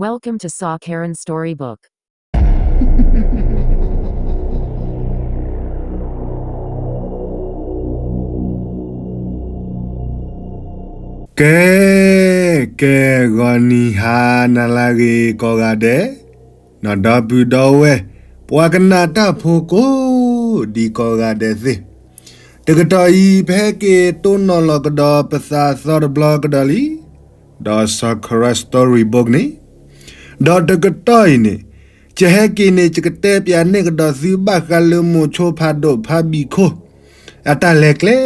Welcome to Saw Karen Storybook. ကဲ ကဲ ဂီၤနံၤဟါနၤလၢအဂ့ၤကိးဂၤဒဲး, နီၢ်ဒီပုၢ်ဒီဝဲၢ် ပှၤကနၣ်တၢ်ဖိကိးဒံကိးဂၤဒဲးသ့ၣ်, တကတီၢ်အံၤ ပဟဲက့ၤတိၢ်နီၣ်လီၤကဒီးပသးသီတဘျီကဒီးလံ, ဒီး Saw Karen Storybook န့ၣ်, ဒီးတကတီၢ်အံၤန့ၣ် ယဟဲက့ၤန့ၣ် ယကတဲပၠးန့ၢ်ကဒီးသုဘၣ်ဃးလၢမိၤဆိဖးဒိၣ်ဖးဘံၣ်ခိၣ် အတၢ်လဲၤကျဲ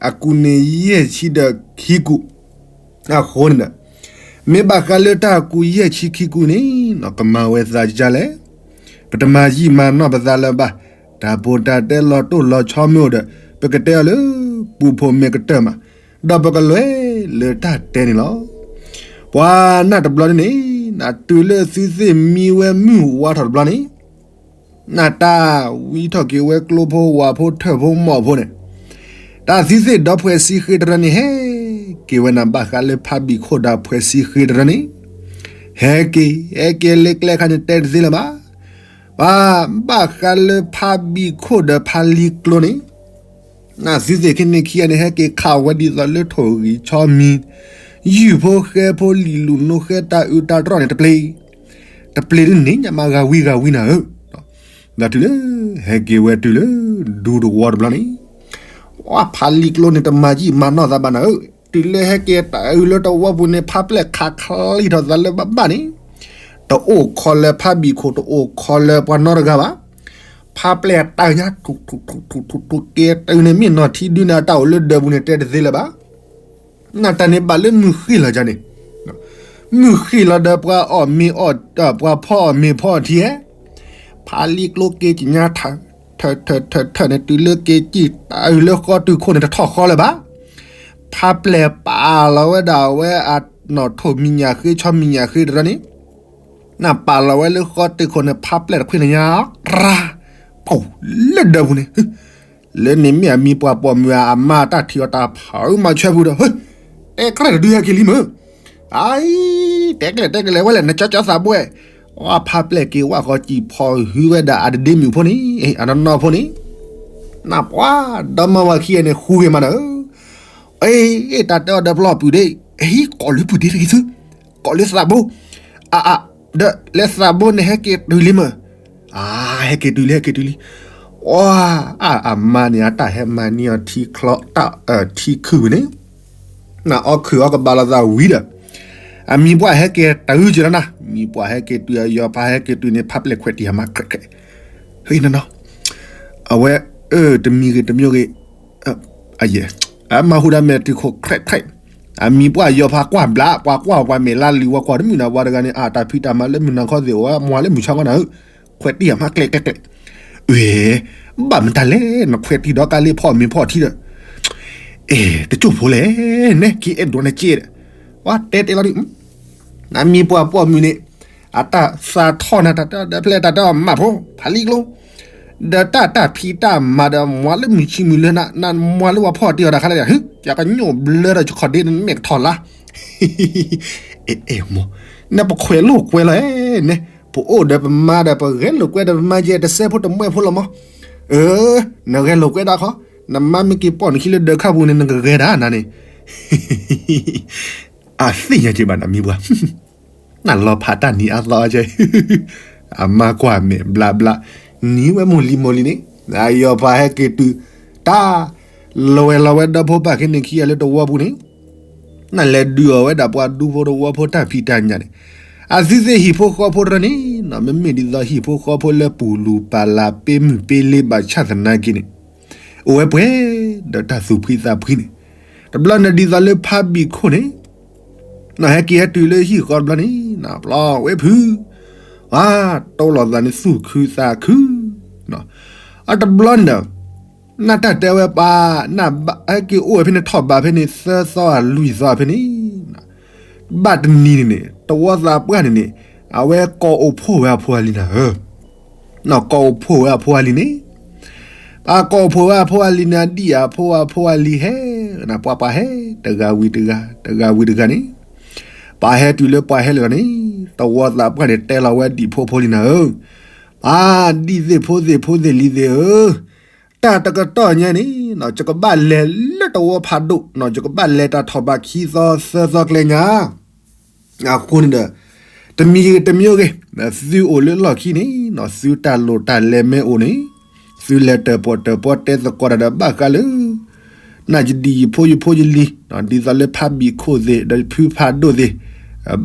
အကူးန့ၣ် ယဲၢ်ဆံဒီးခံကူး အဃိန့ၣ်ဒီး မ့ၢ်ဘၣ်ဃးလၢတၢ်ကူးယဲၢ်ဆံခံကူးန့ၣ် ကမၤဝဲသးဒ်လဲၣ်, ပတမၤယံာ်မၤနီၢ်ပသးလၢၤဘၣ်, တၢ်ပိၢ်တၢ်တဲလီၤတိၢ်လီၤဆီမ့ၢ်အိၣ်ဒီး ပကတဲအီၤလၢ ပူဖိမဲာ်ကတၢၢ်မး, ဒီးပကလဲၤလၢတၢ်တဲန့ၣ်လီၤ. ပှၤနၢ်တဘျီန့ၣ်န့ၣ် နတုၤလၢသုသ့ၣ်မံဝဲမုၢ်ဝါထီၣ်တဘျီန့ၣ် နတၢ်ဝံထီၣ်က့ၤဝဲကျိဖိဝၤဖိထၢၣ်ဖိမီၢ်ဖိန့ၣ်, တၢ်သုသ့ၣ်ဒီဖှဲးစံဃ့တရၢန့ၣ် ဟဲက့ၤဝဲနၤဘၣ်ဃးလၢဖးဘံၣ်ခိၣ်ဒီးဖှဲးစံဃ့တရၢန့ၣ်, ဟဲက့ၤ ဟဲက့ၤလၢကျဲခါန့ၣ် တဲတသ့လၢၤဘၣ်. ဘၣ်ဘၣ်ဃးလၢဖးဘံၣ်ခိၣ်ဒီးဖးလံၤကျိန့ၣ် နသုသ့ၣ်ခံန့ၣ်ခံဂၤန့ၣ် ဟဲက့ၤခးဝဲဒ်သိးလၢထိၣ်ဂံၢ်ဆီမံၤ, ယုၢ်ဖိဃဲဖိလံာ်လူၤနိဃဲတၢ်အုးတၢ်တြီၣ်န့ၣ်တပျ့ၤ, တပျ့ၤဒ်န့ၣ်ညါမးဂၤဝံဂၤဝံနၤဧၢ, ဒီးတုၤလၢ ဟဲက့ၤဝဲတုၤလၢ ဒူသဝီတဘျီန့ၣ်, ဝဲဖးလံာ်ကျိန့ၣ်တမၤယံာ်မၤနီၢ်သးဘၣ်နၤဧၢ, တုၤလၢဟဲက့ၤတၢ်အုးလၢတဝီပူၤန့ၣ် ဖးပျဲၢ်ခးချံးထီၣ်သးလၢဘၣ်ဘၣ်န့ၣ်, တအိၣ်ခိးလၢဖးဘံၣ်ခိၣ် တအိၣ်ခိးလၢပှၤနီတဂၤဘၣ်. ဖးပျဲၢ်တၢ်ညါ ထူၣ်ထူၣ်ထူၣ်ထူၣ်ထူၣ်ထူၣ်က့ၤတၢ်အုးန့ၣ် မ့ၢ်နီၢ်ထံဒုန့ၣ် အတၢ်အိၣ်လၢဒၢးပူၤန့ၣ် တဲတသ့လၢၤဘၣ်. နတၢ်န့ၣ်ဘၣ်လၢမုၢ်ဃ့ၢ်လီၤကန့ၣ်, မုၢ်ဃ့ၢ်လီၤဒီးပှၤအီၣ်မ့ၤအီၣ် ပှၤဖီအီၣ်မ့ၤဖီအီၣ်ထံဧဲ, ဖးလံာ်ကျိက့ၤကညါထၢၣ် ထၢၣ်ထၢၣ်ထၢၣ်ထၢၣ်န့ၣ် တုၤလၢက့ၤစံၣ်တၢ်အုးလၢဃီတုၤခိၣ်န့ၣ် တထီၣ်ဃီလၢၤဘၣ်. ဖးပျဲၢ်ပာ်လီၤဝဲဒၣ်ဝဲအနီၣ်ထိၣ်မံၤညၣ်ဃ့ ဆီမံၤညၣ်ဃ့တရၢန့ၣ်, နပာ်လီၤဝဲလၢဃီတုၤခိၣ်န့ၣ် ဖးပျဲၢ်တခွံနညါ တြါ ပူၤလၢဒၢးပူၤန့ၣ်, လၢန့ၣ်မ့ၢ်အမံၤပှၢ်ပိာ်မုၣ်အမါတၢ်ထံၣ်အီၤတၢ်ဖးအုးမၤဆၢပူၤဒီး, တဲကြၢးတဒုဟဲက့ၤလံမၢ်, အအံၤ တဲကျဲၣ်တဲကျဲၣ်ဝဲလဲၣ် နကၠီကၠီသးဘှဲၣ်, ဝဲဖးပျဲၢ်က့ၤဝဲဃီစံၣ်ဖီၣ်ဟုဝဲဒၣ်အတဒ့မုၣ်ဖိန့ၣ် အနီၢ်နီၢ်ဖိန့ၣ်, နပှၤဒီမါဝၤခံဂၤန့ၣ် ဃူဂ့ၤမးဒီး, အ့ တၢ်တဲအီၤဒီးပျီၢ်ပုၢ်ဒ့, အဟံးကိးလၢပုၢ်ဒ့တဂ့ၤသု, ကိးလၢသးဘိ, အအ, ဒီးလၢသးဘိန့ၣ်ဟဲက့ၤတုၤလံမၢ်, အ ဟဲက့ၤတုၤလံ ဟဲက့ၤတုၤလံ, အ အမါန့ၣ် အတၢ်ဟဲမၤန့ၢ်အီၤထံချီ ထံခုၣ်န့ၣ်, နအီခုၣ်အီကဘၣ်လိာ်သးဝံၤဒီး, အမံၤပှၢ်ဟဲက့ၤတုၤကလီနၤ, မံၤပှၢ်ဟဲက့ၤတုၤအယီၤဖးဟဲက့ၤတုၤန့ၣ် ဖးပျဲၢ်ခွဲးတံၢ်အမါ ခရဲးခရဲး, ဟ့ၣ်နီၢ်နီၢ်, အဝဲ, အၢ တမံၤဂ့ၤတမံၤဂ့ၤ, အယဲၢ်, အမၤဟူဒၣ်မဲာ်တုၤခိၣ် ခရဲးခရဲး, အမံၤပှၢ်ယီၤဖးကွၢ်ဘျး ပှၤကွၢ်ပှၤမဲာ်လါလံၤဝဲကွၢ်တမုၢ်နၤပှၤတဂၤန့ၣ် အတၢ်ဖံးတၢ်မၤလၢမုၢ်နၤခီသ့ၣ်အိၣ်ဝဲ မွၤလၢမုၢ်ဆါခီနၤဧၢ, ခွဲးတံၢ်အမါကျဲကျဲကျဲ, အ့ ဘၣ်မတၤလဲၣ် နခွဲးတံၢ်ဒီးကါလ့ဖီၣ်မ့ၤဖီၣ်ထံဒီး, အဲ တကၠိၢ်ဖိလဲၣ်, နဲက့ၤအဲၣ်ဒိးနက့ၢ်ဒီး, ပှၤတဲတဲလီၤဒုး, နမံၤပှၢ်ပိာ်မုၣ်န့ၣ်, အတၢ်သးထီၣ်နၤ တၢ်တဲဒီးဖျဲၣ်တၢ်တဲအီၤမးဖိ ဖးလံာ်ကျိ, ဒီးတၢ်တၢ်ဖံးတၢ်မၤဒီးမွၤလၢမုၢ်ဆံမုၢ်လၢနၤ နမွၤလၢပှၤဖီၣ်တံၢ်အီၤတၢ်ခါလဲၣ်, ယကညိၣ်ဘျၢဒီးယခီၣ်ဒ့နမဲာ်ကထီၣ်လါ အဲ အဲ မိၢ်, နပခွဲးလိာ်ကွဲလီၤဧါ, နဲ, ပအိၣ်ဒီးပမါဒီးပဂဲၤလိာ်ကွဲဒီးပမါယဲ တစဲးဖိတမှဲဖိလီၤမး, အၢ, နဂဲၤလိာ်ကွဲဒၣ်ခီ, နမါမ့ၢ်က့ၤပိာ်နခံလၢဒၢးခါပူၤန့ၣ် နကဂဲၤဒၣ်နၤန့ၣ်, အသ့ၣ်ညါက့ၤဘၣ်နမံၤပှၢ်, နလီၤဖးတၢ်နံၤအါသီအကဲ, အမါကွၢ်မဲာ်ဘျးဘျး, နံၤဝဲမိၢ်လံၤမိၢ်လံၤန့ၣ်, အယီၤဖးဟဲက့ၤတုၤ, တၢ် လီၤဝဲလီၤဝဲဒီဖိပၢ်ခဲန့ၣ်ခံဂၤလၢတဝီပူၤန့ၣ်, နလဲၤဒုးအီၤဝဲဒၣ်ပှၤဒူဖိတဝီဖိတၢ်ဖံးတၢ်ညၣ်န့ၣ်, အသုသ့ၣ်ဟံၣ်ဖိဃီဖိတရၢန့ၣ်, မ့မ့ၢ်ဒ်သိးဟံၣ်ဖိဃီဖိလၢပူၤလူၤပာ်လၤပ့မုၢ်ပ့လ့ဘၣ်ဆၣ်သနာ်က့န့ၣ်, အိၣ်ဝဲပှဲၤဒီးတၢ်သူၣ်ဖှံသးဖှံန့ၣ်, တဘျီန့ၣ်ဒ်သိးလၢဖးဘံၣ်ခိၣ်န့ၣ် နဟဲက့ၤဟဲတုၤလၢဟံၣ်ဃီတဘျီန့ၣ် နပျီဝဲဖု, ပှၤတိလိာ်သးန့ၣ်သူၣ်ခုသးခု, အတဘျီန့ၣ်ဒီး, နတၢ်တဲဝဲပှၤ, နဘၣ်ဟဲက့ၤအိၣ်ဝဲဖဲန့ၣ်ထီၣ်ဘးဖဲန့ၣ်သၢသီလွံၢ်သီဖဲန့ၣ်, ဘၣ်တနံၤန့ၣ်န့ၣ် တဝီသးပှၢ်န့ၣ်န့ၣ်, အဝဲကိးအိၣ်ဖှိၣ်ဝဲအဖိအလံၤနၤဧၢ ကိးအိၣ်ဖှိၣ်ဝဲအဖိအလံၤန့ၣ်, ပှၤကိးအိၣ်ဖှိၣ်ဝဲအဖိအလံၤန့ၣ် အဒံၣ်အဖိအဖိအလံၤဟဲ, ပှၤပှၤဟဲ, တဂၤဝံၤတဂၤ, တဂၤဝံၤတဂၤန့ၣ်, ပှၤဟဲတုၤလၢပှၤဟဲလၢာ်လီၤန့ၣ်, တ တဝီသးပှၢ်န့ၣ် တဲလီၤဝဲဒံၣ်ဖိဖိလံၤနၤဧၢ, အါ, ဒံၣ်သ့ၣ်ဖိသ့ၣ်ဖိသ့ၣ်လံၤသ့ၣ်ဧၢ, တၢ်တကတီၢ်ညါန့ၣ် ယကဘၣ်လဲၤလၢတဝီဖးဒိၣ်, ယကဘၣ်လဲၤတၢ်ထီၣ်ဘးခံသီသၢသီကျဲညါ အဃိန့ၣ်ဒီး တမံၤဂ့ၤတမံၤဂ့ၤ, သုအိၣ်လၢလီၢ်ခံန့ၣ် သုတၢ်လိၣ်တၢ်လဲၤမ့ၢ်အိၣ်န့ၣ် သုလဲၤတၢၣ်ပီၣ်တၢၣ်ပီတဲသကိးတၢ်ဒီးဘၣ်ဃးလၢ နယဒံၣ်ယဖိယဖိယလံၤ ဒ်သိးလၢဖးဘံၣ်ခိၣ်သ့ၣ် ဒီးဖုဖးဒိၣ်သ့ၣ်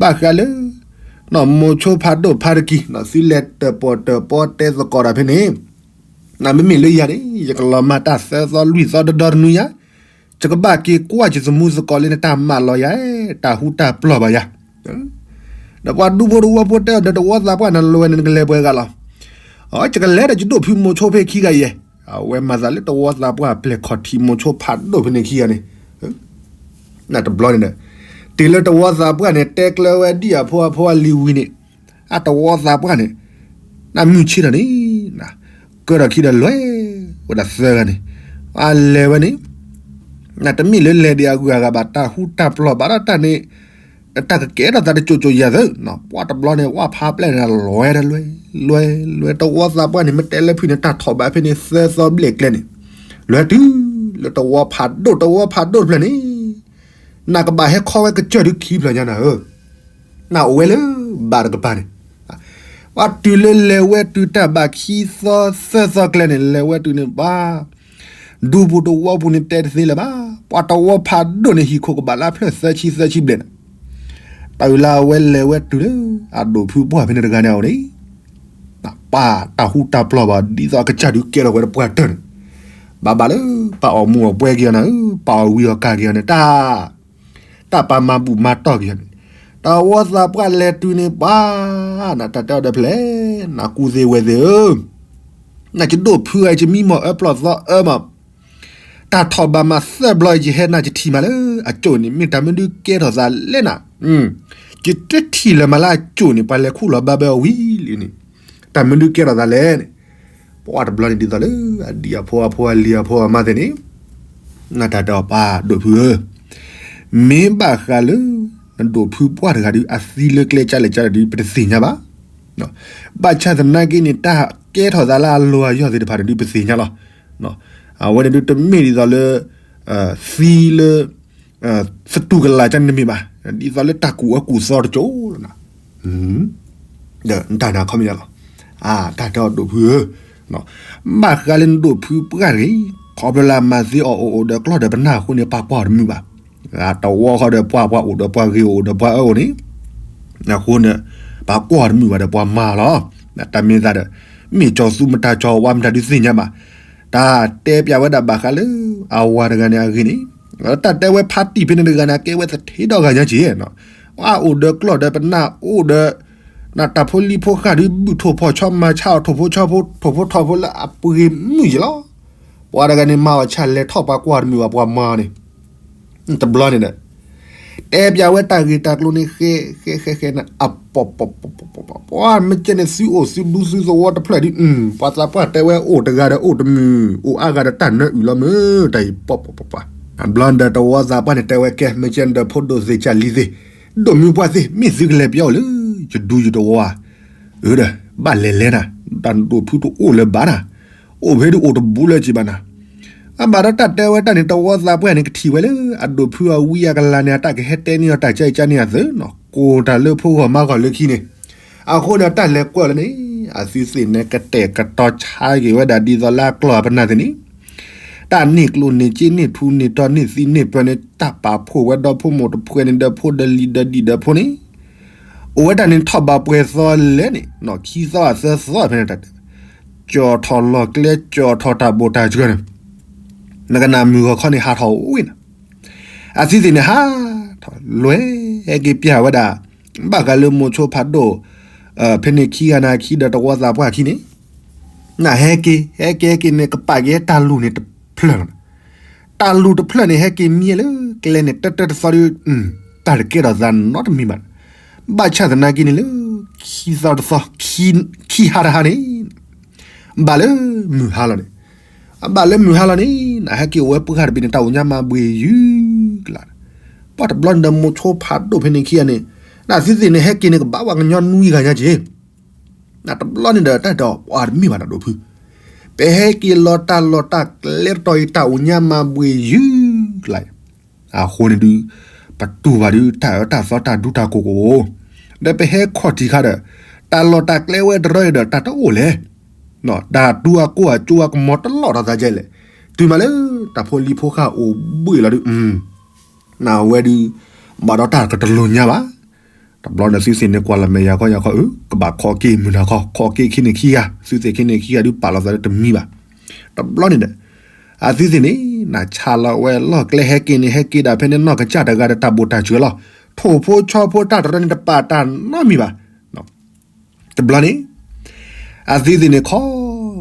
ဘၣ်ဃးလၢ မိၤဆိဖးဒိၣ်ဖးတကံၢ် သုလဲၤတၢၣ်ပီၣ်တၢၣ်ပီတဲသကိးတၢ်ဖဲန့ၣ် မ့မ့ၢ်လၢယၤန့ၣ် ယကလီၤမၢ်တၢ်သၢသီလွံၢ်သီတဒီတနွံညါ, ယကဘၣ်က့ၤကွၢ်ယသမူသကိးလၢနတၢ်မၢလီၤယၤ, တၢ်ဟူတၢ်ပျီၢ်ဘၣ်ယၤ. ဒီးပှၤဒူဖိတဝီဖိတဲအီၤဒီးတဝီသးပှၢ်န့ၣ် လဲၤဝဲန့ၣ်နကလဲၤပှဲၤဂၤလီၤ. အကလဲၤဒီးယဒိၣ်ဖုမိၤဆိဖဲခံဂၤယဲၢ်, အဝဲမၤသးလၢတဝီသးပှၢ်ပျဲၢ်ခီၣ်ထံးမိၤဆိဖးဒိၣ်ဖဲန့ၣ်ခံဂၤန့ၣ် နတဘျီန့ၣ်ဒီး တုၤလၢတဝီသးပှၢ်န့ၣ် တဲကျၢၤဝဲဒံၣ်အဖိအဖိအလံၤဝံၤန့ၣ်, အတဝီသးပှၢ်န့ၣ် နမုၢ်ဆ့ၣ်ထီၣ်န့ၣ် ကၢထီၣ်ခံဒီးလဲၤဝဲဒၣ်သၢဂၤန့ၣ်, အလဲၤဝဲန့ၣ် နတမ့ၢ်လၢလဲၤဒံးအဂုၤအဂၤဘၣ် တၢ်ဟူတၢ်ပျီၢ်ဘၣ်ဒီးတၢ်န့ၣ် တၢ်ကကဲထီၣ်သးတစိၤစိၤယၤသၢ, ပှၤတဘျီန့ၣ် ဝၣ်ဖးပျဲၢ်န့ၣ် လဲၤတလဲၤ လဲၤလဲၤ တဝီသးပှၢ်န့ၣ် မ့ၢ်တဲလၢဖုန့ၣ် တၢ်ထီၣ်ဘးဖဲန့ၣ်သၢသီဘျဲၣ်ကျဲန့ၣ်, လဲၤတုၤလၢတဝီဖးဒိၣ် တဝီဖးဒိၣ်တဖျၢၣ်န့ၣ် နကဘၣ်ဟဲခီဝဲကစၢၢ်ဒုခံဖျၢၣ်ညါနၤဧၢ, နအိၣ်ဝဲလၢဘၣ်တကပၤန့ၣ်, ပှၤတုၤလၢလဲၤဝဲတုၤတၢ်ဘၣ်ခံသီသၢသီကျဲန့ၣ် လဲၤဝဲတုၤန့ၣ်ဘၣ် ဒူပူၤတဝီပူၤန့ၣ်တဲတသ့လၢၤဘၣ်, ပှၤတဝီဖးဒိၣ်န့ၣ် ဟံၣ်ခိၣ်ကဘၣ်လၢအဖျၢၣ်သၢဆံသၢဆံဘျဲၣ်န့ၣ်, တုၤလၢအဝဲလဲၤဝဲတုၤလၢ အဒိၣ်ဖုပှၢ်ဖဲန့ၣ်တဂၤန့ၣ်အအိၣ်န့ၣ် ပၢ်တၢ်ဟူတၢ်ပျီၢ်ဘၣ် ဒ်သိးအကစၢ်ဒုးကဲထီၣ်ဝဲတပှၢ်တၢၢ်န့ၣ်, ဘၣ်ဘၣ်လၢ ပၢ်အီၣ်မူအီၣ်ပွဲက့ၤအီၤနၤဧၢ, ပၢ်အီၣ်ဝံအီၣ်ကၢ်က့ၤအီၤန့ၣ် တၢ် တၢ်ပာ်မၤဘူၣ်မၤတီၢ်က့ၤအီၤန့ၣ်, တဝီသးပှၢ်လဲၤတုၤန့ၣ်ပၢ်, နတၢ်တဲအီၤဒီးဖျဲၣ်, နကူသ့ဝဲသ့ၣ်ဧၢ, နယဒိၣ်ဖုဂၤ ယမံမီၢ်အၢပျီၢ်သီအၢမး, တၢ်ထီၣ်ဘးမးသၢဘျီ ယဟဲနၤယထံၣ်မးလၢအကိာ်န့ၣ် မ့ၢ်တၢ်မနုၤကဲထီၣ်သးလဲၣ်နၤ, ယတထံၣ်လၢၤမးလၢအကိာ်န့ၣ် ပှၤလဲၤခူၣ်လီၤဘၣ်ဘၢအီၤဝံၤလံန့ၣ်, တၢ်မနုၤကဲထီၣ်သးလဲၣ်န့ၣ်, ပှၤတဘျီန့ၣ်ဒ်သိးလၢ အဒံၣ်အဖိအဖိအလံၤအဖိအမါသ့ၣ်န့ၣ်, နတၢ်တဲအီၤပၢ်ဒိၣ်ဖုဧၢ, မ့ၢ်ဘၣ်ဃးလၢ နဒိၣ်ဖုပှၢ်တဂၤဒုး အသံလၢကျဲကၢ်လဲၣ်ကၢ်လဲၣ်ဒုး ပတသ့ၣ်ညါဘၣ်, ဘၣ်ဆၣ်သနာ်က့န့ၣ် တၢ်ကဲထီၣ်သးလၢအလီၢ်အယီၢ်သ့ၣ်တဖၣ်န့ၣ်ဒုး ပသ့ၣ်ညါလီၤ, အဝဲန့ၣ်ဒုးတမ့ၢ်ဒ်သိးလၢ သံလၢ သတူၢ်ကလာ်ကန့ၣ်တမ့ၢ်ဘၣ်, ဒ်သိးလၢတၢ်ကူၣ်အၢကူၣ်သီတကၠိလီၤ, ဒီးတၢ်နၤခီမ့ၢ်လီၤ, တၢ်တဲအီၤဒိၣ်ဖုဧၢ, ဘၣ်ဃးလၢနဒိၣ်ဖုပှၢ်တဂ့ၤ, ခီဖျိလၢအမၤသ့အီၤအိၣ်အိၣ်ဒီးကျီၢ်ဒီးပနၢ်အဃိန့ၣ် ပှၤကွၢ်အီၤတမုာ်ဘၣ်, တဝီဃီဒီးပှၤပှၤအိၣ်ဒီးပှၤဂ့ၤအိၣ်ဒီးပှၤအၢအိၣ်န့ၣ်, အဃိန့ၣ် ပှၤကွၢ်အီၤတမုာ်ဘၣ်ဒီးပှၤမၤလီၤ, တၢ်မ့ၢ်သးဒီး မ့ၢ်ကၠီၤသူမတၤကၠီၤဝါမတၤဒုးသ့ၣ်ညါဘၣ်, တၢ်တဲပျးဝဲဒၣ်ဘၣ်ဃးလၢ အဝၤတဂၤန့ၣ်အဂ့ၢ်န့ၣ်, တၢ်တဲဝဲဖးတံၢ်ဖဲန့ၣ်တဂၤန့ၣ် အကဲဝဲသထ့ဒီဂၤညါက့ၤ, အအိၣ်ဒီးကျီၢ်ဒီးပနၢ်အိၣ်ဒီး နတၢ်ဖိလံၤဖိဃၢ်ဒုးဘုၣ်ထိၣ်ဖီၣ်ဆီမၤဆါအီၤထိၣ်ဖိဆီဖိ ထိၣ်ဖိထီၣ်ဖိလၢအပှ့ၤမုာ်ယံၤလီၤ, ပှၤတဂၤန့ၣ်မၤအီၤဆၣ်လဲၤထီၣ်ပှၤကွၢ်တမုာ်ဘၣ်ပှၤမၤန့ၣ်, တဘျီန့ၣ်ဒီး တဲပျးဝဲတၢ်ဂ့ၢ်တၢ်ကျိၤန့ၣ် ဃဲဃဲဃဲဃဲန့ၣ် အပီၢ်ပီၢ်ပီၢ်ပီၢ်ပီၢ် ပှၤမ့ၢ်ကဲန့ၣ် သုအိၣ်သုဒူသုသဝီတဖျၢၣ်ဒ်အံၤ, ပှၤသးပှၢ်တဲဝဲအိၣ်တဂၤဒီးအိၣ်တမုာ် အိၣ်အါဂၤဒီးတၢ်နၢအုၣ်လီၤမုၢ် တၢ်အံၤပီၢ်ပီၢ်ပီၢ်ပီၢ်, တဘျီန့ၣ်ဒီးတဝီသးပှၢ်န့ၣ် တဲဝဲကဲ မ့ၢ်ကဲန့ၣ်ဒီးဖိဒိၣ်သ့ၣ်ကၢ်လံၤသ့ၣ် ဒိၣ်မုၢ်ပှၢ်သ့ၣ် မ့ၢ်သုကလဲၤပျီအိၣ်လၢ ယဒူယတဝီဧါ, အၢဒီး ဘၣ်လဲၤလဲၤနၤ, တၢ်ဒိၣ်ဖုတအိၣ်လၢၤဘၣ်နၤ, အိၣ်ဖဲဒုးအိၣ်တဘူးလၢၤက့ၤဘၣ်နၤ အဘၣ်ဒီးတၢ်တဲဝဲတၢ်န့ၣ် တဝီသးပှၢ်န့ၣ် ကထံၣ်ဝဲလၢ အဒိၣ်ဖုအဝံအကလၤန့ၣ် အတၢ်ကဟဲတဲန့ၢ်အီၤတၢ်ကၢအံၤကၢန့ၢ်အသၢနီၤ, ကိၢ်တၢ်လၢဖိဂီၢ်မါဂီၢ်လၢခံန့ၣ်, အဃိန့ၣ် တၢ်လဲၤကွၢ်လၢန့ၣ် အသုသ့ၣ်န့ၣ် ကတဲာ်ကတီၤဆါက့ၤဝဲဒၣ်ဒ်သိးလၢအကျီၢ်အပနၢ်သ့ၣ်န့ၣ်, တၢ်န့ၢ်ကျိၣ်န့ၢ်စ့န့ၢ်ထူန့ၢ်တီၤ န့ၢ်သံန့ၢ်ပၢန့ၣ် တၢ်ပာ်ဖှိၣ်ဝဲဒီဖိမိၢ်တဖှဲးန့ၣ် ဒီးဖိဒီးလံၤဒီးဒံၣ်ဒီးဖိန့ၣ် အိၣ်ဝဲဒၣ်န့ၣ်ထီၣ်ဘးပှဲၤသီလဲၣ်န့ၣ်, ခံသီအသၢသီဖဲန့ၣ်တၢ်တဲ, ကၠီၣ်ထီၣ်လီၢ်ကျဲ ကၠီၣ်ထီၣ်တၢ်ဘိၣ်တၢ်စှၢၤန့ၣ်, နကနၣ်မုၢ်ဂီၤခီန့ၣ်ဟးထီၣ်ဝံၤနၤ, အသုသ့ၣ်န့ၣ်ဟးထီၣ်လွဲၢ်ဟဲက့ၤပျၢ်ဝဲဒၣ်, ဘၣ်ဃးလၢမိၤဆိဖးဒိၣ်, ဖဲန့ၣ်ခံဂၤန့ၣ်ခံဒီးတဝီသးပှၢ်ခံန့ၣ်, နဟဲက့ၤ ဟဲက့ၤဟဲက့ၤန့ၣ် ကပာ်က့ၤတၢ်လူၢ်န့ၣ်တဖျၢၣ်လီၤ တၢ်လူၢ်တဖျၢၣ်န့ၣ် ဟဲက့ၤမံလၢကျဲန့ၣ် တၢတၢတသီဒီး, တၢ်တကဲထီၣ်သးနီတမံၤဘၣ်, ဘၣ်ဆၣ်သနာ်က့န့ၣ်လၢ ခံသီတသီ, ခံဟါတဟါန့ၣ်, ဘၣ်လၢမုၢ်ဟါလီၤန့ၣ်, အဘၣ်လၢမုၢ်ဟါလီၤန့ၣ် နဟဲက့ၤအိၣ်ဝဲပှၢ်တဘ့ၣ်န့ၣ် တၢ်အိၣ်ညါမၤဘှ့ၣ်ယုၢ်ကလာ်, ပှၢ်တဘျီန့ၣ်ဒီးမိၤဆိဖးဒိၣ်ဖဲန့ၣ်ခံဂၤန့ၣ်, နသုသ့ၣ်န့ၣ် ဟဲက့ၤန့ၣ် ကဘၣ်ပှၤကညီနွံဂၤညါက့ၤ, နတဘျီန့ၣ်ဒီး တၢ်ဒီးပှၤတမ့ၢ်ဘၣ်နၤဒိၣ်ဖု, ပဟဲက့ၤလီၤတၢ်လီၢ်တၢ်ကျဲတတီၤအံၤ တၢ်အိၣ်ညါမၤဘှ့ၣ်ယုၢ်ကျါအံၤ, အဃိန့ၣ်ဒုး ပတူၢ်ဘၣ်ဒုး တၢ်အၢတၢ်သီတၢ်ဒူတၢ်ကိၢ်ကအိၣ်, ဒီးပဟဲခီၣ်ထံးခါဒီး တၢ်လီၢ်တၢ်ကျဲဝဲတရၢအံၤဒီး တၢ်တအိၣ်လဲၣ်, တၢ်တူၢ်အကိၢ်အကၠိအကမီၤတလီၢ်ဒီးသးကဲလဲၣ်, တုၤမးလၢ တၢ်ဖိလံၤဖိဃာ်အိၣ်ဘှ့ၣ်လီၤဒုး နဝဲဒုး ဘၣ်ဒီးတၢ်ကတလိၤညါဘၣ်, တဘျီန့ၣ်သုသ့ၣ်န့ၣ် ကွၢ်လီၤမဲာ်ယၤခီယၤခီ အၢ ကဘၣ်ခီၣ်က့ၤမုၢ်နၤခီ ခီၣ်က့ၤခံန့ၣ်ခံဂၤ သုသ့ၣ်ခံန့ၣ်ခံဂၤဒုး ပာ်လီၤသးလၢတမံၤဘၣ်, တဘျီန့ၣ်ဒီး အသုသ့ၣ်န့ၣ် နဆါလီၤဝဲလီၢ်ကျဲဟဲက့ၤန့ၣ် ဟဲက့ၤဒၣ်ဖဲန့ၣ်နီၢ်ကစၢ်တဂၤဒီးတၢ်ဘိၣ်တၢ်စၢၤလီၤ, ထိၣ်ဖိဆီဖိတၢ်တရၢန့ၣ် တပာ်တၢ်နီတမံၤဘၣ် တဘျီန့ၣ် အသုသ့ၣ်န့ၣ်ခီ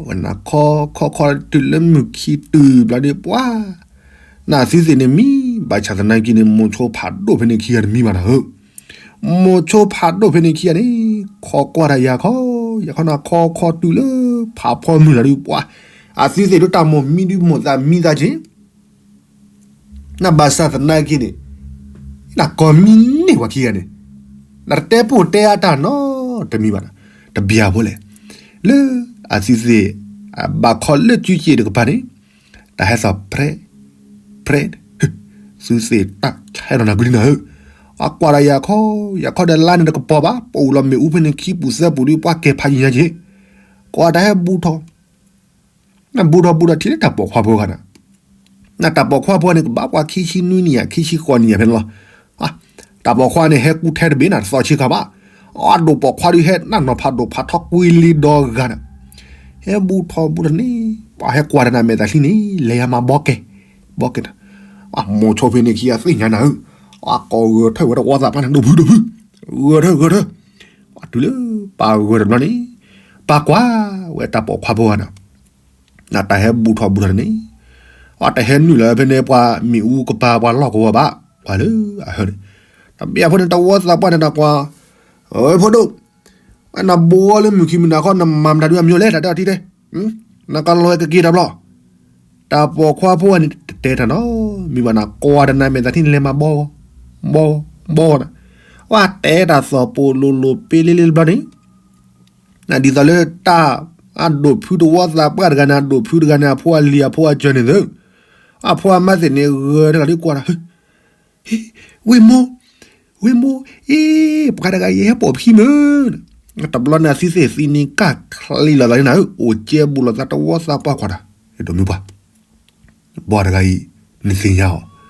ဝဲနၤ ခီခီခီတုၤလၢမုၢ်ခံတုၤဘျီဒုးပှၤ, နသုသ့ၣ်န့ၣ်မံ ဘၣ်ဆၣ်သနာ်က့န့ၣ် မိၤဆိဖးဒိၣ်ဖဲန့ၣ်ခံဂၤတမံၤဘၣ်နၤဧၢ, မိၤဆိဖးဒိၣ်ဖဲန့ၣ်ခံဂၤန့ၣ် ခီကွၢ်တၢ်ယၤခီ ယၤခီနၤ ခီခီတုၤလၢဖးဖီမုၢ်လီၤဒုးပှၤ, အသုသ့ၣ်ဒုးတၢ်မိၣ်မံဒုးမိၣ်သးမံသးက့ၤ နဘၣ်ဆၣ်သနာ်က့န့ၣ် နကိးမံန့ၢ်ပှၤခံဂၤန့ၣ် နတတဲပိၢ်တဲအါတၢ်နီတမံၤဘၣ်နၤ, တဘၣ်ဖိလဲၣ်, လၢအသုသ့ၣ် ဘၣ်ခီလၢစုစ့ၣ်တကပၤန့ၣ် တၢ်ဟဲသီၣ် ပြဲး ပြဲး သုသ့ၣ်တၢ်ဟဲဒီးနၤကွံာ်လံနၤဧၢ, အကွၢ်ဒီးယၤခီ ယၤခီဒီးလါန့ၣ်တကပီၤဘၣ် ပအိၣ်လီၤမ့ၣ်အူဖဲန့ၣ်ခံပူၤသၢပူၤဒုးပှၤကဲၤဖးယံၤညါက့ၤ, ကွၢ်တၢ်ဟဲဘူးထီၣ် နဘူးထီၣ်ဘူးထီၣ်ထံၣ်လၢတၢ်ပိာ်ခွါဖိဂၤနၤ, နတၢ်ပိာ်ခွါဖိန့ၣ် ကဘၣ်ပှၤခံဆံနွံနံၣ်ယၤ ခံဆံဃိးနံၣ်ယၤဖဲန့ၣ်လီၤ. တၢ်ပိာ်ခွါန့ၣ် ဟဲကူထဲတဘ့ၣ်နၤ တသီဆံခါဘၣ်. အဒိၣ်ပိာ်ခွါဒုးဟဲနးနီၤဖးဒိၣ်ဖးထီကွံာ်လံဒီဂၤနၤ, ဟဲဘူးထီၣ်ဘူးထီၣ်န့ၣ် ပှၤဟဲကွၢ်တၢ်နၤမဲာ်သးချံန့ၣ် လဲၤယၤမၤဘီကဲ, ဘီကဲနၤ, မိၤဆိဖဲန့ၣ်ခံဂၤသ့ၣ်ညါနၤဧၢ, အကိးဂဲၤထၢၣ်ဝဲတဝီသးပှၢ်န့ၣ် ဒိၣ်ဖု ဒိၣ်ဖု, ဂဲၤထၢၣ်ဂဲၤထၢၣ်, တုၤလၢပၢ်ဂဲၤတဘျီန့ၣ် ပၢ်ကွၢ်ဝဲတၢ်ပိာ်ခွါဖိဂၤနၤ နတၢ်ဟဲဘူးထီၣ်ဘူးထီၣ်န့ၣ်, အတဟဲနုာ်လီၤဖဲန့ၣ်ပှၤမ့ၣ်အူကပၤပှၤလီၢ်ကဝီၤဘၣ်, ပှၤလၢအဟၢန့ၣ်, တဘျီဖိန့ၣ် တဝီသးပှၢ်န့ၣ်နကွၢ်, ဖိဒိၣ်, နဘူးအီၤလၢမုၢ်ခံမုၢ်နၤခီ နမၤမတၤဒုးအမျိၤလဲၣ် တၢ်တဲအီၤထံတဲ, နကလီၤကက့ၤတဘျီ, တၢ်ပိာ်ခွါဖိဂၤန့ၣ် တတဲတၢ်နီတမံၤဘၣ်နၤ ကွၢ်တၢ်နၤမဲာ်သးထံန့ၣ် လဲၤမၤဘီ, ဘီ, ဘီနၤ, ပှၤတဲတၢ်သီၣ်ပိာ်လိၤလိၤပ့လ့လ့တဘျီန့ၣ် ဒ်သိးလၢတၢ်အဒိၣ်ဖုတဝီသးပှၢ်တဂၤန့ၣ် အဒိၣ်ဖုတဂၤန့ၣ် အဖိအလံၤအဖိအစၢၤန့ၣ်သု, အဖိအမါသ့ၣ်န့ၣ် ဂဲၤတဂၤဒုးကွၢ်ဒီး, ဝ့ၢ်မိၢ်, ဝ့ၢ်မိၢ်, အ့ ပှၤတဂၤအံၤဟဲပိာ်ဖံမုၢ်, တဘျီန့ၣ်အသုသ့ၣ်သံန့ၣ်ကၢ်ချံလီၤသးန့ၣ် အိၣ်ကဲဘူးလိာ်သးတဝီသးပှၢ်ကွၢ်ဒီး, ဒိၣ်မုၢ်ပှၢ် ဘီတဂၤအံၤ နသ့ၣ်ညါအီၤ,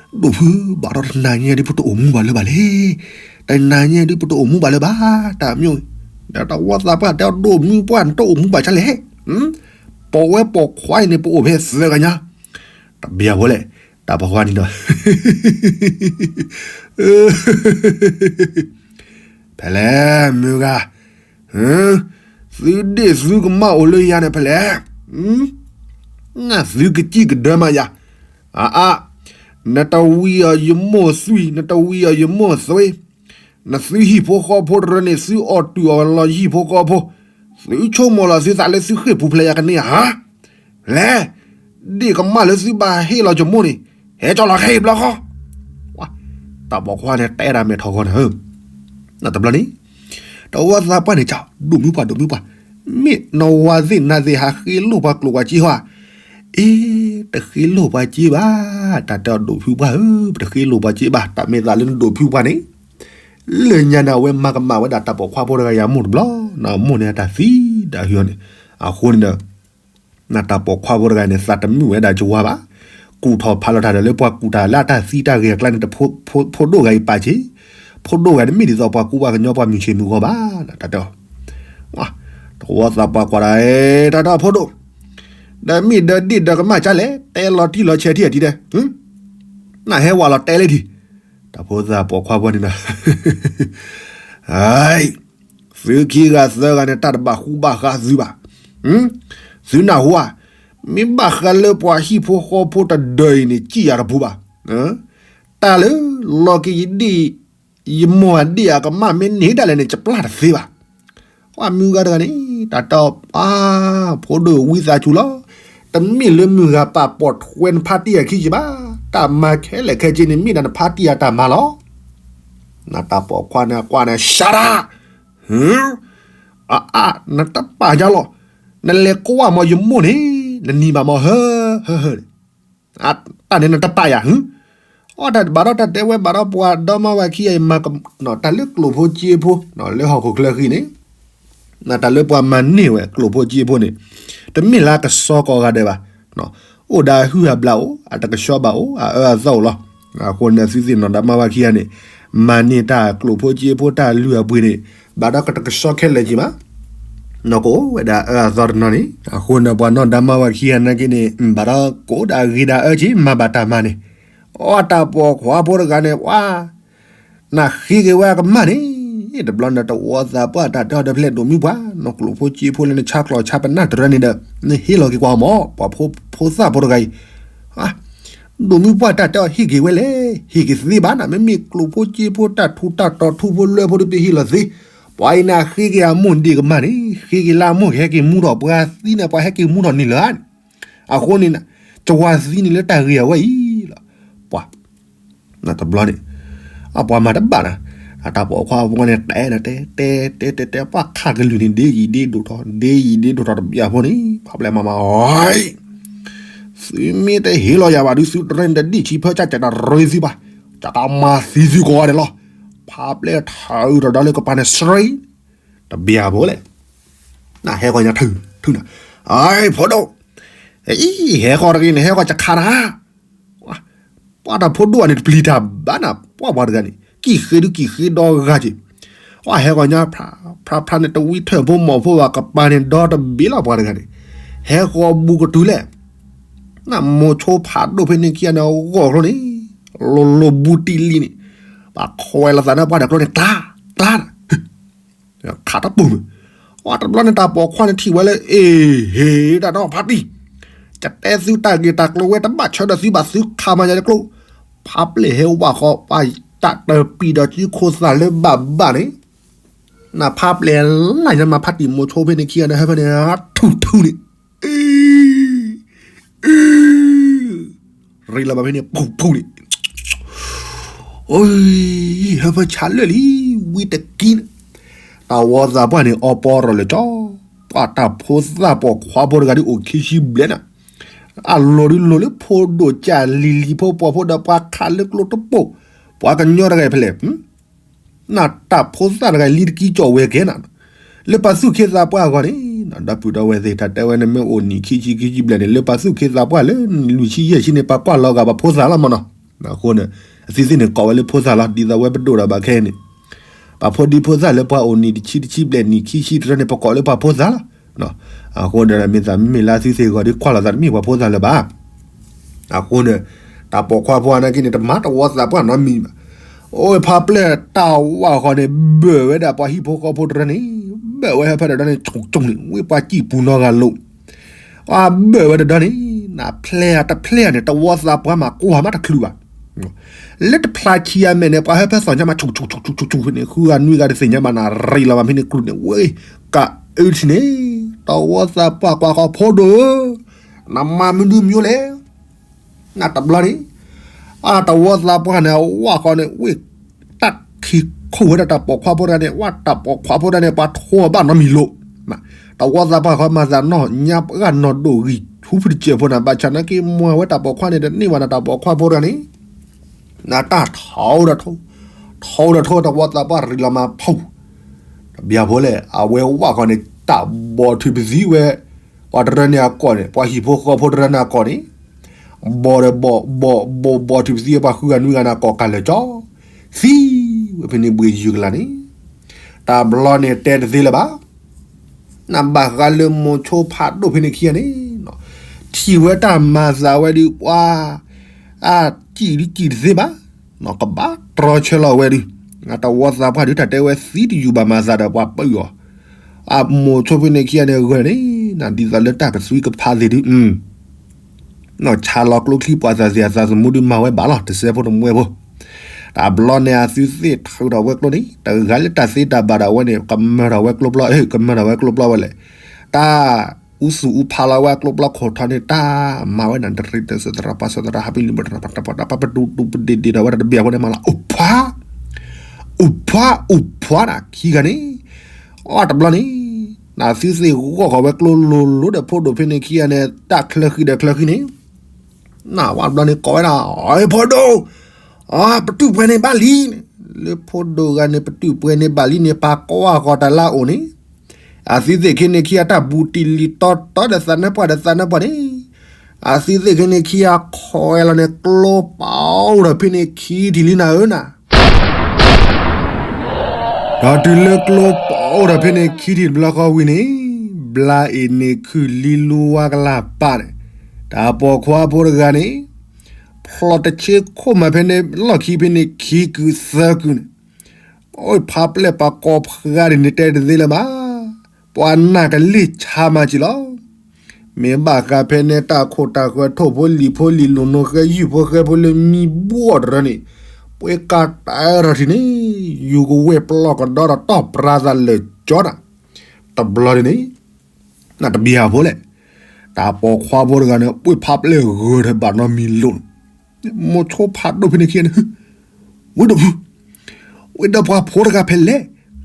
ဒိၣ်ဖု ဘၣ်ဒီးတနၤညါဒုးပတအိၣ်မူဘၣ်လၢၤဘၣ်လဲၣ်, တနၤညါဒုးပတအိၣ်မူဘၣ်လၢၤဘၣ်, တၢ်မ့ၢ်, ဒီးတဝီသးပှၢ်တဲအီၤ ဒိၣ်မုၢ်ပှၢ် နတအိၣ်မူဘၣ်ဆါလဲၣ်, ပိာ်ဝဲပိာ်ခွါအံၤန့ၣ် ပအိၣ်ဖဲသၢဂၤညါ, တဘၣ်ဖိလဲၣ်, တၢ်ပိာ်ခွါန့ၣ်ဒီး ဖဲလဲၣ် မုၢ်ဂၤ, သုဒ့ၣ်သုကမၣ်အိၣ်လၢယၤန့ၣ်ဖဲလဲၣ်, နသုကစံၣ်ကဒၢမးယၤ, အါအါ, နတဝံၤအီၤယမိၢ်သွံၣ် နတဝံၤအီၤယမိၢ်သွံၣ်, နသုဟံၣ်ဖိဃီဖိတရၢန့ၣ် သုအီၣ်တုာ်အီၤလီၤယဟံၣ်ဖိဃီဖိ, သုဆိကမိၣ်လီၤသုသးလၢသုဃ့ၢ်ပူၤဖျဲးယၤကန့ၢ်ဧါ, လဲၣ်, ဒ့ၣ်ကမၣ်လၢသုဘၣ်ဟ့ၣ်လီၤယမိၢ်န့ၣ်, ဟဲကၠီလီၤခဲအံၤဘျီဃီ, တၢ်ပိာ်ခွါန့ၣ် တဲဒၣ်မဲာ်ထီၣ်ဂီၤန့ၣ်ဧၢ, တဘျီန့ၣ်, တဝီသးပှၢ်န့ၣ် ကၠီ ဒိၣ်မုၢ်ပှၢ် ဒိၣ်မုၢ်ပှၢ်, မ့ၢ်နဝၤသ့ၣ်နၤသ့ၣ်ဟးဃ့လိၢ်ပှၤကျိၣ်ပှၤစ့ဟီဧါ, အ့ တဃ့လိၢ်ပှၤစ့ဘၣ်, တၢ်တဲအီၤဒိၣ်ဖုပှၢ်ဧၢ, ပတဃ့လိၢ်ပှၤစ့ဘၣ်, တၢ်မ့ၢ်သးလၢနဒိၣ်ဖုပှၢ်န့ၣ်, လၢညါန့ၣ် အဝဲမၤကမၣ်ဝဲဒၣ်တၢ်ပိာ်ခွါဖိတဂၤအံၤအမိၢ်တဘျီ, နမိၢ်န့ၣ်တၢ်သံတၢ်ဟံးအီၤန့ၣ်, အဃိန့ၣ်ဒီး နတၢ်ပိာ်ခွါဖိတဂၤန့ၣ် သးတမုာ်ဝဲဒၣ်ကဝါဘၣ်, ကူၣ်ထီၣ်ဖးလီၤတၢ်ဒီးလၢပှၤကူၣ်တၢ်လၢအတၢ်သံတၢ်ဂ့ၤအကျါန့ၣ် ဖိဒိၣ်ဂၤအံၤပာ်စ့, ဖိဒိၣ်ဂၤန့ၣ်မ့ၢ်ဒ်သိးပှၤကူပှၤကညီပှၤမုၢ်ဆ့ၣ်မုၢ်ဂီၤဘၣ်, တၢ်တဲအီၤ, တဝီသးပှၢ်ကွၢ်ဒၣ်, တၢ်တဲအီၤဖိဒိၣ်, ဒီးမ့ၢ်ဒီးဒ့ၣ်ဒီးကမၣ်ကၠါလဲၣ်, တဲလီၤတံၢ်လီၤဆဲးထံၣ်အထံတဲ, နဟဲဝဲလီၤတဲလၢထံ, တၢ်ဖိသၣ်ပိာ်ခွါဖိန့ၣ်ဒီး သုခံဂၤသၢဂၤန့ၣ် တၢ်တဘၣ်ဃူဘၣ်ဃးသုဘၣ်. သုနၢ်ဟူဧါ, မ့ၢ်ဘၣ်ဃးလၢပှၤဟံၣ်ဖိဃီဖိတဒၢးအံၤန့ၣ် စံၣ်ယၤတပူၤဘၣ်. တၢ်လၢ လီၤက့ၤယဒ့ၣ် ယမိၢ်အဒ့ၣ်အကမၣ်မ့ၢ်န့ၢ်ဒၣ်လဲာ်န့ၣ် ယပျၢ်တသ့ဘၣ်. ပှၤမုၢ်ဂၤတဂၤန့ၣ် တၢ်တဲအီၤ ပၢ် ဖိဒိၣ်ဝံသးစူၤလီၤ. တမ့ၢ်လၢမုၢ်ဂၤပာ်ပိာ်ထွဲနဖါတံၢ်အခံက့ၤဘၣ်. တၢ်မၤခဲလၢာ်ခဲဆ့န့ၣ် မ့ၢ်ဒၣ်နဖါတံၢ်အတၢ်မၤလီၤ. နတၢ်ပိာ်ခွါန့ၣ်ကွၢ်န့ၣ် ရှါတၢ်, အါ နတပာ်ယၤလီၤ, နလဲၤကွၢ်မ့ၢ်ယမိၢ်န့ၣ် နနံၤဘၣ်မ့ၢ်ဟၢ ဟၢ ဟၢ တၢ်န့ၣ်နတပာ်ယၤ, အီၣ်တၢ်ဘၣ်ဒီးတၢ်တဲဝဲဘၣ်ဒီးပှၤဒီမါဝၤခံဂၤအံၤမၤ တၢ်လၢကျိာ်ဖိစ့ဖိ လၢဟီၣ်ခိၣ်ချၢဃံန့ၣ်, တၢ်လၢပှၤမၤန့ၢ်ဝဲကျိာ်ဖိစ့ဖိန့ၣ် တမ့ၢ်လၢကစီကီးဂၤဒဲးဘၣ်, အိၣ်ဒီးအဟုၣ်အဘျၣ်အိၣ် အတကဆှီဘၣ်အိၣ် အအၢအသီအိၣ်လီၤ. အဃိန့ၣ်သုသ့ၣ်နီၣ်ဒီမါဝၤခံဂၤန့ၣ် မၤန့ၢ်တၢ်ကျိာ်ဖိစ့ဖိတၢ်လုၢ်အပှ့ၤန့ၣ် ဘၣ်ဒီးကတကဆှီခဲလၢာ်က့ၤမး နီၢ်ကအိၣ်ဝဲဒၣ်အအၢအသီတနီၤန့ၣ်, အဃိန့ၣ်ပှၤနီၣ်ဒီမါဝၤခံဂၤနာ်က့န့ၣ် ဘၣ်ဒီးကအိၣ်ဒီးအဂ့ၤဒီးအအၢက့ၤ မၤဘၣ်တၢ်မၤန့ၣ်, အီၣ်တၢ်ပိာ်ခွါဖိတဂၤန့ၣ် ပှၤ နဃ့က့ၤဝဲအကမၢ်န့ၣ်, တဘျီန့ၣ်တဝီသးပှၢ်တၢ်တဲအီၤတဖျဲၣ်ဒိၣ်မုၢ်ပှၢ် နီၢ်ကျိာ်ဖိစ့ဖိလၢနဆါကျိာ်ဆါပနၢ်တရၢန့ၣ်ဒီး နဟ့ၣ်လီၤက့ၤကွၢ်အီၤမး ပှၤဖိသၣ်ဖိတဂၤအံၤ ဒိၣ်မုၢ်ပှၢ်တၢ်တဲအီၤဟ့ၣ်က့ၤဝဲလဲၣ် ဟ့ၣ်က့ၤသ့ဘၣ်နၤ မ့မ့ၢ်ကျိာ်ဖိစ့ဖိတၢ်ထူးတၢ်တီၤထူဖိလွဲဖိတဘ့ၣ်ဟ့ၣ်လီၤသ့, ပှၤအံၤန့ၣ်ဃ့က့ၤအမိၢ်ဒ့ၣ်ကမၢ်န့ၣ် ဃ့က့ၤလၢအမိၢ်ကဟဲက့ၤမူထီၣ်ပှၤသံန့ၣ် ပှၤဟဲက့ၤမူထီၣ်န့ၣ်လၢၤန့ၣ်, အဃိန့ၣ် ကဝၤသံန့ၣ်လၢတၢ်ဂ့ၤအဝဲအံၤလီၤ, ပှၤ တဘျီန့ၣ် အပှၤမၤတဘၣ်နၤ, အတၢ်ပိာ်ခွါဖိန့ၣ် တဲနတဲ တဲတဲတဲတဲ ပှၤခးကလုၢ်န့ၣ် ဒ့ယံာ်ဒ့ဒိၣ်ထီၣ် ဒ့ယံာ်ဒ့ဒိၣ်ထီၣ်တဘျီဖိန့ၣ် ဖးပျဲၢ်မၤမၤအီၤ, သုမ့ၢ်တဟ့ၣ်လီၤယၤဘၣ်ဒုး သုတရၢန့ၣ်တဒံၣ်ဆံးဖၢ ကကတရ့သုဘၣ်, ကကမၤသံသုကိးဂၤဒဲးလီၤ, ဖးပျဲၢ်ထၢၣ်တဒီလၢကပၤန့ၣ် စရ့ တဘျီဖိလဲၣ်, နဟဲဃီၤညါထုထုနၤ, အဖိဒိၣ် အံၤ ဟဲဃီၤတဂ့ၤန့ၣ် ဟဲဃီၤကခးနၤ, ပှၤတၢ်ဖိဒိၣ်အန့ၣ်တပျံၤတၢ်ဘၣ်နၤ ပှၤပှၤတဂၤန့ၣ် ကံၣ်ဃ့ဒုးကံၣ်ဃ့ဒီဂၤက့ၤ, ပှၤဟဲဃီၤညါ ဖျါဖျါန့ၣ်တဝံထၢၣ်ဖိမီၢ်ဖိဘၣ် ကပၤန့ၣ်ဒီတဘ့ၣ်လီၤပှၤတဂၤန့ၣ်, ဟဲဃီၤဘူးကတုၤလဲၣ်, နမိၤဆိဖးဒိၣ်ဖဲန့ၣ်ခံဂၤန့ၣ် အဂီၢ်ကျိန့ၣ် လိၤလိၤဘူးတံၢ်လံန့ၣ်, ပှၤခွဲးလီၤသးန့ၣ် ပှၤတၢ်ကျိန့ၣ် ကျါ ကျါ ခးတပူၤမုၢ်, အတဘျီန့ၣ်တၢ်ပိာ်ခွါန့ၣ်ထံၣ်ဝဲလၢ အ့ၣ် ဟ့ၣ် တၢ်နီၢ်ဖါတံၢ်, ကတဲသုတၢ်ဂ့ၢ်တၢ်ကျိၤဝဲတဘၣ်ဆၢဒီးသုဘၣ်သုခးမၤညါတကျိ, ဖးပျဲၢ်ဟဲဝၣ်ဃီ ပှၤတၢ်တပံၤဒီးစုခိၣ်သၣ်လၢဘၣ်ဘၣ်န့ၣ်, နဖးပျဲၢ်လၢ်ညါမး ဖါတံၢ်မိၤဆိဖဲန့ၣ်ခံဂၤန့ၣ် ဟဲဖဲန့ၣ် ထူထူန့ၣ် အ ရ့လီၤဘၣ်ဖဲန့ၣ် ပူၤပူၤန့ၣ်, ဟဲဖဲဆါလၢာ်လံ, ဝံတကံန့ၣ်, တၢ်ဝီသးပှၢ်န့ၣ် အီပီရီၣ်လၢာ်ကၠီ, ပှၤတၢ်ဖိသၣ်ပိာ်ခွါဖိတဂၤဒ်အိၣ်ခံဆံဘျဲၣ်နၤ, အလီၤဒုးလီၤလၢဖိဒိၣ်ကၢ်လံၤလံၤဖိပှၤဖိဒီးပှၤခးလၢကျိတပိၢ်, ပှၤကညီတဂၤဖဲလဲၣ် နတၢ်ဖိသၣ်တဂၤလံတကံကၠီၣ်ဝဲကဲနၤ, လၢပှၤသူၣ်က့သးပှၢ်အဂီၢ်န့ၣ်, ဒီပုၢ်ဒီဝဲၢ်သ့ၣ် တၢ်တဲဝဲန့ၣ်မ့ၢ်အိၣ်နံၣ်ခံဆံခံဆံဘျဲၣ်န့ၣ် လၢပှၤသူၣ်က့သးပှၢ်လၢနံၣ်လွံၢ်ဆံယဲၢ်ဆံန့ၣ် ပှၤကွၢ်လီၤဂာ်ပှၤဖိသၣ်လီၤမနီၤ, အဃိန့ၣ် အသုသ့ၣ်န့ၣ်ကိးဝဲလၢဖိသၣ်လီၤ ဒ်သိးဝဲပဒိၣ်ဒီးဘၣ်ခဲအံၤန့ၣ်, ပှၤဖိဒံဖိသၣ်လၢပှၤအိၣ်နံၣ်တဆံတဆံဘျဲၣ်နံၣ်ခံဆံတရၢန့ၣ် ပကိးလၢပှၤဖိသၣ်လီၤ, အဃိဒီးမ့ၢ်သးမ့ၢ်လၢသုသ့ၣ်ဂီၢ်ဒ်ကွၢ်လီၤသးတမ့ၢ်ပှၤဖိသၣ်လၢၤဘၣ် အဃိန့ၣ် တၢ်ပိာ်ခွါဖိအနာ်က့န့ၣ် တမၤတဝီသးပှၢ်နီတမံၤဘၣ်. အိၣ်ဖးပျဲၢ်တၢ်ဝၣ်ဃီန့ၣ် ဘၢၣ်ဝဲဒၣ်ပှၤဟံၣ်ဖိဃီဖိတရၢန့ၣ်, ဘၢၣ်ဝဲဟဲဖဲဒီးန့ၣ် ကၠူၣ်ကၠူၣ်န့ၣ် ဝ့ၢ်ပှၤစံၣ်ပူၤနီတဂၤလိာ်, အဘၢၣ်ဝဲတဒီန့ၣ် နဖျဲၣ်တဖျဲၣ်န့ၣ် တဝီသးပှၢ်မး ကွၢ်မးတချုးဘၣ် လၢတဖျါဆံးအမဲာ်န့ၣ် ပှၤဟဲဖဲသီၣ်ညါမး ဆူၣ်ဆူၣ်ဆူၣ်ဆူၣ်ဖဲန့ၣ် ဃုဂၤနွံဂၤတသ့ၣ်ညါဘၣ် နရ့လီၤဘၣ်ဖဲန့ၣ် ကျူၣ်န့ၣ် ဝ့ၢ် ကအၢထံန့ၣ် တဝီသးပှၢ်ကွၢ်ဃီဖိဒိၣ်ဧၢ, နမၤမနုၤမံၤလဲၣ်, နတဘျီန့ၣ် အတဝီသးပှၢ်န့ၣ် အဝၣ်ဃီန့ၣ် ဝ့ၢ် တၢ်ခံးခိၣ်ဝဲဒၣ်တၢ်ပိာ်ခွါဖိတဂၤန့ၣ် ဝဲတၢ်ပိာ်ခွါဖိတဂၤန့ၣ် ပှၤထိးဘၣ်နီတမံၤလိာ်, တဝီသးပှၢ်ဃီမၤသးနီၢ်ညါပှၢ်နီၢ်ဒိၣ်ဂံၢ်ထူဖုတစဲးဖိန့ၣ် ဘၣ်ဆၣ်နာ်က့မွၤဝဲတၢ်ပိာ်ခွါန့ၣ် တန့ၢ်ဘၣ်နတၢ်ပိာ်ခွါဖိတဂၤန့ၣ် နတၢ်ထီဒီးထိး, ထီဒီးထိး တဝီသးပှၢ်ရ့လီၤမးဖီ, တဘျီဖိလဲၣ် အဝဲဝၣ်ဃီန့ၣ် တၢ်ဘီၣ်ထုးပသံဝဲ ပှၤတရၢန့ၣ်အကိာ်န့ၣ် ပှၤဟံၣ်ဖိဃီဖိတရၢန့ၣ်အကိာ်န့ၣ် ဘီၣ်ဒီးဘီၣ် ဘီၣ် ဘီၣ် ဘီၣ်ထုးပသံဝဲပှၤဃုဂၤနွံဂၤန့ၣ်အကိာ်ကၤလၢာ်ကၠီ, သံဝဲဖဲန့ၣ်ဘှ့ၣ်ယုၢ်ကလာ်န့ၣ်, တဘျီန့ၣ်တဲတသ့လၢၤဘၣ် နဘၣ်ဃးလၢမိၤဆိဖးဒိၣ်ဖဲန့ၣ်ခံဂၤန့ၣ်, ထံၣ်ဝဲတၢ်မၤသးဝဲဒုး ပှၤ အစံၣ်ဒုးစံၣ်တသ့ဘၣ်, ကဘၣ်တြီဆၢလီၤဝဲဒုး, တဝီသးပှၢ်ဒုးတၢ်တဲဝဲသံတယူၢ်ဘၣ်မၤသးဒီးပှၤပၢအီၤ, အမိၤဆိဖဲန့ၣ်ခံဂၤန့ၣ်ဂၢၢ်န့ၣ် ဒ်သိးလၢတၢ်ကသွံကဖးသ့ၣ်ဒုး နီၢ်ဆါလီၤကျိချံပှၤသးသ့ၣ်အသးသမူဒုးမၤဝဲဘၣ်လီၤ တစဲးဖိတမှဲဖိ, တဘျီန့ၣ်အသုသ့ၣ်ထုးထီၣ်ဝဲကျိန့ၣ် တဂၤလၢတၢ်သ့တၢ်ဘၣ်ဒၣ်ဝဲန့ၣ် ကမၢထီၣ်ဝဲကျိပျီ ကမၢထီၣ်ဝဲကျိပျီဝဲလဲၣ်, တၢ်အူသူၣ်အူဖးလီၤဝဲကျိပျီခိၣ်ထီန့ၣ် တၢ်မၤဝဲန့ၣ် တရံးတစၢသရၣ်ပှၤစၢသရၣ်ဟးပလံၤမတရၢ်ပတၢ်ပတၢ်ပပဒူတူပဒ့ဒ့ဒီးဝဲတၢ်တဘျီဖိန့ၣ်မးလီၤ အိၣ်ဖး အိၣ်ဖှါအိၣ်ဖှါနၤခံဂၤန့ၣ်, အီၣ်တဘျီန့ၣ်, နသုသ့ၣ်ဂီၢ်ဃီၤဝဲကျိလိၤလိၤဒီးဖိဒိၣ်ဖဲန့ၣ်ခံဂၤန့ၣ် တၢ်ချၢဃံဒီးချၢဃံန့ၣ်, နဝဲတဘျီန့ၣ်ကိးဝဲဒၣ် အဖိဒိၣ်, ပတုာ်ပှဲၤန့ၣ်ဘၣ်လံန့ၣ်, လၢဖိဒိၣ်ဂၤန့ၣ် ပတုာ်ပှဲၤန့ၣ်ဘၣ်လံန့ၣ် ပာ်ကွၢ်ဃီၤတၢ်လၢအအိၣ်န့ၣ်, အသုသ့ၣ်ခံန့ၣ်ခံဂၤတၢ်ဘူးတံၢ်လံၤတီတီဒီးသးနၢပှၢ်ဒီးသးနၢပှၢ်န့ၣ်, အသုသ့ၣ်ခံန့ၣ်ခံဂၤခွဲးလီၤန့ၣ် ကျိပာ်အိၣ်ဒီးဖဲန့ၣ်ခံထံၣ်လံနၤဧၢနၤ ဒီးတုၤလၢကျိပာ်အိၣ်ဒီးဖဲန့ၣ်ခံထံၣ်တဘျီဃီဝံၤန့ၣ်, ဘျါအ့ၣ်န့ၣ်ခုၣ်လံလူဝါကလၢ်ပာ်န့ၣ်, တၢ်ပိာ်ခွါဖိတဂၤန့ၣ်, ဖျိးတဆ့ခိၣ်မးဖဲန့ၣ်လီၢ်ခံဖဲန့ၣ်ခံကုာ်သၢကုာ်န့ၣ်, အိၣ်ဖးပျဲၢ်ပှၤကိးဖှါဒ်န့ၣ်တဲတသ့လၢၤဘၣ်, ပှၤနာ်ကလံၢ်ဆါမးက့ၤလီၤ မ့ၢ်ဘၣ်ဃးဖဲန့ၣ်တၢ်ခိၣ်တၢ်ဃၢၤထိၣ်ဖိလံာ်ဖိလံာ်လိၤနိဃဲယုၢ်ဖိဃဲဖိလၢမံဘှီၣ်တရၢန့ၣ်, ပှဲၤကၤတၢ်ထံၣ်န့ၣ်, ယူၤကဝဲၢ်ပျီကဒီဒီးတီၢ်ပြၤသးလၢာ်ကၠီတၢ်, တဘျီန့ၣ်, နတဘံၣ်ဟးဖိလဲၣ်, တၢ်ပိာ်ခွါဖိတဂၤန့ၣ် အိၣ်ဖးပျဲၢ်ဂၢၢ်ဒီးဘၣ်နီတမံၤလိၤန့ၣ်, မိၤဆိဖးဒိၣ်ဖဲန့ၣ်ခံဂၤန့ၣ်, ဝ့ၢ်ဒီးဖု ဝ့ၢ်ဒီးပှၤဖိတဂၤဖဲလဲၣ်,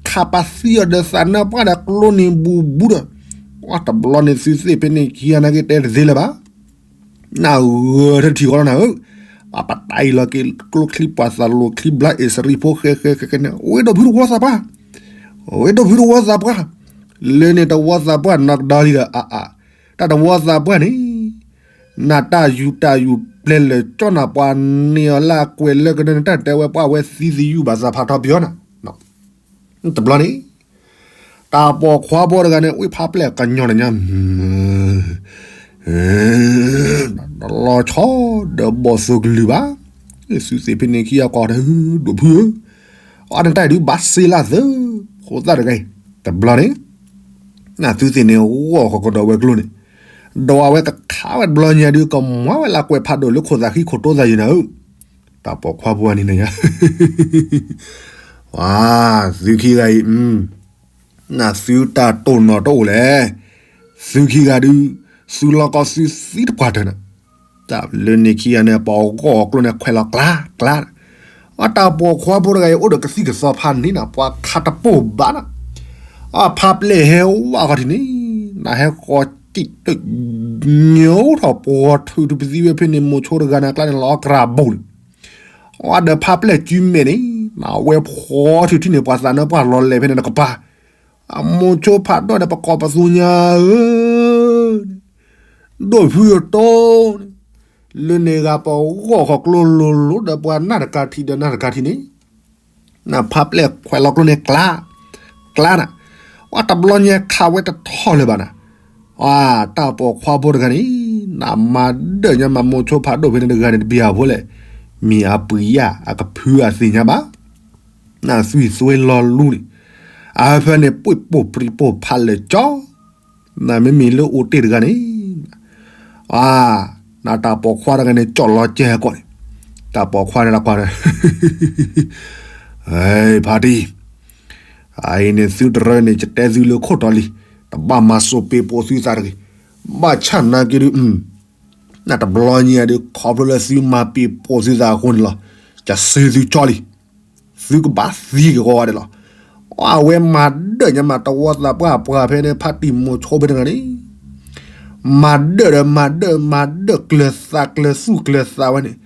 ခးပာ်သံအီၤဒီးသးနၢပှၢ်ဒီးကျိန့ၣ်ဘူးဘူးဒီး, အတဘျီန့ၣ်သုသ့ၣ်ဖဲန့ၣ်ခံဂၤနာ်က့တဲတသ့လၢၤဘၣ်, နဂၢၢ်ထၢၣ်ထံၣ်ဃီလီၤနၤဧၢ, ပှၤပတၢ်အံၤလီၤက့ၤကျိချံပှၤသးလိၤချံဘျါအ့ၣ်စရံဖိ ဃဲဃဲဃဲဃဲန့ၣ် ဝ့ၢ်ဒီးဖုတဝီသးပှၢ်, ဝ့ၢ်ဒီးဖုတဝီသးပှၢ်, လၢန့ၣ်တဝီသးပှၢ်နီၢ်ကဒီလံဒီးအါအါ, တၢ်တဝီသးပှၢ်န့ၣ် နတၢ်ယူၤတၢ်ယူၤပျဲလၢာ်ကၠီနၤပှၤန့ၢ်အီၤလၢအကွဲးလၢကဒၢန့ၣ် တၢ်တဲဝဲပှၤဝဲသံသယုၢ်ဘၣ်သးဖးထီပယီၤနၤ, တဘျီန့ၣ်, တၢ်ပိာ်ခွါဖိတဂၤန့ၣ် ဝ့ၢ်ဖးပျဲၢ်ကညီနညါ တလီၤဆီဒီးဘီၣ်သိၣ်ကလုၢ်ဘၣ်, သုသ့ၣ်ဖဲန့ၣ်ခံဂၤကိးတၢ်ဒိၣ်ဖုဧၢ, အန့ၣ်တၢ်ဒုးဘၣ်စ့လၢသၢ, ဃိသတးတဂၤအံၤ, တဘျီန့ၣ်, နသုသ့ၣ်န့ၣ်ဂီၢ်ဃီၤကဒီးဝဲကျိန့ၣ်, ဒီးအဝဲကခးဝဲတဘျီညါဒုးကမၤဝဲလၢကွဲးဖးဒိၣ်လၢခိၣ်သးဃံခိၣ်တိသးယံၤနၤဧၢ, တၢ်ပိာ်ခွါဖိန့ၣ်နညါ ဝါ, သုခံဂၤအံၤ, နသုတၢ်တိၢ်နီၣ်တအိၣ်လဲၣ်, သုခံဂၤဒုး, သုလီၤကီသုသံတပှၢ်တၢၢ်နၤ, တၢ်လၢန့ၣ်ခံဂၤန့ၣ် ပှၤဂီၢ်အကျိန့ၣ်ခွဲးလီၤကျါ, ကျါ, အတၢ်ပိာ်ခွါဖိတဂၤအံၤအိၣ်ဒီးကသံၣ်ကသီဖးန့ၣ်နၤ ပှၤခးတပိၢ်ဘၣ်နၤ, အဖးပျဲၢ်ဟဲဝဲဃီၤထံၣ်န့ၣ်, နဟဲဃီၤတံၢ်တ ညိထီၣ်ပှီၤထုး ထူပသံဝဲဖဲန့ၣ် မိၤဆိတဂၤန့ၣ် အကျါန့ၣ်လီၤအကြၢးဘူးန့ၣ်, အဒီးဖးပျဲၢ်ကုမဲာ်န့ၣ်, နဝဲဖှီထူထံန့ၣ် ပှၤသးနၢပှၢ်လီၤလဲၤဖဲန့ၣ်တကပၤ, အမိၤဆိဖးဒိၣ်န့ၣ် ပကိးပသူညါဧၢ, ဒိၣ်ဖုအတီန့ၣ်, လၢန့ၣ်ဂၤပဂီၢ်ဃီၤကျိလိၤလိၤဒီးပှၤနၢ်တကၤထံးဒီးနၢ်တကၤထံးန့ၣ် နဖးပျဲၢ်ခွဲးလီၤကျိန့ၣ်ကျါ, ကျါနၤ, အတဘျီညါခးဝဲတထီၣ်လၢၤဘၣ်နၤ, အတၢ်ပိာ်ခွါဖိတဂၤန့ၣ်, နမၤဒၢၣ်ညါမၤမိၤဆိဖးဒိၣ်ဖဲန့ၣ်တဂၤန့ၣ် တဘံၣ်ဟးဖိလဲၣ်, မ့ၢ်အပှ့ၤယၢ်အကဖုအသ့ၣ်ညါဘၣ်, နသွံၣ်သွဲလီၤလူန့ၣ်, အဟၢဖၢန့ၣ် ပှ့ၢ်ပိၢ်ပြံပိၢ်ဖးလၢာ်ကၠီ နမ့မ့ၢ်လၢအိၣ်တ့ၢ်တဂၤန့ၣ်, အ, နတၢ်ပိာ်ခွါတဂၤန့ၣ် ကၠီၣ်လီၤကဲဟဲကီးန့ၣ်, တၢ်ပိာ်ခွါန့ၣ်တၢ်ကွၢ်န့ၣ်, ဖါတံၢ်, အအံၤန့ၣ်သုတရၢန့ၣ် ယတဲသုလၢခိၣ်တီလံ, တဘၣ်မၤစိးပ့းပိာ်သုသးတဂ့ၤ, ဘၣ်ဆၣ်နာ်က့ဒုး, နတဘျီညါဒုး ခီဖျိလၢသုမၤပ့းပိာ်သုသးအဃိန့ၣ်လီၤ, ယစၢသုကၠီလံ သုကဘၣ်သံက့ၤကိးဂၤဒဲးလီၤ. အဝဲမၤဒၢၣ်ညါမး တဝီသးပှၢ်ပှၢ်ဖဲန့ၣ် ဖါတံၢ်မိၤဆိဖဲတဂၤန့ၣ်, မၤဒၢၣ်ဒီးမၤဒၢၣ် မၤဒၢၣ်ကျၢၤသးကျၢၤသူၣ်ကျၢၤသးဝဲန့ၣ်,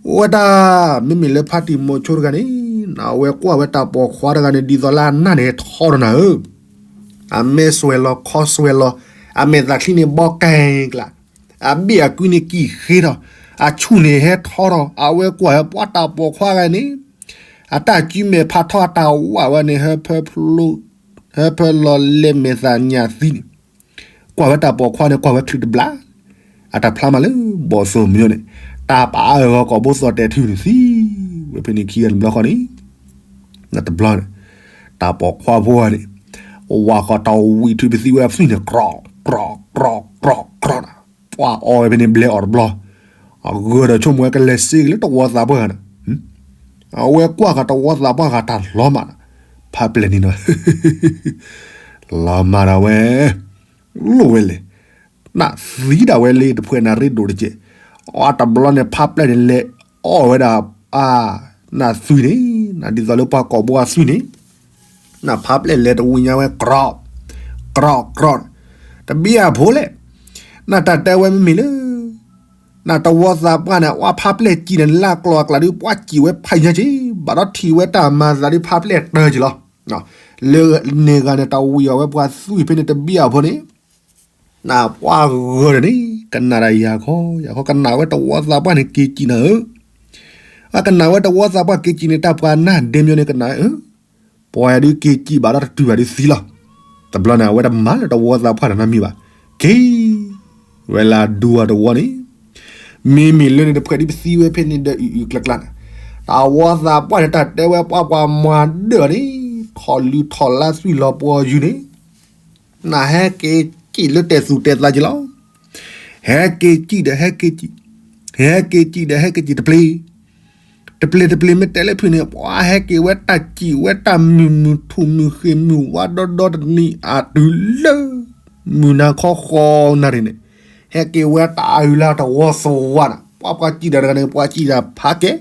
ဝဲတၢ်, မ့မ့ၢ်လၢဖါတံၢ်မိၤဆိတဂၤန့ၣ်, အဝဲကွၢ်ဝဲတၢ်ပိာ်ခွါတဂၤန့ၣ် ဒ်သိးလၢအနၢ်န့ၣ်ဟဲထီဒီးနၤဧၢ, အမဲာ်စွဲးလီၤခီစွဲးလီၤ, အမဲာ်သးချံန့ၣ်ဘီကဲကျါ အဘ့ၣ်အကုန့ၣ်ကံၣ်ဃ့ထီၣ်, အဆူၣ်န့ၣ်ဟဲထီထီၣ်, အဝဲကွၢ်ဟဲပှၤတၢ်ပိာ်ခွါဂၤန့ၣ်, အတၢ်ကုမဲာ်ဖးထီအတၢ်ဝးဝဲန့ၣ် ဟၢဖၢဖျိ, ဟၢဖၢလီၤလဲမဲာ်သးညၣ်သံန့ၣ်, ကွၢ်ဝဲတၢ်ပိာ်ခွါန့ၣ် ကွၢ်ဝဲချုးတဘျါ, အတၢ်ဖျါမးလၢ ဘီၣ်သိၣ်မညိန့ၣ်, တၢ်ပာ်အၢၣ်ဂီၤကိာ်ဘိသီၣ်တဲာ်ထုန့ၣ်သံ, ဝဲဖဲန့ၣ်ခံဂၤတဘျီဃီန့ၣ် နတဘျီန့ၣ်, တၢ်ပိာ်ခွါဖိန့ၣ်, ဝးဃီၤတၢ်ဝံၣ်ထုပသံဝဲအသွံၣ်န့ၣ် ကြီၣ်ကြီၣ်ကြီၣ်ကြီၣ်နၤ, ပှၤအီဝဲဖဲန့ၣ်ဘျဲအီၤတဘျီ, အဂၢၢ်ဒီးဆိကမိၣ်ဝဲကလဲၤစ့က့ၤလၢတဝီသးပှၢ်ဂၤန့ၣ်, အဝဲကွၢ်ဃီၤတဝီသးပှၢ်ဂၤတၢ်လီၤမၢ်, ဖးပျဲၢ်န့ၣ်ဒီး လီၤမၢ်ဒၣ်ဝဲ, လိၣ်ဝဲလဲၣ်, နသံဒၣ်ဝဲလၢတဖှဲးနၣ်ရံၣ်ဒိၣ်တကဲး, အတဘျီန့ၣ် ဖးပျဲၢ်န့ၣ်လဲၤအီၣ်ဝဲဒၣ်, အ, နသွံၣ်န့ၣ်, ဒ်သိးလၢပှၤကိးဘိအသွံၣ်န့ၣ်, နဖါပျဲၢ်လဲၤတဝံၤညါဝဲ ကြီ, ကြီ, ကြီ, တဘံၣ်အဖိလဲၣ်. နတၢ်တဲဝဲမ့မ့ၢ်လၢ နတဝီသးပှၢ်န့ၣ် အဝဲဖါပျဲၢ်စံၣ်န့ၣ် လၢကျိၤအကျါဒုး ပှၤစံၣ်ဝဲဖးညါက့ၤ ဘၣ်ဒီးထံၣ်ဝဲတၢ်မၤသးဒုး ဖါပျဲၢ်တၢက့ၤလီၤ. လၢန့ၣ်ဂၤန့ၣ် တၢ်ဝံၤအီၤဝဲပှၤသွံၣ်ဖဲန့ၣ်တဘံၣ်အဖိန့ၣ်, နပှၤဂီၤဒီးန့ၣ် ကနၣ်တၢ်ယၤခီ ယၤခီ ကနၣ်ဝဲတဝီသးပှၢ်န့ၣ် က့ၤစံၣ်နၤဧၢ, အကနၣ်ဝဲတဝီသးပှၢ်က့ၤစံၣ်န့ၣ် တၢ်ပှၤနၢ်ဒ့မၠိန့ၣ် ကနၣ်ဧၢ, ပှၤယၤဒုးက့ၤစံၣ်ဘၣ်ဒီးတတုၤဘၣ်ဒုးသံလီၤ. တဘျီန့ၣ် အဝဲတမၤလၢတဝီသးပှၢ်တၢ်နီတမံၤဘၣ်, က့ၤဝဲလၢဒူအတဝီန့ၣ်, မ့မ့ၢ်လၢန့ၣ်တဖှဲးဒ်ပသံဝဲဖဲန့ၣ်ဒီး အုၣ်အုၣ်ကျးကျးန့ၣ်, တဝီသးပှၢ်န့ၣ် တၢ်တဲဝဲပှၤပှၤမၤဒၢၣ်န့ၣ်, ထီၣ်လုၢ်ထီၣ်လါသွံၣ်လီၤပှီၢ်ယုၢ်န့ၣ်, နဟဲက့ၤစံၣ်လၢတဲာ်သူၣ်တဲာ်သးက့ၤလီၤ. ဟဲက့ၤစံၣ်ဒီးဟဲက့ၤစံၣ်, ဟဲက့ၤစံၣ်ဒီးဟဲက့ၤစံၣ် တပျ့ၤ, တပျ့ၤတပျ့ၤ မ့ၢ်တဲလၢဖုန့ၣ် ပှၤဟဲက့ၤဝဲတၢ်စံၣ်ဝဲတၢ်မုာ်မုာ်ထူၣ်မုာ်ဃ့ၢ်မုာ်ဝါဒီဒီတနံၤအတုၤလၢ မုၢ်နၤခီဃီနၣ်ရံၣ်န့ၣ်, ဟဲက့ၤဝဲတၢ်အုၣ်လၢတဝီသဝီနၤ, ပှၤပှၤစံၣ်တၢ်တဂၤန့ၣ် ပှၤစံၣ်တၢ်ဖးကဲ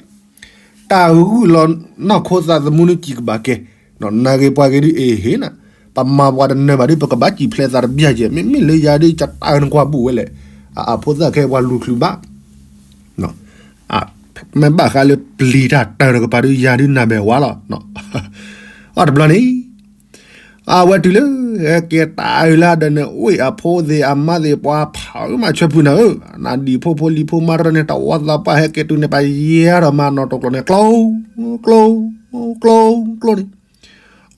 တၢ်ဂုၢ်လီၤနီၢ်ခိသးသမူန့ၣ်စံၣ်ကဘၣ်ကဲ, နဂ့ၤပှၤဂ့ၤဒုးအ့ၣ်ဟ့ၣ်နၤ, ပမၤပှၤတနၢၤဘၣ်ဒုး ပကဘၣ်စံၣ်ဖျဲးသးတဘျီကဲ, မ့မ့ၢ်လၢယၤဒုး ယတၢ်နကွၢ်ဘူးဝဲလဲၣ်, အဖိသၣ်ခဲပှၤလူၤချုးဘၣ် မ့ၢ်ဘၣ်ဃးလၢပျံၤတၢ်တၢ်တကပၤဒုး ယၤဒုးနၢ်မဲာ်ဝါလီၤ. အတဘျီန့ၣ် အဝဲတုၤလၢ ဟဲက့ၤတၢ်အုၣ်လၢဒီးန့ၣ် အိၣ်အဖိသ့ၣ်အမါသ့ၣ် ပှၤဖးအုၣ်မးဆၢဖုနၤဧၢ, နဒံၣ်ဖိဖိလံၤဖိမါတရၢန့ၣ် တဝီသးပှၢ်ဟဲက့ၤတုၤန့ၣ် ပယဲၢ်ဒီးမၤနီၢ်တကျိၤန့ၣ် ကျိ ကျိ ကျိ ကျိန့ၣ်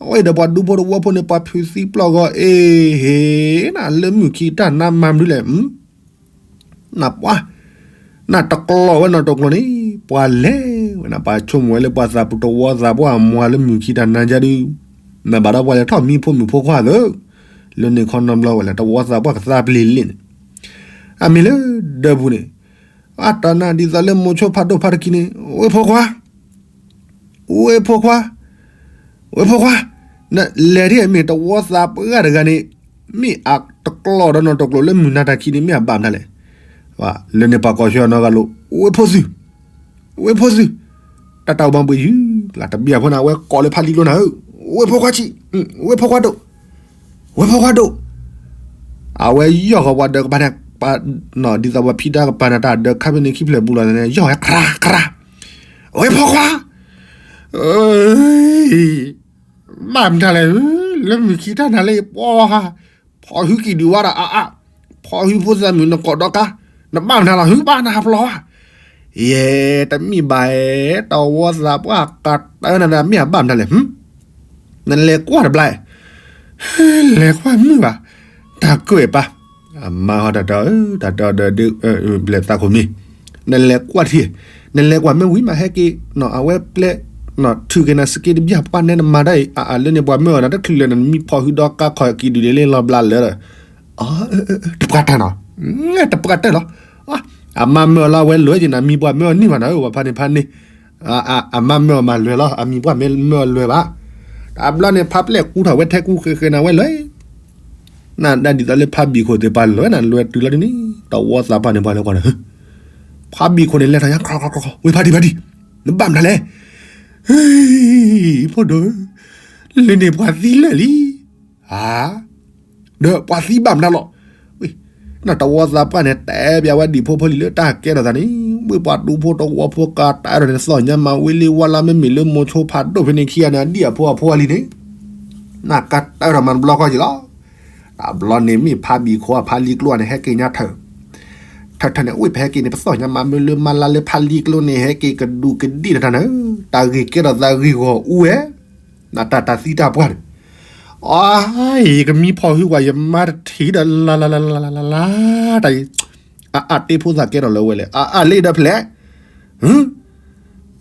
အဝဲဒီးပှၤဒူဖိတဝီဖိန့ၣ် ပှၤဖုးသံပျီၢ်ဂီၤအ့ၣ်ဟ့ၣ်နၤ လၢမုၢ်ခံတၢ်နါမၤမနုၤလဲၣ်, နပှၤ နတကျိၤဝဲနီၢ်တကျိၤန့ၣ် ပှၤလဲၤဝဲနၤ ပှၤဆိကမိၣ်ဝဲလၢပှၤသးပူၤတဝီသးပှၢ်အမွှၤလၢမုၢ်ခံတၢ်နါကါဒုး, နဘၣ်ဒီးပှၤလဲၤထီၣ်မံဖိမုၣ်ဖိခွါသၢ, လၢန့ၣ်ခီနီတဘျီဝဲလဲၣ် တဝီသးပှၢ်ကသါပျ့ၤလ့ၣ်န့ၣ်, အမ့ၢ်လၢဒၢးပူၤန့ၣ် အတၢ်နၤဒ်သိးလၢမိၤဆိဖးဒိၣ်ဖးတခံန့ၣ် ဝ့ၢ်ဖိခွါ ဝ့ၢ်ဖိခွါ, ဝ့ၢ်ဖိခွါ, နလဲၤဒ်အမ့ၢ်တဝီသးပှၢ်တဂၤန့ၣ်, မ့ၢ်အတကျိၤဒီးနီၢ်တကျိၤလၢမုၢ်နၤတၢ်ခံန့ၣ် မ့ၢ်အဘၣ်မတၤလဲၣ်. လၢန့ၣ်ပှၤကိးဆၢအနီၢ်ဂၤလိာ်, ဝ့ၢ်ဖိသု, ဝ့ၢ်ဖိသု, တၢ်တၢ်အိၣ်ဘၣ်ဘှံးယုၢ်ကျါ တဘံၣ်အဖိန့ၣ် အဝဲကိးလၢဖးလံကျိနၤဧၢ, ဝ့ၢ်ဖိခွါဆံး, ဝ့ၢ်ဖိခွါဒိၣ် ဝ့ၢ်ဖိခွါဒိၣ်, အဝဲယီၢ်ဃီၤပှၤဒၢးကပၤန့ၣ်, ဒ်သိးပှၤဖံးတၢ်ကပၤန့ၣ် တၢ်ဒၢးခါဖဲန့ၣ်ခံဖျၢၣ်ပူၤလီၤန့ၣ် ယီၢ်ဝဲခရါခရါ, ဝ့ၢ်ဖိခွါ, ဘၣ်မတၤလဲၣ်, လၢမုၢ်ခံတၢ်နၤလၢယပှၤ, ဖီၣ်ဟုကံၢ်ဒုးဝါဒီးအါအါ, ဖီၣ်ဟုဖိသၣ်မုၣ်နကိးဒီကါ, နဘၣ်မတၤလီၤဟုဘၣ်နဟးဖျိးဧါ ယဲ, တမ့ၢ်ဘၣ်, တဝီသးပှၢ်ကတၢၢ်နၤဒီး မ့ၢ်အဘၣ်မတၤလဲၣ်, နလဲၤကွၢ်တဘျီ, လဲၤကွၢ်မုာ်ဘၣ်, တၢ်ကွဲးပာ်, အမါဟီတၢ်တၢ်, တၢ်တၢ်ဒီးဒုး, ဘျဲၣ်သးခိၣ်မ့ၢ်, နလဲၤကွၢ်ထံ, နလဲၤကွၢ်မ့ၢ်ဝံၤမးဟဲက့ၤ, အဝဲပျဲ, ထုးက့ၤနၤစက့တဘျီ ပှၤနဲနမၤတၢ်အံၤ အလၢန့ၣ်ပှၤမၢအီၤနၤ တချုးလၢနမံဖီၣ်ဟုဒီကါခီၣ်ကံၢ်ဒုး လၢလီၤဘျးလၢာ်ဒီး တပှၢ်တၢၢ်နီၤ, တပှၢ်တၢၢ်လီၤ, အမါမၢအီၤလၢအဝဲလွဲၢ်က့ၤနၤ မံပှၤမၢအီၤန့ၢ်ဘၣ်နၤဧၢ ပှၤဖါန့ၣ်ဖါန့ၣ်, အမါမၢအီၤမၤလွဲၢ်လီၤ အမံပှၢ်မၢအီၤလွဲၢ်ဘၣ်, တဘျီန့ၣ် ဖါပျဲၢ်ကူထီၣ်ဝဲထဲကူဃဲၤဃဲၤနၤဝဲလွဲၢ်, နဒၣ်ဒ်သိးလၢဖါဘံၣ်ခိၣ်သ့ၣ်ပှၤလွဲၢ်နၤလွဲၢ်တုၤလီၤဒ်န့ၣ် တဝီသးပှၢ်န့ၣ်ပှၤလဲၤကွၢ်ဒီး ဖါဘံၣ်ခိၣ်န့ၣ်လဲၤထီၣ်ညါ ခီခီခီခီ ဝ့ၢ်ဖါတံၢ်ဖါတံၢ်, နဘၣ်မတၤလဲၣ်, ဟ့ၣ်, ဖိဒိၣ်ဧၢ, လၢန့ၣ်ပှၤသံလၢာ်လံ, ဧါ, ဒီးပှၤသံဘၣ်မတၤလီၤ, နတဝီသးပှၢ်န့ၣ် တဲဘၣ်ဝဲဒံၣ်ဖိဖိလံၤလၢတၢ်ကဲထီၣ်သးန့ၣ် ဝ့ၢ်ပှၤဒူဖိတဝီဖိကါတၢ်အဲၣ်ဒိးန့ၣ် သီၣ်ညါမၤဝံၤလံဝါလၢ မ့မ့ၢ်လၢမိၤဆိဖးဒိၣ်ဖဲန့ၣ်ခံဂၤန့ၣ် အဒံၣ်အဖိအဖိအလံၤန့ၣ် နကါတၢ်အဲၣ်ဒိးမၤတဘျီဃီက့ၤလီၤ, တဘျီန့ၣ်မ့ၢ်ဖါဘံၣ်ခိၣ်အဖါလံၤကျိန့ၣ် ဟဲက့ၤညါထၢၣ် ထၢၣ်ထၢၣ်န့ၣ် အိၣ်ပဟဲက့ၤန့ၣ် ပသီၣ်ညါမၤမ့ၢ်လၢမါလါလၢဖါလံၤကျိန့ၣ် ဟဲက့ၤကဒူးကဒံၣ်တၢ်တၢ်န့ၣ်, တၢ်ဂ့ၢ်ကဲထီၣ်သးဂ့ၢ်ဂီၢ်အူဝဲ, နတၢ်တၢ်သံတၢ်ပှၢ်န့ၣ်, အ, ယကမံဖီၣ်ဟုကွၢ် ယမါတထံၣ်ဒီးလၢ်လၢ်လၢ်လၢ်လၢ်လၢ်တၢ်အံၤ, အအါတ့ဖိသၣ်ကဲထီၣ်လၢဝဲလဲၣ် အအါလၢဒီးဖဲလဲၣ်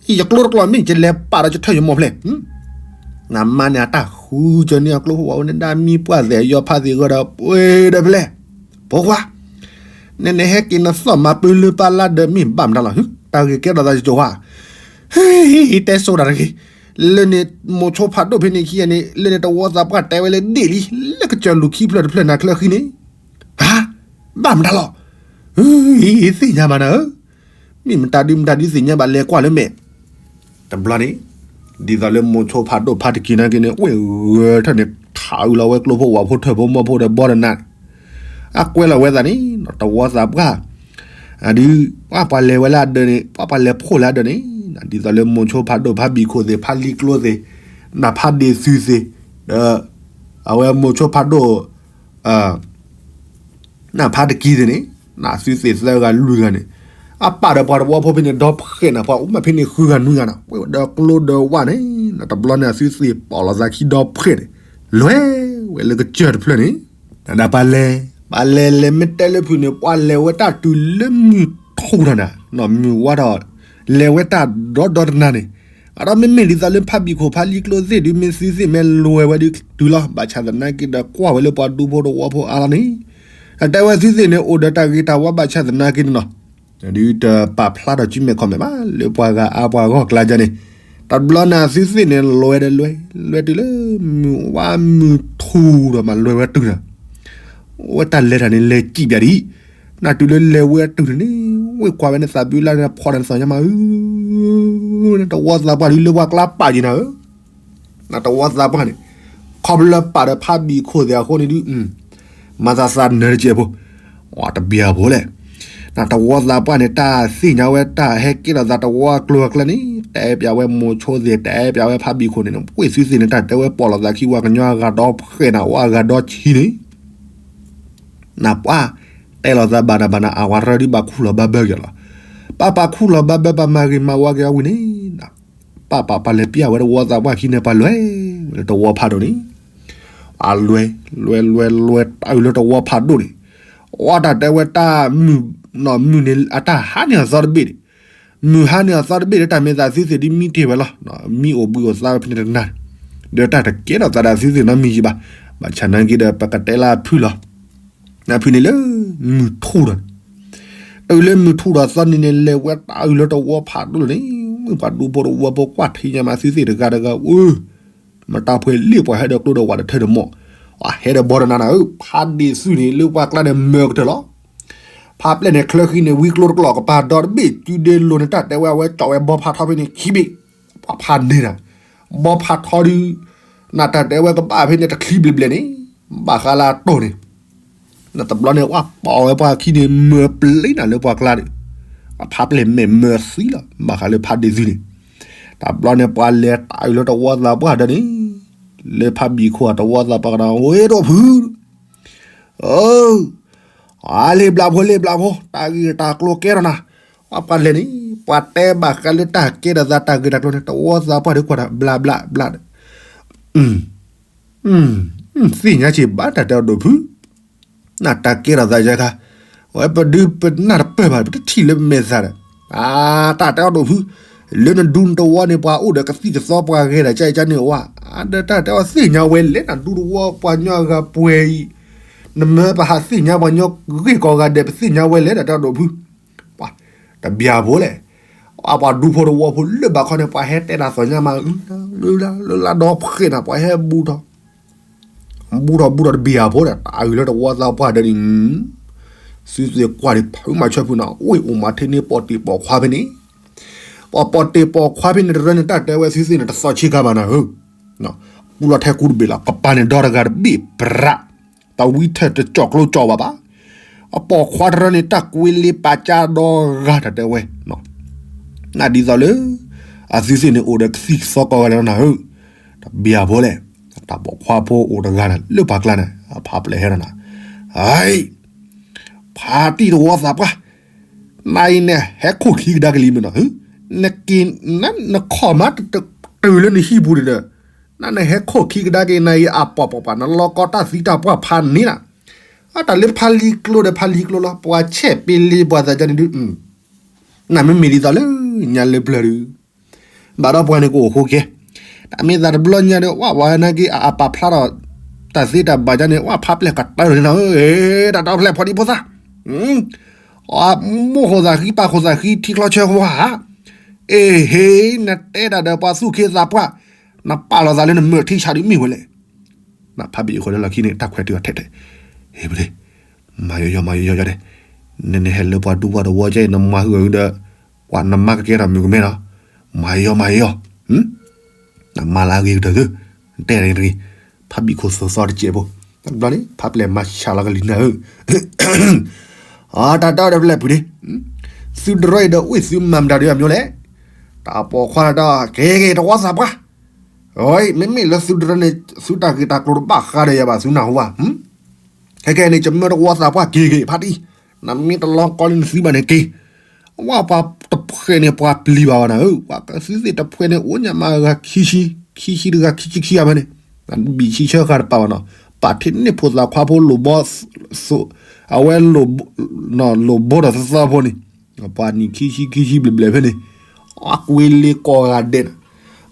ယကျိတကျိမ့ၢ် ယလဲၤပာ်ဒီးယထၢၣ်ယမိၢ်ဖဲလဲၣ်, နမါန့ၣ်အတၢ်ဃုကၢန့ၢ်အကျိဖိဝဲန့ၣ် ဒၣ်မံပှၢ်သဲးယီၤဖးသံးဂီၤဒီး ပှ့ၤဒီးဖဲလဲၣ်, ဖိခွါ, နနဟဲက့ၤနသီၣ်မၤပၢလၢပၢ်လၢ်ဒီးမ့ၢ်ဘၣ်မတၤလီၤ တၢ်ဂ့ၢ်ကဲထီၣ်သးယကိၤဝါ, ဟ့ၣ် တဲဆိတၢ်တဂ့ၤ, လၢန့ၣ်မိၤဆိဖးဒိၣ်ဖဲန့ၣ်ခံဂၤန့ၣ် လၢန့ၣ်တဝီသးပှၢ်တဲဝဲလၢဒ့ၣ်လံ လၢကစၢၢ်လူၤခံဖျၢၣ်တဖျၢၣ်နၤချၢဃံန့ၣ်, ဟါ, ဘၣ်မတၤလီၤ, ဟ့ၣ် သ့ၣ်ညါဘၣ်နၤဧၢ, မ့ၢ်မတၤဒုမတၤဒုသ့ၣ်ညါဘၣ်လဲၤကွၢ်လၢမဲာ်, တဘျီန့ၣ် ဒ်သိးလၢမိၤဆိဖးဒိၣ်ဖးတကံၤနာ်က့န့ၣ် ဝ့ၢ်ဂၢၤထၢၣ်န့ၣ် ထးအုးလီၤဝဲကျိဖိဝၤဖိထၢၣ်ဖိမိၢ်ဖိဒီးဘီဒီးနးန့ၣ် အကွဲးလီၤဝဲသးန့ၣ် တဝီသးပှၢ် ဒ်ပှၤပှၤလဲၤဝဲလၢအဒၢးန့ၣ် ပှၤပှၤလဲၤဖှိၣ်လၢအဒၢးန့ၣ် ဒ်သိးလၢမိၤဆိဖးဒိၣ်ဖးဘံၣ်ခိၣ်သ့ၣ် ဖးလံကျိသ့ၣ် နဖးဒ့ၣ်သုးသ့ၣ် ဒီး အဝဲမိၤဆိဖးဒိၣ် နဖးတကံၤသ့ၣ်န့ၣ် နသုးသ့ၣ်သၢဂၤလွံၢ်ဂၤန့ၣ် အပာ်ဒီးပှၤတဝီဖိဖဲန့ၣ် ဒီဖှဲးနၤ ပှၤအိၣ်မးဖဲန့ၣ်ဃုဂၤနွံဂၤနၤ ဝဲဒီးကျိဒီးဝၣ်န့ၣ် နတဘျီန့ၣ် အသုးသ့ၣ်ပိာ်လီၤသးခံဒီဖှဲးန့ၣ် လဲၤဝဲလၢကစၢၢ်တဖျၢၣ်န့ၣ် နဒၣ်ပှၤလဲၤ ပှၤလဲၤလဲၤမ့ၢ်တဲလၢဖုးန့ၣ် ပှၤလဲၤဝဲတၢ်တုၤလၢမုၢ်ထူၣ်ထီၣ်နၤ မုၢ်ဝါထီၣ် လဲၤဝဲတၢ်ဒီဒီတနၤန့ၣ် အဒီးမ့မ့ၢ်ဒ်သိးလၢဖးဘံၣ်ခိၣ်ဖးလံကျိသ့ၣ်ဒုး မ့ၢ်သုးသ့ၣ်မ့ၢ်လဲၤဝဲဒုးတုၤလီၤ ဘၣ်ဆၣ်သနာ်က့ဒီးကွၢ်ဝဲလၢပှၤဒူဖိတဝီဖိအါလီၤန့ၣ် အတဲဝဲသုးသ့ၣ်န့ၣ် အိၣ်ဒီးတၢ်ဂ့ၤတၢ်ဝါဘၣ်ဆၣ်သနာ်က့န့ၣ်လီၤ ဒုးတပာ်ဖျါထီၣ်ကၠံမဲာ်ခီၣ်မဲာ်ဘၣ် လၢပှၤဂၤအါပှၤဂီၢ်ကျါယါန့ၣ် တဘျီန့ၣ်အသုးသ့ၣ်န့ၣ် လဲၤဒီးလဲၤ လဲၤတုၤလၢမုၢ်ဝါမုၢ်ထူၣ်ဒီးမးလဲၤဝဲတုၤနၤ ဝဲတၢ်လဲၤတၢ်န့ၣ် လဲၤစံၣ်ပၠးဒ်အံၤ နတုၤလၢလဲၤဝဲတုၤန့ၣ် ဝ့ၢ်ကွၢ်ဝဲန့ၣ်သးဘုလၢန့ၣ်ဖီၣ်န့ၣ်သီညါမးဧၢ တဝီသးပှၢ်ဒုးလၢပှၤကျါပာ်ယံၤနၤဧၢ နတဝီသးပှၢ်န့ၣ် ခီဖျိလၢပာ်ဒီးဖးဘံၣ်ခိၣ်သ့ၣ်အဃိန့ၣ်ဒုး မၤသးသးနၢၤတကဲးဖိ တဘျီဖိလဲၣ် နတဝီသးပှၢ်န့ၣ် တၢ်သ့ၣ်ညါဝဲတၢ်ဟဲကဲထီၣ်သးတဝီအကျိၤအကျဲန့ၣ် တဲပၠးဝဲမိၤဆိသ့ၣ် တဲပၠးဝဲဖးဘံၣ်ခိၣ်န့ၣ် ဝ့ၢ်သုးသ့ၣ်န့ၣ် တၢ်တဲဝဲပိာ်လီၤသးခံဝဲကညီအဂၤဒီဖှဲးနၤ ဝဲအဂၤဒီဆံန့ၣ် နပှၢ် တဲလီၤသးဘၣ်နၤဘၣ်နၤအဝဲရၢဒုးဘၣ်ခူၣ်လီၤဘၣ်ဘၢက့ၤလီၤ ပၢ်ပာ်ခူၣ်လီၤဘၣ်ဘၢပာ်မၤဂ့ၤမၤဝါက့ၤအဝံၤန့ၣ် ပၢ်ပာ်ပာ်လဲၤပၠးဝဲတဝီသးပှၢ်ခံန့ၣ် ပှၤလဲၤဝဲလၢတဝီဖးဒိၣ်န့ၣ် အလွဲ လွဲလွဲလွဲတၢ်အုးလၢတဝီဖးဒိၣ်န့ၣ် အတၢ်တဲဝဲတၢ်မုၢ် မုၢ်န့ၣ် အတၢ်ဟါန့ၢ်အသီတဘ့ၣ်န့ၣ် မုၢ်ဟါန့ၢ်အသီတဘ့ၣ်လၢတၢ်မ့ၢ်သးသုးသ့ၣ်ဒုးမံတ့ၢ်ဝဲလီၤ မံအိၣ်ဘှံးအိၣ်သါဝဲဖဲန့ၣ်တနၤ ဒီးတၢ်တကဲထီၣ်သးဒီးသုးသ့ၣ်နီတမံၤယံၤဘၣ် ဘၣ်ဆၣ်နာ်က့ဒီးပကတဲလၢအဖုလီၤ အဖုန့ၣ်လၢ မုၢ်ထူၣ်ဒီး တုၤလၢမုၢ်ထူၣ်ဒီးသီန့ၣ်န့ၣ် လဲၤဝဲတၢ်အုးလၢတဝီဖးဒိၣ်န့ၣ် မုၢ်ပှၤဒူဖိတဝီဖိကွၢ်ထံညါမးသုးသ့ၣ်တဂၤတဂၤ အၢ မတၤဖှဲးလံာ်ပှၤဟဲဒီးကျိဒီးဝးတထၢၣ်တမီၢ် အဟဲဒီးဘီတနၤနၤဧၢ ဖးဒ့ၣ်သုးန့ၣ် လၢပှၤကျါန့ၣ်မၢကတၢၢ်လီၤ ဖးပျဲၢ်န့ၣ် ချၢဃံန့ၣ် ဝံကျိတကျိာ်ကပၤဒီတဘ့ၣ် စုဒ့လိၤန့ၣ် တၢ်တဲဝဲအဝဲကၠီၣ်ဝဲဘီဖးထီဖဲန့ၣ်ခံဘ့ၣ် ပှၤဖးန့ၢ်နၤ ဘီဖးထီဒုး နတၢ်တဲဝဲကဘၣ်ဖဲန့ၣ်တချံဘျဲၣ်ဘျဲၣ်န့ၣ် ဘၣ်ဃးလၢအတိၢ်န့ၣ် နတဘျီန့ၣ် ပှၤပိာ်ဝဲပှၤခံန့ၣ် မၢပျ့ၤနၤလၢပှၤကျါန့ၣ် အဖးပျဲၢ်မဲာ်မၢသံလီၤ ဘၣ်ဃးလၢဖးဒ့ၣ်သုးန့ၣ် တဘျီန့ၣ် ပှၤလဲၤတၢ်အုးလၢတဝီသးပှၢ်ဒီးန့ၣ် လၢဖးဘံၣ်ခိၣ်အတဝီသးပှၢ်ကဒီး ဝဲဒိၣ်ဖု အၢ အလ့ၣ်ဘျးဖိလ့ၣ်ဘျးဖိ တၢ်ဂ့ၢ်တၢ်ကျိၤကဲထီၣ်နၤ ပှၤလဲၤန့ၣ် ပှၤတဲဘၣ်ဃးလၢတၢ်ကဲထီၣ်သးတၢ်ဂ့ၢ်တၢ်ကျိၤန့ၣ် တဝီသးပှၢ်ဒုးကွၢ်တၢ်ဘျးဘျးဘျးဒီး သ့ၣ်ညါစ့ၢ်ဘၣ်တၢ်တဲအီၤဒိၣ်ဖု နတၢ်ကဲထီၣ်သးယဲခါ ဝဲပဒုးပနၢ်တပၢၢ်ဘၣ် ပတထံၣ်လၢမဲာ်သၣ်ဒီး အတၢ်တဲအီၤဒိၣ်ဖု လၢနဒူနတဝီန့ၣ် ပှၤအိၣ်ဒီးကသံၣ်ကသီပှၤဂဲၤဒီးကၠဲကၠဲန့ၣ်ဝဲ အဒီးတၢ်တဲအီၤသ့ၣ်ညါဝဲလဲၣ် နဒူတဝီပှၤကညီအဂၤပှဲၤအံၤ နမၢပဟးသ့ၣ်ညါပှၤကညီဂ့ၢ်ကီးဂၤဒဲး ပသ့ၣ်ညါဝဲလဲၣ် တၢ်တဲအီၤဒိၣ်ဖု ပှၤ တဘျီဖိလဲၣ် အပှၤဒူဖိတဝီဖိလၢဘၣ်ခီန့ၣ် ပှၤဟဲတဲတၢ်သီၣ်ညါမး လၢလၢလၢလၢဒီဖှဲးနၤ ပှၤဟဲဘူးထီၣ် ဘူးထီၣ်ဘူးထီၣ်တဘ့ၣ်အဖိဒီး တၢ်အုးလၢတဝီသးပှၢ်ဒီးန့ၣ် သုးသ့ၣ်ကွၢ်ဒံးဖုမၤဆၢဖုနၤ အိၣ်အိၣ်မးထဲန့ၣ်ပိာ်တ့ၢ်ပိာ်ခွါဖဲန့ၣ် ပှၤပိာ်တ့ၢ်ပိာ်ခွါဖဲန့ၣ်တရၢန့ၣ် တၢ်တဲဝဲသုးသ့ၣ်န့ၣ် တသီၣ်ဆ့ကၤဘၣ်နၤဧၢ ကူလီၤထဲကူတဘ့ၣ်လီၤ ကပၤန့ၣ်ဒီတဂၤတဘ့ၣ်ပြး တဝံထၢၣ်တကၠီၣ်ကျိကၠီၣ်ဘၣ်ဘၣ် အပိာ်ခွါတရၢန့ၣ် တၢ်ကွ့လ့ပာ်ကၢ်ဒီဂၤတၢ်တဲဝဲ နဒ်သိးလၢ အသုးသ့ၣ်န့ၣ်အိၣ်ဒီးကသံၣ်ကသီကီးဂၤလဲၣ်နၤဧၢ တဘျီဖိလဲၣ် တၢ်ပိာ်ခွါဖိအိၣ်တဂၤနၤ လၢပှၤကျါန့ၣ် အဖးပျဲၢ်ဟဲဒီးနၤ ဟဲ ဖးတံၢ်တဝီသးပှၢ် နအံၤနဟဲခိၣ်ခံကဒါက့ၤလံမ့ၢ်နီၤ နက့ၤ နခီၣ်မးတတုၤလၢနဟံၣ်ပူၤန့ၣ်ဒီး နနဟဲခိၣ်ခံကဒါက့ၤ နအံၤအပိာ်ပှၤပှၤ နလီၤကီတၢ်သံတၢ်ပှၢ်ဖးန့ၣ်လီၤ အတၢ်လၢဖးလံကျိဒီးဖးလံကျိလီၤ ပှၤဆဲးပ့ၤလ့ပှၤသးဒ်န့ၣ်ဒုး နမ့မ့ၢ်ဒ်သိးလၢညါလၢပျၢၤဒုး ဘၣ်ဒီးပှၤန့ၣ်ကအိၣ်ဃိကဲ တၢ်မ့ၢ်သးတဘျီညါဒီး ဝဲဝဲနာ်က့ အပာ်ဖျါထီၣ် တၢ်သ့တၢ်ဘၣ်ကၢန့ၣ် ဝဲဖးပျဲၢ်ကတၢၢ်န့ၣ်လီၤ တၢ်တဖျဲၣ်ဖီဒံဖိသၣ် မိၢ်ဃိသးဃံ ပၢ်ဃိသးဃံ ထံချီဆၢဝါ အ့ဟ့ နတဲဒၣ်ဒီးပှၤသူၣ်က့သးပှၢ် နပာ်လီၤသးလၢနမၢထံဆးဒုးမ့ၢ်ဝဲလဲၣ် နဖးဘံၣ်ယိၣ်ဃီလၢလီၢ်ခံန့ၣ် တၢ်ခွဲးတုၤအီၤထဲထဲ ဟ့ၣ်ပလ့ မၤယီယီမၤယီယီယီဒဲး နနဟဲလၢပှၤဒူပှၤတဝီကဲအံၤ နမၤဟုၣ်အီၤဒီး ပှၤနမါကကဲထီၣ်မုၣ်ကမဲနီၤ မၤယီယီမၤယီယီ နမၤလၢအဂ့ၤကတၢၢ်သု, တဲတဂ့ၤ, ဖးဘံၣ်ခိၣ်သိၣ်သီတစဲးဖိ, တဘျီန့ၣ် ဖးပျဲၢ်မၤဆှးလီၤကလံၤနၤဧၢ, အတၢ်တၢ်ဒီးဖဲလဲၣ်ဖုးန့ၣ်, သုတရၢအံၤဒီးအိၣ်သုမၤမတၤဒီးအမျိုးလဲၣ်, တၢ်ပိာ်ခွါတၢ်က့ၤက့ၤတဝီသးပှၢ်, မ့မ့ၢ်လၢသုတရၢန့ၣ် သုတၢ်ဂ့ၢ်တၢ်ကျိၤတဘၣ်ဃးဒီးယၤဘၣ်သုနၢ်ဟူဘၣ်, ခဲကဲန့ၣ် ကမၢတဝီသးပှၢ်က့ၤက့ၤဖးတံၢ်, နမ့ၢ်တလီၤကီလၢနသံဘၣ်န့ၣ်က့ၤ, ဝဲပှၤတဖှဲးန့ၣ်ပှၤပျံၤဘၣ်ဝဲနၤဧၢ, ပှၤကသံသ့ၣ်တဖှဲးန့ၣ်အိၣ်ညါမးဂၤခံဆံ, ခံဆံတဂၤခံဆံခံဂၤဖဲန့ၣ်, ဘံၣ်ဆံဆၢဃာ်တပာ်ဘၣ်နီၤ, ပာ်ထံၣ်န့ၢ်ဖိသၣ်ခွါဖိလိၣ်ဘီ, အဝဲ လိၣ်ဘီဒီးသီသီဖိန့ၣ်, ပှၤနံၣ်ခံဆံခံဆံဘျဲၣ်ဘျဲၣ်ဖဲန့ၣ်, အကွ့လ့ကိးဂၤဒဲးန့ၣ်,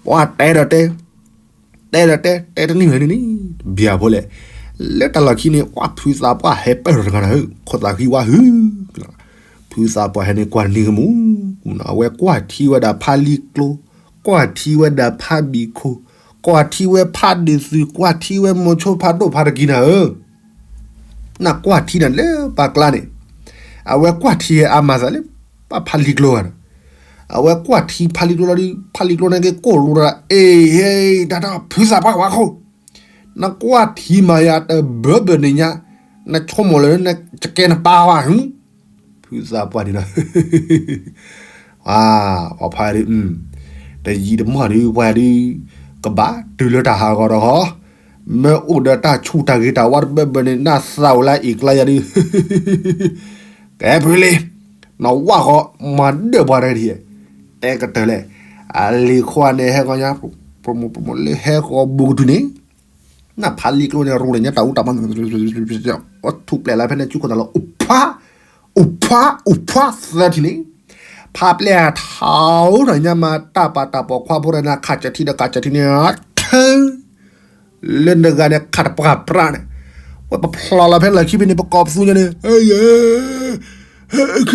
ပှၤတဲဒီးတဲ တဲဒီးတဲ တဲတန့ၢ်ဝဲန့ၣ်န့ၣ်, တဘျီဖိလဲၣ်, လၢတၢ်လီၢ်ခံန့ၣ် ပှၤဖုသးပှၢ်ဟဲပၢၢ်တဂၤနၤဧၢ, ခိၣ်သးဃံဝါဟု, ဖုသးပှၢ်ဟဲန့ၣ်ကွၢ်တနံၤကမူၣ်, အဝဲကွၢ်ထံဝဲဒၣ်ဖးလံကျိ, ကွၢ်ထံဝဲဒၣ်ဖးဘံၣ်ခိၣ်, ကွၢ်ထံဝဲဖးဒ့ၣ်သုး, ကွၢ်ထံဝဲမိၤဆိဖးဒိၣ်ဖးတကံနၤဧၢ နကွၢ်ထံနၤလၢပှၤကျါန့ၣ်, အဝဲကွၢ်ထံအါမးသးလၢပှၤဖးလံကျိဂၤန့ၣ်, အဝဲကွၢ်ထံဖးလံကျိလီၤဒီး ဖးလံကျိန့ၣ်က့ၤကိၢ်လိာ်တၢ် အ့ၣ် ဟဲ တၢ်တၢ်ဖုသးပှၢ်ဝါခိၣ်, နကွၢ်ထံမၤယၤတဘၢဘၢန့ၣ်ညါ, နဆိကမိၣ်လၢနကကဲနပၢ်ဝဲဧါ, ဖုသးပှၢ်န့ၣ်ဒီး အဖါဒုး, တယံာ်တမီၢ်ဒုး ပှၤဒုး, ကဘၣ်တုၤလၢတၢ်ဟးဂီၤဒီးဃီ, မ့ၢ်အိၣ်ဒီးတၢ်ဆူၣ်တၢ်ဂ့ၤတၢ်ဝါတဘၢဘၢန့ၣ် နသးအိၣ်လၢအ့ၣ်ကျါယၤဒုး, ကဲဖုလံ, နဝၣ်ဃီမၤဒၢၣ်ပှၤတဂၤဒ်, တဲကတၢၢ်လဲၣ်, အလံၤခွါန့ၣ်ဟဲဃီညါ, ပမိၢ်ပမိၢ်လၢဟဲဃီဘူးကတုၤန့ၣ် နဖးလံကျိန့ၣ် ရူၤလၢညါတၢ်အူတၢ်ပၢ်, အထူၣ်ပျဲၢ်လၢဖဲန့ၣ် စုခိၣ်သးလီၤ အိၣ်ဖှါ, အိၣ်ဖှါ, အိၣ်ဖှါသၢထံၣ်န့ၣ်, ဖးပျဲၢ်ထီၣ်ထီၣ်ညါမး တၢ်ပာ်တၢ်ပိာ်ခွါဖိတဂၤန့ၣ် ခးကၠၢထံဒီးကးကၠၢထံန့ၣ်, ထၢ လၢနဂၤန့ၣ် ခးတပှၢ်ပြးန့ၣ်, ဝဲပဖျိလီၤဖဲလၢခံဖဲန့ၣ် ပကိးပသူညါန့ၣ်,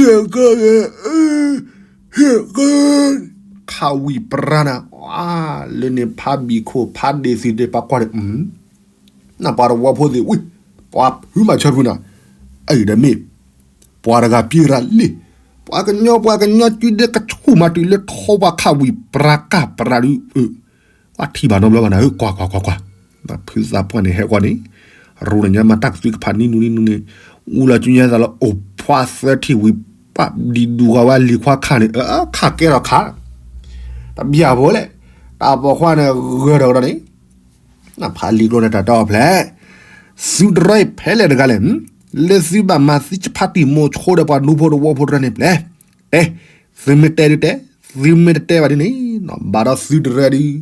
ခးဝံၣ်ပြးနၤ, လၢန့ၣ်ဖးဘံၣ်ခိၣ်ဖးဒ့ၣ်သ့ၣ်ဒဲးပှၤကွၢ်န့ၣ်, နပှၤတဝီဖိသ့ၣ်ဝံၣ်, ပှၤဖုမၤဆၢဖုနၤ, အအံၤဒီးမ့ၢ် ပှၤတဂၤပျံၤရၤလံ, ပှၤကညီပှၤကညီကုဒဲကဆူၣ်မၤတုၤလၢထီပှၤခးဝံၣ်ပြးကၢ်ပြးဒုး, ပှၤထံၣ်ဘၣ်နီတဘျီဘၣ်နၤဧၢ, ကွၢ်ကွၢ်ကွၢ်ကွၢ်, ဖုသးပှၢ်န့ၣ်ဟဲကွၢ်န့ၣ်, ရူၤလၢညါမးတၢ်ကသွံကဖးနံၤနူၤနံၤနူၤန့ၣ်, အူလီၤကၠူညါသးလၢအိၣ်ဖှါသၢထံၣ်ဝံၤ, ပှၤဒံးဒူဃီဝဲလံၤခွါခးန့ၣ်, ခးကဲထီၣ်ခး, တဘျီဖိလဲၣ်, တၢ်ပိာ်ခွါန့ၣ်ဂၢၢ်ဒီးကဒီးန့ၣ် နဖးလံကျိန့ၣ်တၢ်တီဖျဲၣ်, သုတရၢအံၤဖဲလဲၣ်တဂၤလဲၣ်, လၢသုဘၣ်မၤသံဖးတံၢ်မိၤဆိဒီးပှၤဒူဖိတဝီဖိတရၢန့ၣ်ဖျဲၣ်, တဲ, သုမ့ၢ်တဲဒုးတဲ, သုမ့ၢ်တတဲဘၣ်ဒ်န့ၣ်, ဘၣ်ဒီးသုတရၢဒုး,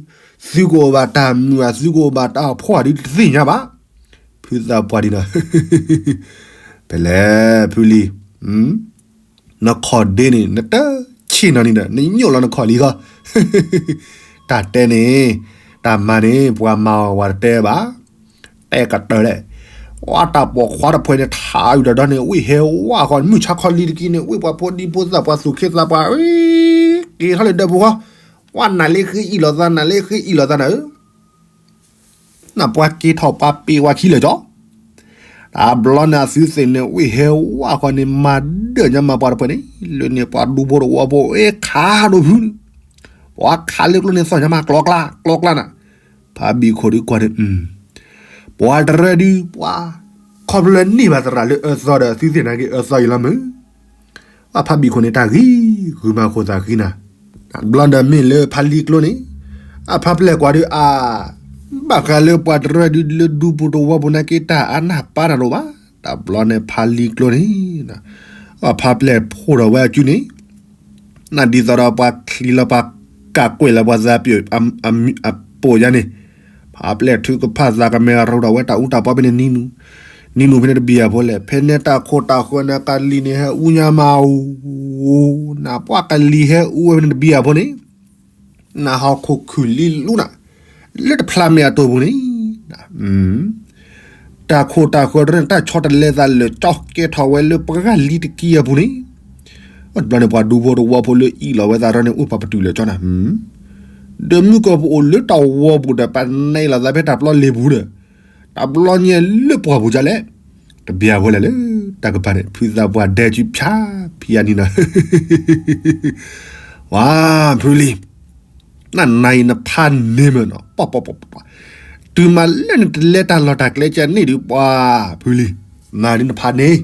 သုကအိၣ်ဘၣ်တၢ်မုာ်ဧါ သုကအိၣ်ဘၣ်တၢ်ဖှီၣ်ဧါဒုးတသ့ၣ်ညါဘၣ်, ဖုသးပှၢ်ဒ်နီၤ, ဖဲလဲၣ်ဖုလံၤ နခီၣ်ဒ့န့ၣ် နတဆ့ၣ်နီၤန့ၣ်ဒီး နညိၣ်လီၤနခီၣ်လံဃီ, တၢ်တဲန့ၣ်, တၢ်မၤန့ၣ် ပှၤမၤအီၤပှၤတတဲဘၣ်, တဲကတၢၢ်လဲၣ်, ဝဲတၢ်ပိာ်ခွါတဖှဲးန့ၣ် ထးအုးဒီးဒီန့ၣ် ဝံၣ်ဟဲဝဲဃီ မုၢ်ဆါခီလံတကံန့ၣ် ဝံၣ်ပှၤဖိဒံဖိသၣ်ပှၤသူၣ်ခ့သးပှၢ်, က့ၤထီၣ်လၢဒၢးပူၤဃီ, ဝဲနၤလၢဃ့အံၣ်လိာ်သး နၤလၢဃ့အံၣ်လိာ်သးနၤဧၢ နပှၤက့ၤထီၣ်ပှၤပ့ၤဝဲခံလၢာ်ကၠီ, တဘျီန့ၣ်အသုသ့ၣ်န့ၣ် ဝံၣ်ဟဲဝဲဃီန့ၣ် မၤဒၢၣ်ညါမၤပှၤတဖှဲးန့ၣ်, လၢန့ၣ်ပှၤဒူဖိတဝီဖိ အ့ၣ်ခးဒိၣ်ဖု, ပှၤခးလၢကျိန့ၣ်သီၣ်ညါမၤကျီကျါ ကျီကျါနၤ, ဖးဘံၣ်ခိၣ်ဒုးကွၢ်န့ၣ်, ပှၤတရၢဒုး ပှၤ, ခီဖျိလၢန့ၢ်ဘၣ်သရၣ်လၢအၢသီဒီး သုသ့ၣ်နာ်က့ၤအၢသီယံၤလီၤမုၢ် အဖးဘံၣ်ခိၣ်န့ၣ် တၢ်ဂံၢ်ဂုာ်မၤခိၣ်သးဃံနၤ, ဘျီဒီးမ့ၢ်လၢဖးလံကျိန့ၣ်, အဖးပျဲၢ်ကွၢ်ဒုးအါ, ဘၣ်ဃးလၢပှၤတရၢဒုးလၢဒူပူၤတဝီပူၤနာ်က့ၤတၢ်အနၢ်ပၢ်တၢ်လိၣ်ဘၣ်, တဘျီန့ၣ်ဖးလံကျိန့ၣ်, အဖးပျဲၢ်ဖိးဒီးဝဲအစုန့ၣ် နဒ်သိးဒီးပှၤချံလီၤပှၤကးကွဲးလီၤပှၤသးပၠိၣ်အပိာ်ယါန့ၣ်, ဖးပျဲၢ်ထုကဖၣ်သးကမဲာ်ရူဒီးဝဲတၢ်အူတၢ်ပီပ့ၤန့ၣ်နံၤနူၤ, နံၤနူၤဖဲန့ၣ်တဘံၣ်အဖိလဲၣ်, ဖဲန့ၣ်တၢ်ခိၣ်တၢ်ဃၢနၤကလံၤန့ၣ်ဟဲအူညါမးဧိၤ, နပှၤကလံၤဟဲအူဝဲဖဲန့ၣ်တဘံၣ်အဖိန့ၣ်, နဟီၣ်ခိၣ်ခုၣ်လံလူနၤ, လၢတဖျါမဲာ်အတိၢ်ပူၤန့ၣ် တၢ်ခိၣ်တၢ်ဃၢတရၢန့ၣ် တၢ်ဆီတလဲသးလၢာ်ကၠီကဲထီၣ်ဝဲလၢပှၤဂၤလံတကံအပူၤန့ၣ်, တဘျီန့ၣ်ပှၤဒူဖိတဝီဖိလၢအံၣ်လီၤဝဲသးတရၢန့ၣ် အိၣ်ပှၤပတုာ်လၢာ်ကၠီနၤ, ဒီးမုၢ်ကီၢ်ပအိၣ်လၢတၢ်ဝီပူၤဒီး ပနံၣ်လီၤသးဖဲတၢ်ပျီလ့ၤပူၤဒီး, တၢ်ပျီညါလၢပှၢ်ပူၤဒ်လဲၣ်, တဘံၣ်အဖိလဲၣ်လၢတၢ်ကပၤန့ၣ် ဖုသးပှၢ်ဒဲကုဖၠါဖံးယါနံၤနၤ ဝါ, ဖုလံၤ, နနၤအံၤနဖးန့ၢ်မ့ၢ်နီၤ, ပှၤပှၤပှၤပှၤ, တုၤမးလၢနတလဲၤတၢ်လီၢ်တၢ်ကျဲကန့ၣ်ဒုး ပှၤဖုလံၤ, နၤဒုးနဖးန့ၢ်,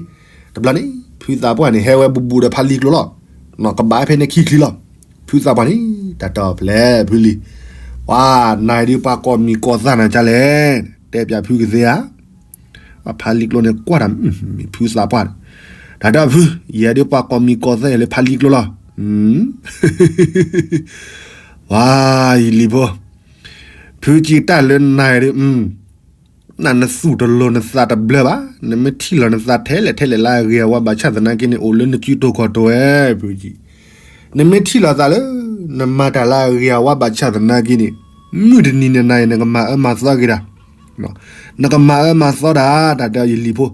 တဘျီန့ၣ် ဖုသးပှၢ်န့ၣ် ဟဲဝဲဘူးဘူးဒီးဖးလံၤကျိလီၤ, နီၤကဘၣ်ဖဲန့ၣ်ခံချံလီၤ, ဖုသးပှၢ်န့ၣ် တၢ်တီၢ်ဖျဲၣ်ဖုလံၤ, ပှၤနၤဒုးပှၤကိးမံၤကိးသၣ်နၤကလဲၣ်, တဲပၠးဖုကသ့ဧါ ဖးလံၤကျိန့ၣ်ကွၢ်တၢ်, ဖုသးပှၢ်, တၢ်ဒီးဖု, ယဲဒုးပှၤကိးမံၤကိးသၣ်ယၤလၢဖးလံၤကျိလီၤ, ဝါ, ယလံၤဖိ, ဖုကံတၢ်လၢနၤဒုး, နနသူၣ်တလိၤနသးတဘျၢဘၣ်, နမ့ၢ်ထံၣ်လီၤနသးထဲလဲၣ်ထဲလဲၣ်လၢအဂ့ၤအဝါ ဘၣ်ဆၣ်သနာ်က့န့ၣ် အိၣ်လၢနစုတိာ်ခီၣ်တိာ်ဝဲ, ဖုကံ, နမ့ၢ်ထံၣ်လီၤသးလၢ နမၤတၢ်လၢအဂ့ၤအဝါ ဘၣ်ဆၣ်သနာ်က့န့ၣ်, မုၢ်တနံၤနနၤအံၤ နကမၤအၢမၤသီက့ၤတၢ် နကမၤအၢမၤသီတၢ်, တၢ်ဒီးယလံၤဖိ,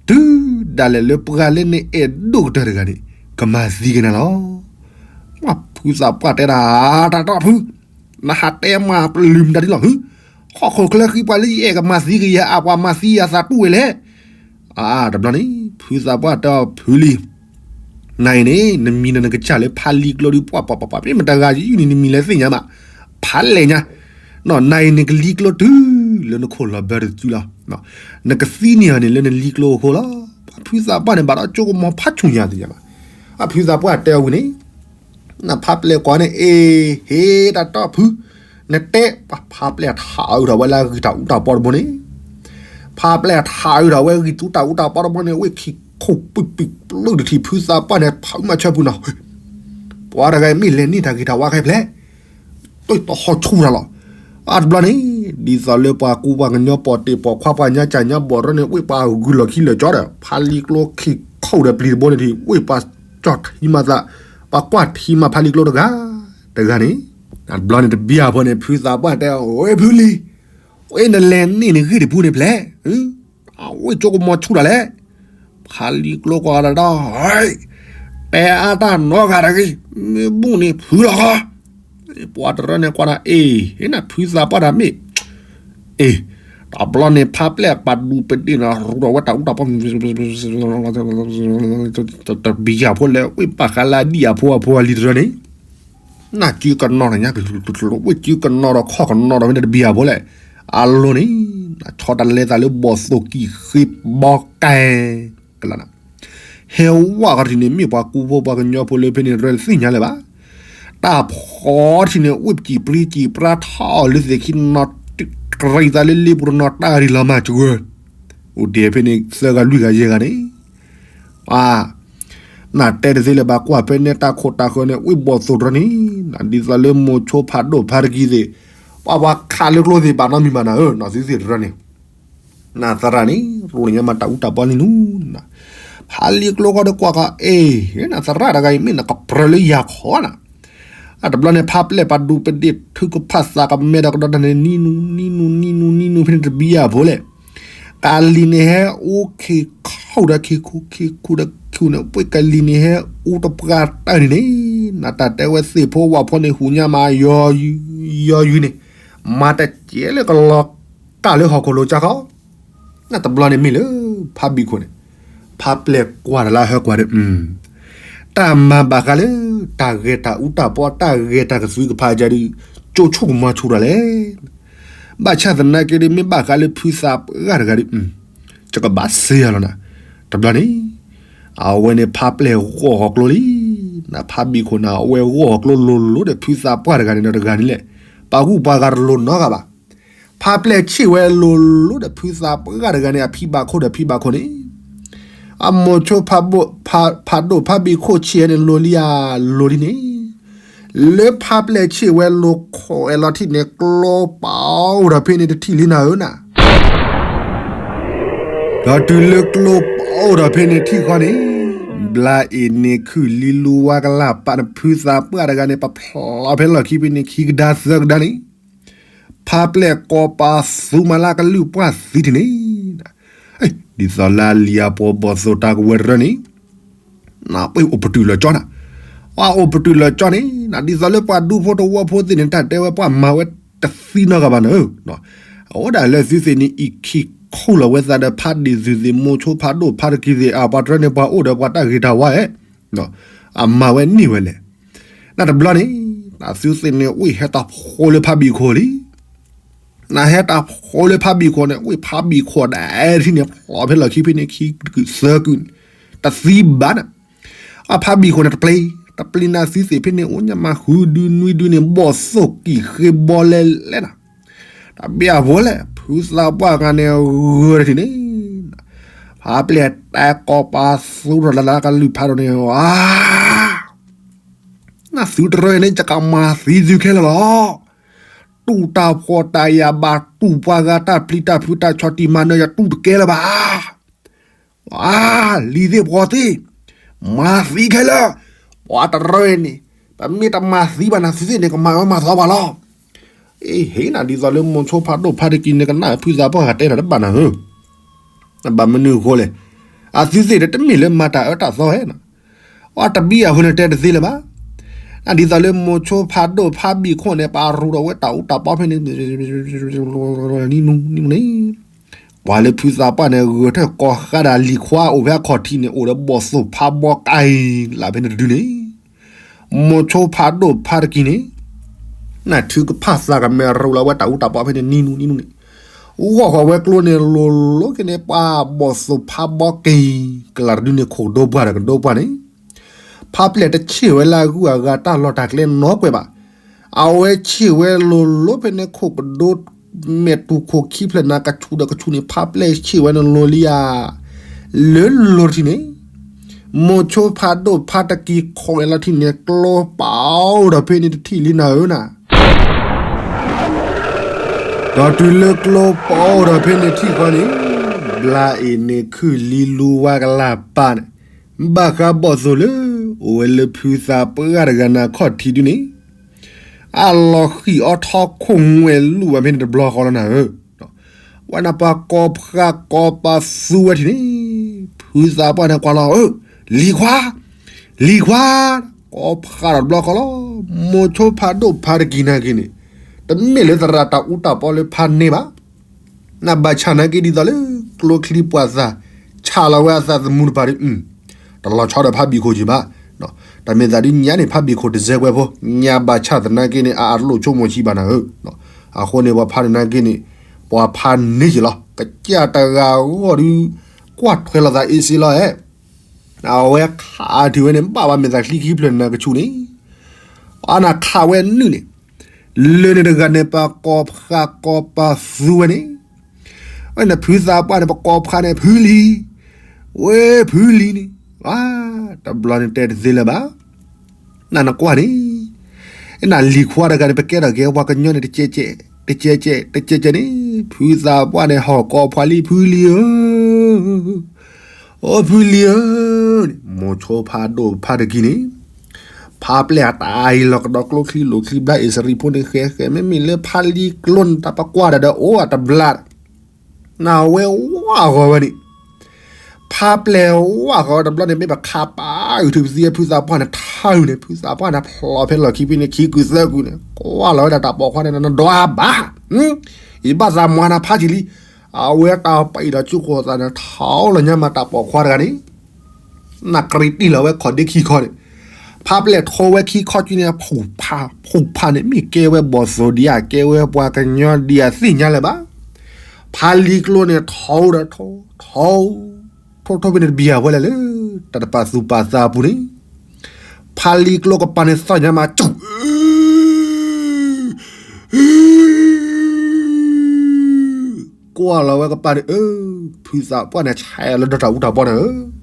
တုၤဒၣ်လဲာ်လၢပှၤလၢနအဲၣ်ဒိၣ်ကတၢၢ်တဂၤန့ၣ် ကမၤသံက့ၤနၤလီၤ. ဖုသးပှၢ်တဲတၢ်, တၢ်တီၢ်ဖု, နဟးတဲမၤပလုၢ်မတၤဒ်လီၤ, ဟီၣ်ခိၣ်ချၢဃံပှၤလၢယအဲၣ်ကမၤသံက့ၤယၤ အပှၤမၤသံယၤသးတူၢ်ဝဲလဲၣ်. တဘျီန့ၣ် ဖုသးပှၢ်တဲအီၤဖုလံၤ နၤအံၤန့ၣ် နမံၤဒီးနကစၢ်လၢဖးလံၤကျိဒုး ပှၤပှၤပှၤပှၤ မ့ၢ်မတၤဂၤယုၢ်န့ၣ် နမံၤလဲၤသ့ၣ်ညါမး, ဖးလဲၣ်ညါ, နၤအံၤန့ၣ်ကလံၤကျိတုၤလၢနခိၣ်လီၤဘၢတစုလီၤ. နကသံန့ၢ်အီၤန့ၣ်လၢနလံၤကျိအဃိလီၤ. ဖုသးပှၢ်န့ၣ် ဘၣ်ဒီးကၠိကမီၤဖးဆူၣ်ညါသ့ၣ်ညါဘၣ်. အဖုသးပှၢ်တဲအီၤဝံၤန့ၣ် နဖးပျဲၢ်ကွၢ်န့ၣ် အ့ၣ် ဟ့ၣ်တၢ်တီၢ်ဖု, နတဲပှၤဖးပျဲၢ်ထးအုးထီၣ်ဝဲလၢအဂံၢ်တၢ်အူတၢ်ပီတဘိန့ၣ်, ဖးပျဲၢ်ထးအုးထီၣ်ဝဲဂံၢ်တၢ်အူတၢ်ပီတဘိန့ၣ် ဝ့ၢ်ခံခိၣ်ပုၢ်ပံၢ်ပျုၢ်တထံၣ် ဖုသးပှၢ်န့ၣ် ဖးမၤဆၢဖုနီၤ, ပှၤတဂၤအံၤမ့ၢ်လဲၤန့ၢ်တၢ်ဂ့ၤတၢ်ဝါခဲဖျဲၣ် တၢ်ဟီၣ်ဆူၣ်တၢ်လီၤ. အတဘျီန့ၣ် ဒ်သိးလၢပှၤကူပှၤကညီ ပီၣ်တ့ၢ်ပီၣ်ခွါပှၤညါကၢ်ညါဘီၣ်တရၢန့ၣ် ဝ့ၢ်ပှၤဂုာ်လီၢ်ခံလၢာ်ကၠီဒီး ဖးလံၤကျိခံခိၣ်ဒီးပျံၤတဘိန့ၣ်ထံၣ် ဝ့ၢ်ပှၤကၠီၣ်ထံမၤသး, ပှၤကွၢ်ထံမၤဖးလံၤကျိတဂၤတဂၤန့ၣ်, အတဘျီန့ၣ်တဘံၣ်အဖိန့ၣ် ဖုသးပှၢ်တဲ ဝ့ၢ်ဖုလံၤ, ဝ့ၢ်နလဲၤန့ၢ်နဂ့ၢ်တပူၤန့ၣ်ဖျဲၣ် အဝ့ၢ်ကၠိကမီၤဆူၣ်တၢ်လဲၣ်. ဖးလံၤကျိကွၢ်တၢ်ဒီး တဲအါတၢ်နီတဂၤတဂ့ၤ, မ့ၢ်ဘူၣ်န့ၣ်ဖုလီၤဃီ. ပှၤတရၢန့ၣ်ကွၢ်တၢ် အ့ၣ် နဖုသးပှၢ်တၢ်မ့ၢ်, အ့ၣ် တဘျီန့ၣ် ဖးပျဲၢ်ပာ်ဒူပဒ့ၣ်နီၤ ရူထီၣ်ဝဲတၢ်အူတၢ်ပီ တဘံၣ်ယၤဖိလၢ ဝ့ၢ်ပာ်ဃးလၢအဒံၣ်အဖိအဖိအလံၤတရၢန့ၣ် နၢ်ကၠံကနီၤတၢ်ညါ ဝ့ၢ်ကၠံကနီၤဒီးခီၣ်ကနီၤဒီးဖဲန့ၣ်တဘံၣ်ယၤဖိလဲၣ်. အလိၤန့ၣ် ဆီတလဲသးလၢဘီၣ်သိၣ်ကံၣ်ဃ့ဘီကဲ ကလးနၤ ဟဲဝဲဃီထံၣ်န့ၣ် မ့ၢ်ပှၤကူဖိပှၤကညီဖိလၢဖဲန့ၣ်တရၢသ့ၣ်ညါလၢၤဘၣ်. တၢ်ဖီထံၣ်န့ၣ် ဝ့ၢ်ပကံၣ်ပြံကံၣ်ပြါထီၣ်လၢသ့ၣ်ခံနီၤ တကြံးသးလၢလ့ပူၤတနီၤတၢ်ရံၣ်လီၤမၢ်စှၢၤ အိၣ်ဒဲးဖဲန့ၣ် သၢဂၤလွံၢ်ဂၤယဲၢ်ဂၤန့ၣ် နတဲတသ့လၢၤဘၣ်ကွၢ်ဖဲန့ၣ်တၢ်ခိၣ်တၢ်ဃၢၤန့ၣ် ဝ့ၢ်ဘီၣ်သိၣ်တရၢန့ၣ် ဒ်သိးလၢမိၤဆိဖးဒိၣ်ဖးတကံၢ်သ့ၣ် ပှၤပှၤခးလၢကျိသ့ၣ်ဘၣ်နီတမံၤဘၣ်နၤဧၢ နီၢ်သုသ့ၣ်တရၢန့ၣ် နသရၣ်န့ၣ် ရိၤလၢညါမၤတၢ်အူတၢ်ပီလံနူၤ ဖးလံၤကျိဃီဒီးကွၢ်ဃီ အ့ၣ် နသရၣ်တဂၤအံၤမ့ၢ်နကပြၢလၢယၤခီနၤ အတဘျီန့ၣ် ဖးပျဲၢ်ပာ်ဒူပဒ့ၣ်ထုကဖၣ်သးကမဲဒီးကဒီးတၢ်န့ၣ် နံနူနံနူနံနူနံနူဖဲန့ၣ်တဘံၣ်ယၤဖိလဲၣ်. ကလံၤန့ၣ်ဟဲအူခ့ခူၣ်ဒီးခ့ခူၣ် ခ့ခူၣ်ဒီးခူၣ်န့ၣ် ပှ့ၤကလံၤန့ၣ်ဟဲအူတပှၢ်တၢၢ်န့ၣ်န့ၣ် နတၢ်တဲဝဲသ့ၣ်ဖိဝၣ်ဖိန့ၣ် ဟူးညါမး ယီၤယွံန့ၣ် မၤတစဲးလၢကလီၤကၢ်လၢဟီၣ်ခိၣ်လိၤကၢ်ခီ နတဘျီန့ၣ်မ့ၢ်လၢ ဖးဘံၣ်ခိၣ်န့ၣ် ဖးပျဲၢ်ကွၢ်တၢ်လၢဟၢကွၢ်ဒီး တၢ်မၤဘၣ်ဃးလၢ တၢ်ဂဲၤတၢ်အူတၢ်ပီ တၢ်ဂဲၤတၢ်ကသွံကဖးကဒီး ကၠိဆိကမီၤဆူၣ်တၢ်လဲၣ်. ဘၣ်ဆၣ်သနာ်က့ဒီး မ့ၢ်ဘၣ်ဃးလၢဖုသးပှၢ်တဂၤဒီး ယကဘၣ်စ့ၢ်ယၤလီၤနၤ. တဘျီန့ၣ် အဝဲန့ၣ်ဖးပျဲၢ်ဂီၢ်ဟီၣ်ကျိလံ. နဖးဘံၣ်ခိၣ်န့ၣ် အဝဲဂီၢ်ဟီၣ်ကျိလိၤလိၤဒီး ဖုသးပှၢ်တဂၤန့ၣ်ဒီးတဂၤန့ၣ်လဲၣ်. ပာ်ဂူၢ်ပှၤဂၤတလိၤနီတဂၤဘၣ်. ဖးပျဲၢ်ဆ့ၣ်ဝဲလိၤလိၤဒီး ဖုသးပှၢ်တဂၤန့ၣ် အဖံဘၣ်ခိၣ်ဒီးဖံဘၣ်ခိၣ်န့ၣ် အမိၤဆိဖးဘိၣ် ဖး ဖးဒိၣ်ဖးဘံၣ်ခိၣ်ဆ့ၣ်န့ၣ် လိၤလံဧါ လိၤလံန့ၣ် လၢဖးပျဲၢ်ဆ့ၣ်ဝဲလိၤခိၣ်အဲၣ်လီၤထံၣ်န့ၣ် ကျိပာ်အိၣ်ထီၣ်ဖဲန့ၣ်တထံၣ်လံနၤဧၢနၤ. ဒီးတုၤလၢကျိပာ်အိၣ်ထီၣ်ဖဲန့ၣ်ထံၣ်ဃီန့ၣ် ဘျါအ့ၣ်န့ၣ်ခုၣ်လံလူဝါကလၢ်ပာ်နဖုသးပှၢ်တဂၤန့ၣ် ပဖျီဖဲလီၢ်ခံဖဲန့ၣ်ခံကဒါသၢကဒါန့ၣ် ဖးပျဲၢ်ကိးပာ်သူမၤလၢကလုၢ်ပှၢ်သံထံၣ်န့ၣ် ဒ်သိးလၢအလံၤအပှၤဘီၣ်သိၣ်တၢ်ကဝဲၤတရၢန့ၣ် နပှ့ၤအိၣ်ပတုာ်လီၤကၠီနၤ, ပှၤအိၣ်ပတုာ်လီၤကၠီန့ၣ် ဒ်သိးလၢပှၤဒူဖိတဝီဖိသ့ၣ်န့ၣ် တၢ်တဲဝဲပှၤမၤဝဲတသံနီတဂၤဘၣ်နၤဧၢ, အဝဲဒၣ်လၢသုသ့ၣ်န့ၣ်အံၤခံခိၣ်လီၤဝဲသးဒီးဖးဒ့ၣ်သုသ့ၣ် မိၤဆိဖးဒိၣ်ဖးတကံၢ်သ့ၣ် အပှၤတရၢန့ၣ် ပှၤအိၣ်ဒီးပှၤတၢ်ဂ့ၤတၢ်ဝါဧဲ အမၤဝဲန့ၢ်ဝဲလဲၣ်. နတဘျီန့ၣ် နသုသ့ၣ်န့ၣ် ဝံၣ်ဟဲတၢ်ဖိလၢဖးဘံၣ်ခိၣ်လံ. နဟဲတၢ်ဖိလၢဖးဘံၣ်ခိၣ်န့ၣ် ဝံၣ်ဖးဘံၣ်ခိၣ်ဒၣ်ထံၣ်န့ၣ် ဖျိးဖဲလီၢ်ခံဖဲန့ၣ် ခံကုၢ်သၢကုၢ်န့ၣ် တသံဘၣ်န့ၣ်. အဖးဘံၣ်ခိၣ်န့ၣ် တပျံၤ တပျံၤနသုသ့ၣ်ဖဲန့ၣ် အိၣ်ညါမးဃုဒုနွံဒုန့ၣ် ဘီၣ်သိၣ်ကံၣ်ဃ့ဘီလဲလဲၣ်နၤ. တဘၣ်အဖိလဲၣ် ဖုသးပှၢ်ဂၤန့ၣ် ဂၢၢ်တထံၣ်န့ၣ် ဖးပျဲၢ်တဲကိးပသူထီၣ်လၢကလုၢ်ဖးဒိၣ်န့ၣ် ဧါ နသုတရၢန့ၣ် ယကမၤသံသုခဲလၢာ်လီၤ. တူၢ်တၢ်ဖှီၣ်တၢ်ယာ်ဘၣ် တူၢ်ပှၤဂၤတၢ်ပျံၤတၢ်ဖုးတၢ်ဆီၣ်တံၢ်မၤနၢၤ ယတူၢ်တကဲလၢၤဘၣ်. ဧါ လံၤသ့ၣ်ပှီၤသ့ၣ် မၤသံခဲလၢာ်, ပှၤတရၢန့ၣ် ပမ့ၢ်တမၤသံဘၣ်နသုသ့ၣ်န့ၣ် ကမၤဝဲမၤသီပှၤလီၤ. အ့ ဟ့ၣ်နၤဒ်သိးလၢမိၤဆိဖးဒိၣ်ဖးတကံၤန့ၣ် ကနၣ်ဖုသးပှၢ်ဂၤတဲတၢ်တဘၣ်နၤဧၢ ဘၣ်မနုၤအဃိလဲၣ်, အသုသ့ၣ်တမ့ၢ်လၢမၤတၢ်အၢတၢ်သီဧါ, အတဘံၣ်အဃိန့ၣ်တဲတသ့လၢၤဘၣ်. နဒ်သိးလၢမိၤဆိဖးဒိၣ်ဖးဘံၣ်ခိၣ်န့ၣ် ပာ်ရူးဒီးဝဲတၢ်အူတၢ်ပီဖဲန့ၣ် နံၤနူနံၤနူန့ၣ်, ပှၤလၢဖုသးပှၢ်န့ၣ် ဂၢၢ်ထၢၣ်ကိးဃာ်ဒၣ်လံၤခွါအိၣ်ဖဲအခီၣ်ထံးန့ၣ် အိၣ်ဒီးဘီၣ်သိၣ်ဖးဘီကံၢ်လၢဖဲန့ၣ်တဒုန့ၣ် မိၤဆိဖးဒိၣ်ဖးတကံၤန့ၣ် နထုကဖၣ်သးကမဲာ်ရူးလီၤဝဲတၢ်အူတၢ်ပီဖဲန့ၣ် နံၤနူနံၤနူန့ၣ်, ဂီၢ်ဃီၤဝဲကျိန့ၣ် လိၤလိၤက့ၤန့ၣ် ပှၤဘီၣ်သိၣ်ဖးဘီကံၢ် ကလၤတဒုန့ၣ် ခိၣ်ကဒိပှၢ်ဒီးကဒိပှၢ်န့ၣ်, ဖးပျဲၢ်တဆ့ၣ်ဝဲလၢအဂုၤအဂၤတၢ်လီၢ်တၢ်ကျဲနီကွဲးဘၣ်. အဝဲဆ့ၣ်ဝဲလိၤလိၤဖဲန့ၣ် ခိၣ်ကဒိ မဲာ်တူၢ်ခိၣ်ခံဖျၢၣ်နၤ ကဆူးဒီးကဆူးန့ၣ် ဖးပျဲၢ်ဆ့ၣ်ဝဲန့ၣ်လိၤလံဧါ လၢလိၤတထံၣ်န့ၣ်, မိၤဆိဖးဒိၣ်ဖးတကံၤခိးဝဲလီၤထံၣ်န့ၣ် ကျိပအိၣ်ဒီးဖဲန့ၣ်တထံၣ်လံနၤဧၢနၤ. ဒီးတုၤလၢကျိပအိၣ်ဒီးဖဲန့ၣ်ထံၣ်ဃီန့ၣ်, ဘျါအ့ၣ်န့ၣ်ခုၣ်လံလူဝါကလၢ်ပာ်န့ၣ်, ဘၣ်ဃးဘီၣ်သိၣ်လၢ အိၣ်ဝဲလၢဖုသးပှၢ်တဂၤနၤခီၣ်ထံးဒုန့ၣ် အလီၤဃံၣ်အီထီခိၣ်ငွဲၣ်လူၢ်ဝဲဖဲန့ၣ်တဘျီဃီလီၤနၤဧၢ, ဝဲနပှၤကိးဖးကိးပသူဝဲထံၣ်န့ၣ်, ဖုသးပှၢ်န့ၣ်ကွၢ်လီၤဧၢ, လံၤခွါ, လံၤခွါ, ကိးဖးဒီးတဘျီဃီလီၤ. မိၤဆိဖးဒိၣ်ဖးတကံၤနာ်က့န့ၣ်, တမ့ၢ်လၢသရၣ်တၢ်အူတၢ်ပီလၢဖးန့ၢ်ဘၣ် နဘၣ်ဆၣ်နာ်က့ဒ်သိးလၢ ကျိချံပှာ်သၣ် ဆၣ်လီၤဝဲအသးသမူတပၤဒီး, တလီၤဆီဒီးဖးဘံၣ်ခိၣ်က့ၤဘၣ်. တၢ်မ့ၢ်သးဒ်ညါန့ၣ် ဖးဘံၣ်ခိၣ်တစဲးကွဲးဖိ, ညါဘၣ်ဆၣ်သနာ်က့န့ၣ် အအတလိၣ်ဆိကမိၣ်ဆံးဘၣ်နၤဧၢ. အဃိန့ၣ် ပှၤဖးန့ၣ်နာ်က့န့ၣ်, ပှၤဖးန့ၢ်က့ၤလီၤ. ကစၢ်တဂၤဂီၢ်ဒုး ကွၢ်ထွဲလီၤသးအ့စ့လီၤဧဲ အဝဲခးထံၣ်ဝဲန့ၣ် ဘၣ်ဝဲမ့ၢ်သးချံခံဖျၢၣ်နၤကဆူးန့ၣ်, အနခးဝဲနုာ်န့ၣ်, လၢန့ၣ်တဂၤန့ၣ် ပှၤကိးဖးကိးပသူဝဲန့ၣ်, ဝဲန့ၣ်ဖုသးပှၢ်န့ၣ် ပကိးဖးန့ၣ် ဖုလံၤ, ဝဲဖုလံၤန့ၣ်, တဘျီန့ၣ်တဲတသ့လၢၤဘၣ်. နနကွၢ်န့ၣ်, နလံၤခွါတဂၤန့ၣ် ပကဲထီၣ်က့ၤပှၤကညီန့ၣ် တကဲကဲ, တကဲကဲ, တကဲကဲန့ၣ်, ဖုသးပှၢ်န့ၣ် ဟီၣ်ကိးဖးလံ ဖုလံၤဧၢ အိ ဖုလံၤဧၢ, မိၤဆိဖးဒိၣ်ဖးတကံၤန့ၣ်, ဖးပျဲၢ်အတၢ်အံၤလီၤကဒီးကျိချံလိာ်ချံဘျါအ့ၣ်စရံဖိန့ၣ် ဃဲဃဲ မ့မ့ၢ်လၢဖးလံၤကျိန့ၣ် တၢ်ပကွၢ်ဒၣ်ဒီးအိၣ်အတဘျါ, နဝဲဝၢ်ဃီၤဝဲန့ၣ် ဖးပျဲၢ်ဝၢ်ဃီၤဝဲတဘျီန့ၣ် မ့ၢ်ပခးပာ်အုၣ်ထူၣ်ပသံဖုသးပှၢ်န့ၣ် ထါအုၣ်န့ၣ် ဖုသးပှၢ်န့ၣ်ဖျိးဖဲလီၢ်ခံဖဲန့ၣ် ခံကုာ်သၢကုာ်န့ၣ် ကွၢ်လီၤဝဲဒၣ်တၢ်ပိာ်ခွါန့ၣ် နဒွးဘၣ်, ယဘၣ်သးမွၤနၤဖးဆံးလံ. အဝဲတၢ်ပာ်အံၤဒီးကၠူဃိၣ်သးန့ၣ် ထီလီၤညါမးတၢ်ပိာ်ခွါတဂၤန့ၣ် နကရံတံၢ်လီၤဝဲခီၣ်ဒ့ခံခီန့ၣ်, ဖးပျဲၢ်ထိဝဲခံခီကၠူန့ၣ် ဖူးဖး ဖူးဖးန့ၣ် မ့ၢ်ကဲဝဲဘီၣ်သိၣ်ဒံးဧါ ကဲဝဲပှၤကညီဒံးဧါ သ့ၣ်ညါလၢၤဘၣ်. ဖးလံၤကျိန့ၣ် ထိဒီးထိ ထိ ထိ ထိဖဲန့ၣ်တဘံၣ်အဝဲလဲၣ်လၢ တၢ်တပာ်သူၣ်ပာ်သးအပူၤန့ၣ်, ဖးလံၤကျိကပၤန့ၣ်သီၣ်ညါမး ကၠူ ကွၢ်လီၤဝဲကပၤန့ၣ် အၢ ဖုသးပှၢ်န့ၣ် ဆဲးအီၤလၢဒီတၢ်အူတၢ်ပီန့ၣ်ဧၢ,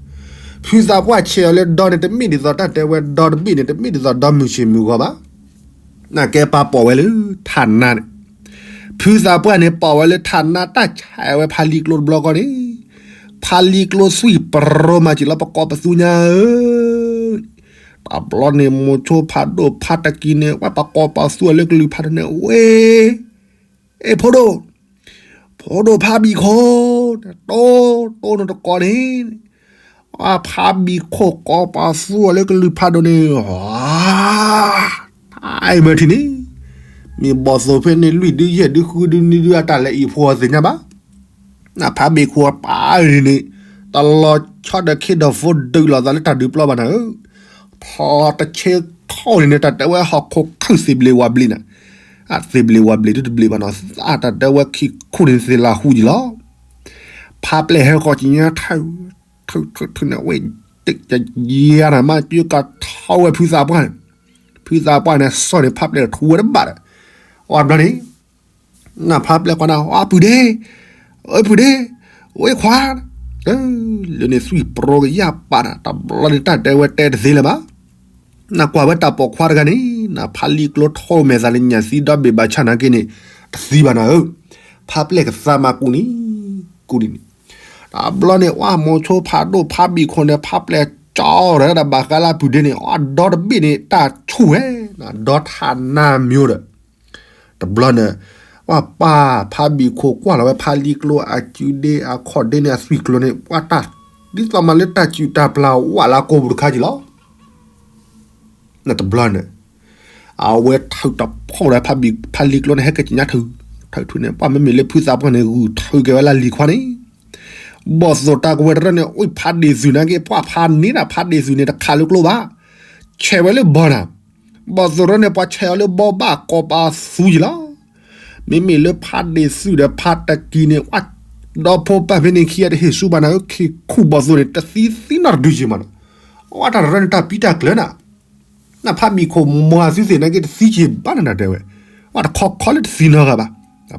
ဖုသးပှၢ်ဆဲးအီၤလၢဒီန့ၣ် တမ့ၢ်ဒ်သိးတၢ်တဲဝဲဒီတဘ့ၣ်န့ၣ် တမ့ၢ်ဒ်သိးဒီမုၢ်ဆ့ၣ်မုၢ်ဂီၤဘၣ်. နကဲပာ်ပိာ်ဝဲလၢထးနါန့ၣ်, ဖုသးပှၢ်န့ၣ်ပိာ်ဝဲလၢထးနါ တၢ်ဆဲးဝဲဖးလံၤကျိတဘျီဃီန့ၣ်, ဖးလံၤကျိသွံၣ်ပရိမၤစၢၤလီၤပကိးပသူညါဧၢ တဘျီန့ၣ် မိၤဆိဖးဒိၣ်ဖးတကံၤန့ၣ် ဝဲပကိးပသူအီၤလၢကလုၢ်ဖးဒိၣ်န့ၣ် ဝဲ အ့ ဖိဒိၣ်, ဖိဒိၣ်ဖးဘံၣ်ခိၣ်, တိ တိၢ်နတကိးန့ၣ်, ဖးဘံၣ်ခိၣ်ကိးပသူအီၤလၢကလုၢ်ဖးဒိၣ်န့ၣ်, အ့ မ့ၢ်ထံၣ်န့ၣ်, မ့ၢ်ဘီၣ်သိၣ်ဖဲန့ၣ် လွံၢ်ဒုယဲၢ်ဒုဃုဒုနွံဒု အတၢ်လဲၤအံၤဖိအီၤသ့ၣ်ညါဘၣ်. နဖးဘံၣ်ခိၣ်ပာ်အံၤန့ၣ်, တလီၤဆီဒီးခ့ဒီးဖိဒုးလိာ်သးလၢတၢ်ဒုးပျီဘၣ်နၤဧၢ, ဖျိးတဆ့က ထီၣ်န့ၣ်န့ၣ် တၢ်တဲဝဲဟီၣ်ခိၣ်ခုၣ်သ့ၣ်ဘျ့ဝါဘျ့နၤ, အသ့ၣ်ဘျ့ဝါဘျ့ဒုတဘျ့ဘၣ်နီၤ, အတၢ်တဲဝဲခံခိၣ်န့ၣ်သ့ၣ်လၢဟူယံၤလီၤ. ဖါပျဲၢ်ဟဲဃီၤကညါထၢၣ်, ထၢၣ်ထၢၣ်ထၢၣ်န့ၣ် အဝဲ တယါနၤ မ့ၢ်ကၠိကထီဝဲဖုသးပှၢ်န့ၣ်, ဖုသးပှၢ်န့ၣ် စီၢ်န့ၣ် ဖါပျဲၢ်တထူဝဲတဘၣ်ဒီး, အီၤဘျီန့ၣ် နဖါပျဲၢ်ကွၢ်နၤ အပုၢ်ဒ့, အပုၢ်ဒ့, ဝဲခွါ, လၢန့ၣ်သွံၣ်ပြီကယၢ်ပာ်နၤ တဘျီန့ၣ် တၢ်တဲဝဲတဲတသ့လၢၤဘၣ်. နကွၢ်ဝဲတၢ်ပိာ်ခွါတဂၤန့ၣ် နဖါလံကျိထီၣ်မဲာ်သးလၢညၣ်သံဒီဘ့ၣ်ဘၣ်ဆၣ်နာ်က့န့ၣ် တသံဘၣ်နၤဧၢ, ဖါပျဲၢ်ကသါမၤကူၣ်န့ၣ်, ကူၣ်န့ၣ်န့ၣ်, တဘျီန့ၣ် ဝဲမိၤဆိဖးဒိၣ်ဖါဘံၣ်ခိၣ်န့ၣ် ဖါပျဲၢ်ကၠီဒီးတၢ်ဘၣ်ဃးလၢအပုၢ်ဒ့န့ၣ် အဒီတဘ့ၣ်န့ၣ် တၢ်ဆူၣ်ဝဲ, ဒီထးနါမ့ၢ်ဒီး တဘျီန့ၣ် ပှၤပၢ်ဖါဘံၣ်ခိၣ်ကွၢ်လီၤဝဲဖါလံကျိအစုဒ့အခီၣ်ဒ့န့ၣ်အသွံၣ်ကျိၤန့ၣ် ပှၤတၢ် ဒ်သိးမးလၢတၢ်စုၣ်တၢ်ပျၢ်ဝးလၢကိာ်ပူၤတခါက့ၤလီၤ. တဘျီန့ၣ် အဝဲထုးတဖီၣ်ဒီးဖါလံကျိန့ၣ် ဟဲက့ၤကညးထုး, ထုးထုးန့ၣ် ပှၤမ့မ့ၢ်လၢဖုသးပှၢ်န့ၣ် ဂုာ်ထုးက့ၤဝဲလၢလံၤခွါန့ၣ်, ဘီၣ်သိၣ်တၢ်ကဝဲၤတရၢၣ်န့ၣ် အိၣ်ဖးဒ့ၣ်သုးနာ်က့ ပှၤဖးန့ၢ်ဒၣ်ဖးဒ့ၣ်သုးန့ၣ် တခးလၢကျိဘၣ်, ဆဲးဝဲလၢဘီနၤ ဘီၣ်သိၣ်တရၢၣ်န့ၣ် ပှၤဆဲးအီၤလၢဘီဘၣ်ကိးပသူယံၤလီၤ. မ့မ့ၢ်လၢဖးဒ့ၣ်သုးဒီးဖးတကံၤန့ၣ် ပှၤဒီဖိပၢ်ဖဲန့ၣ်ခံဂၤတဟ့ၣ်ဆူဘၣ်နၤဧၢ, ခံခူၣ်ဘီၣ်သိၣ်န့ၣ် တသံသံနီတဒုယံၤမးနီၤ, အဝဲတၢ်တရၢၣ်န့ၣ် တၢ်ပံတၢ်ကျၢၤနၤ, နဖးဘံၣ်ခိၣ်မၤသုသ့ၣ်နာ်က့ တသံက့ၤဘၣ်နၤတဲဝဲ, ပှၤတခီခီလၢတသံနီတဂၤဘၣ်.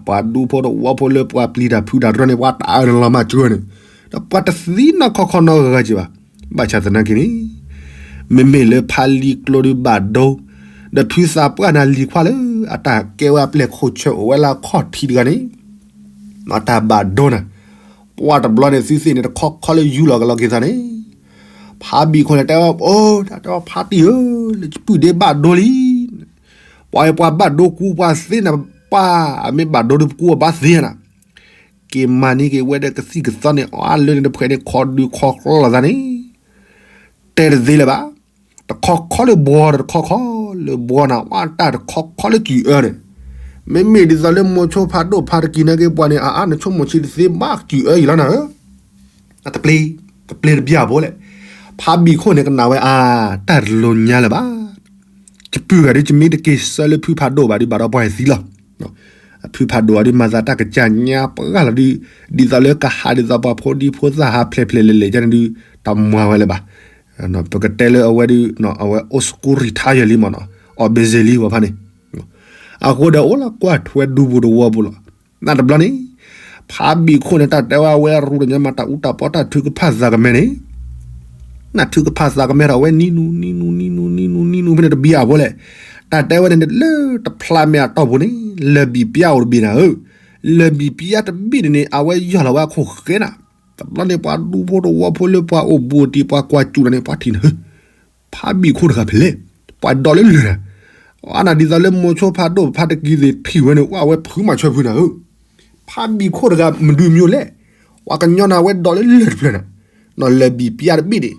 ပှၤဒူဖိတဝီဖိလၢပှၤပျံၤတၢ်ဖုးတၢ်တရၢၣ်န့ၣ် ပှၤတအၢန့ၣ်လီၤမၢ်ကၢန့ၣ်, ဒီးပှၤတသံနီၢ်ခီခီနီတဂၤက့ၤဘၣ်. ဘၣ်ဆၣ်သနာ်က့န့ၣ် မ့မ့ၢ်လၢဖးလံကျိဒုးဘၣ်ဒိ, ဒီးဖုသးပှၢ်န့ၣ်လံၤခွါလၢ အတၢ်ကဲဝဲအပျဲၢ်ခိၣ်ဆၢအိၣ်ဝဲလၢအခီၣ်ထံးတဂၤန့ၣ်, တၢ်ဘၣ်ဒိနၤ, ပှၤတဘျီန့ၣ် သုသ့ၣ်န့ၣ် တခီခီလၢယူလီၤကလီၤက့ၤသးန့ၣ်, ဖးဘံၣ်ခိၣ်န့ၣ်တဲဝဲ, အိ တၢ်တဲဝဲဖးတံၢ်ဧၢ, လၢပုၢ်ဒ့ဘၣ်ဒိလံ ပှၤအံၤပှၤဘၣ်ဒိကူပှၤသ့နၤ, ပှၤအမ့ၢ်ဘၣ်ဒိဒုးပကူအီၤဘၣ်သ့နၤ, က့ၤမၤန့ၢ်က့ၤဝဲဒီးကသံၣ်ကသီန့ၣ် အီၣ်လၢန့ၣ်တဖှဲးန့ၣ် ခီဒုခီကျီလိာ်သးန့ၣ်, တဲတသ့လၢၤဘၣ်. တခီခီလၢဘှီဒီးတခီခီလၢဘှီနၤ အီၣ်တၢ်တခီခီလၢစူၤအၢန့ၣ်, မ့မ့ၢ်ဒ်သိးလၢမိၤဆိဖးဒိၣ်ဖးတကံၤနာ်က့ ပှၤန့ၣ် အါအါန့ၣ်ဆိကမိၣ်ဆံးတသ့ဘၣ်စူၤအၢယံၤလီၤနၤဧၢ တပျ့ၤ, တပျ့ၤတဘျၢဘိလဲၣ်. ဖးဘံၣ်ခိၣ်န့ၣ်ကနၣ်ဝဲအါ, တၢ်တလိၤညါလၢၤဘၣ်. ယပုၢ်ဂၤဒုး ယမ့ၢ်တက့ၤဆၢလၢဖုဖးဒိၣ်ဘၣ်ဒုး ဘၣ်ဒီးပှၤဟဲသံလီၤ. ဖုဖးဒိၣ်အီၤဒုး မၤသးတၢ်ကစၢ်ညါပှၢ်လီၤဒုး, ဒ်သိးလၢကဟးဒ်သိးပှၤဖိဒံဖိသၣ်ဟးဖျဲးဖျဲးလဲၤလဲၤကန့ၣ်ဒုး တမၤဝဲလၢၤဘၣ်. ပကတဲလၢအဝဲဒုး အဝဲအိၣ်စကူရံထါယဲၢ်လံမ့ၢ်နီၤ, အီၣ်ဘ့ၣ်စ့လံပှၤဖါန့ၣ် အဃိဒီးအိၣ်လၢကွၢ်ထွဲဒူပူၤတဝီပူၤလီၤ. နတဘျီန့ၣ် ဖးဘံၣ်ခိၣ်န့ၣ် တၢ်တဲဝဲအဝဲရူၢ်တညါမး တၢ်အူတၢ်ပီတၢ်ထုကဖၣ်သးကမဲန့ၣ်, နထုကဖၣ်သးကမဲဒီး အဝဲနံၤနူၤ နံၤနူၤ နံၤနူၤ နံၤနူၤ နံၤနူၤဖဲန့ၣ်တဘံၣ်အဖိလဲၣ်. တၢ်တဲဝဲန့ၣ် လၢတဖျါမဲာ်အတီၢ်ပူၤန့ၣ် လၢၢ်ဘံၣ်ပျါအိၣ်တဘ့ၣ်နၤဧၢ, လၢၢ်ဘံၣ်ပျါတဘ့ၣ်န့ၣ်န့ၣ် အဝဲယီၢ်လီၤဝဲအခိၣ်ဃဲနၤ. တဘျီန့ၣ် ပှၤဒူဖိတဝီဖိလၢပှၤအိၣ်ဘူးအိၣ်တံၢ် ပှၤကွၢ်စူၣ်နၤန့ၣ် ပှၤထံၣ်နၤ ဖးဘံၣ်ခိၣ်တဂၤဖဲလဲၣ်, ပှၤဒိးလၢလၢၢ်နၤ, အနၤဒ်သိးလၢမိၤဆိဖးဒိၣ်ဖးတကံၤသ့ၣ်ထံၣ်ဝဲန့ၣ် ဝဲဖုးမၤဆၢဖုးနၤဧၢ, ဖးဘံၣ်ခိၣ်တဂၤမနုၤမ့ၢ်လဲၣ်, ပှၤကညီနၤဝဲဒိးလၢလၢၢ်တဖျၢၣ်နၤ, နီၢ်လၢၢ်ဘံၣ်ပျါတဘ့ၣ်န့ၣ်,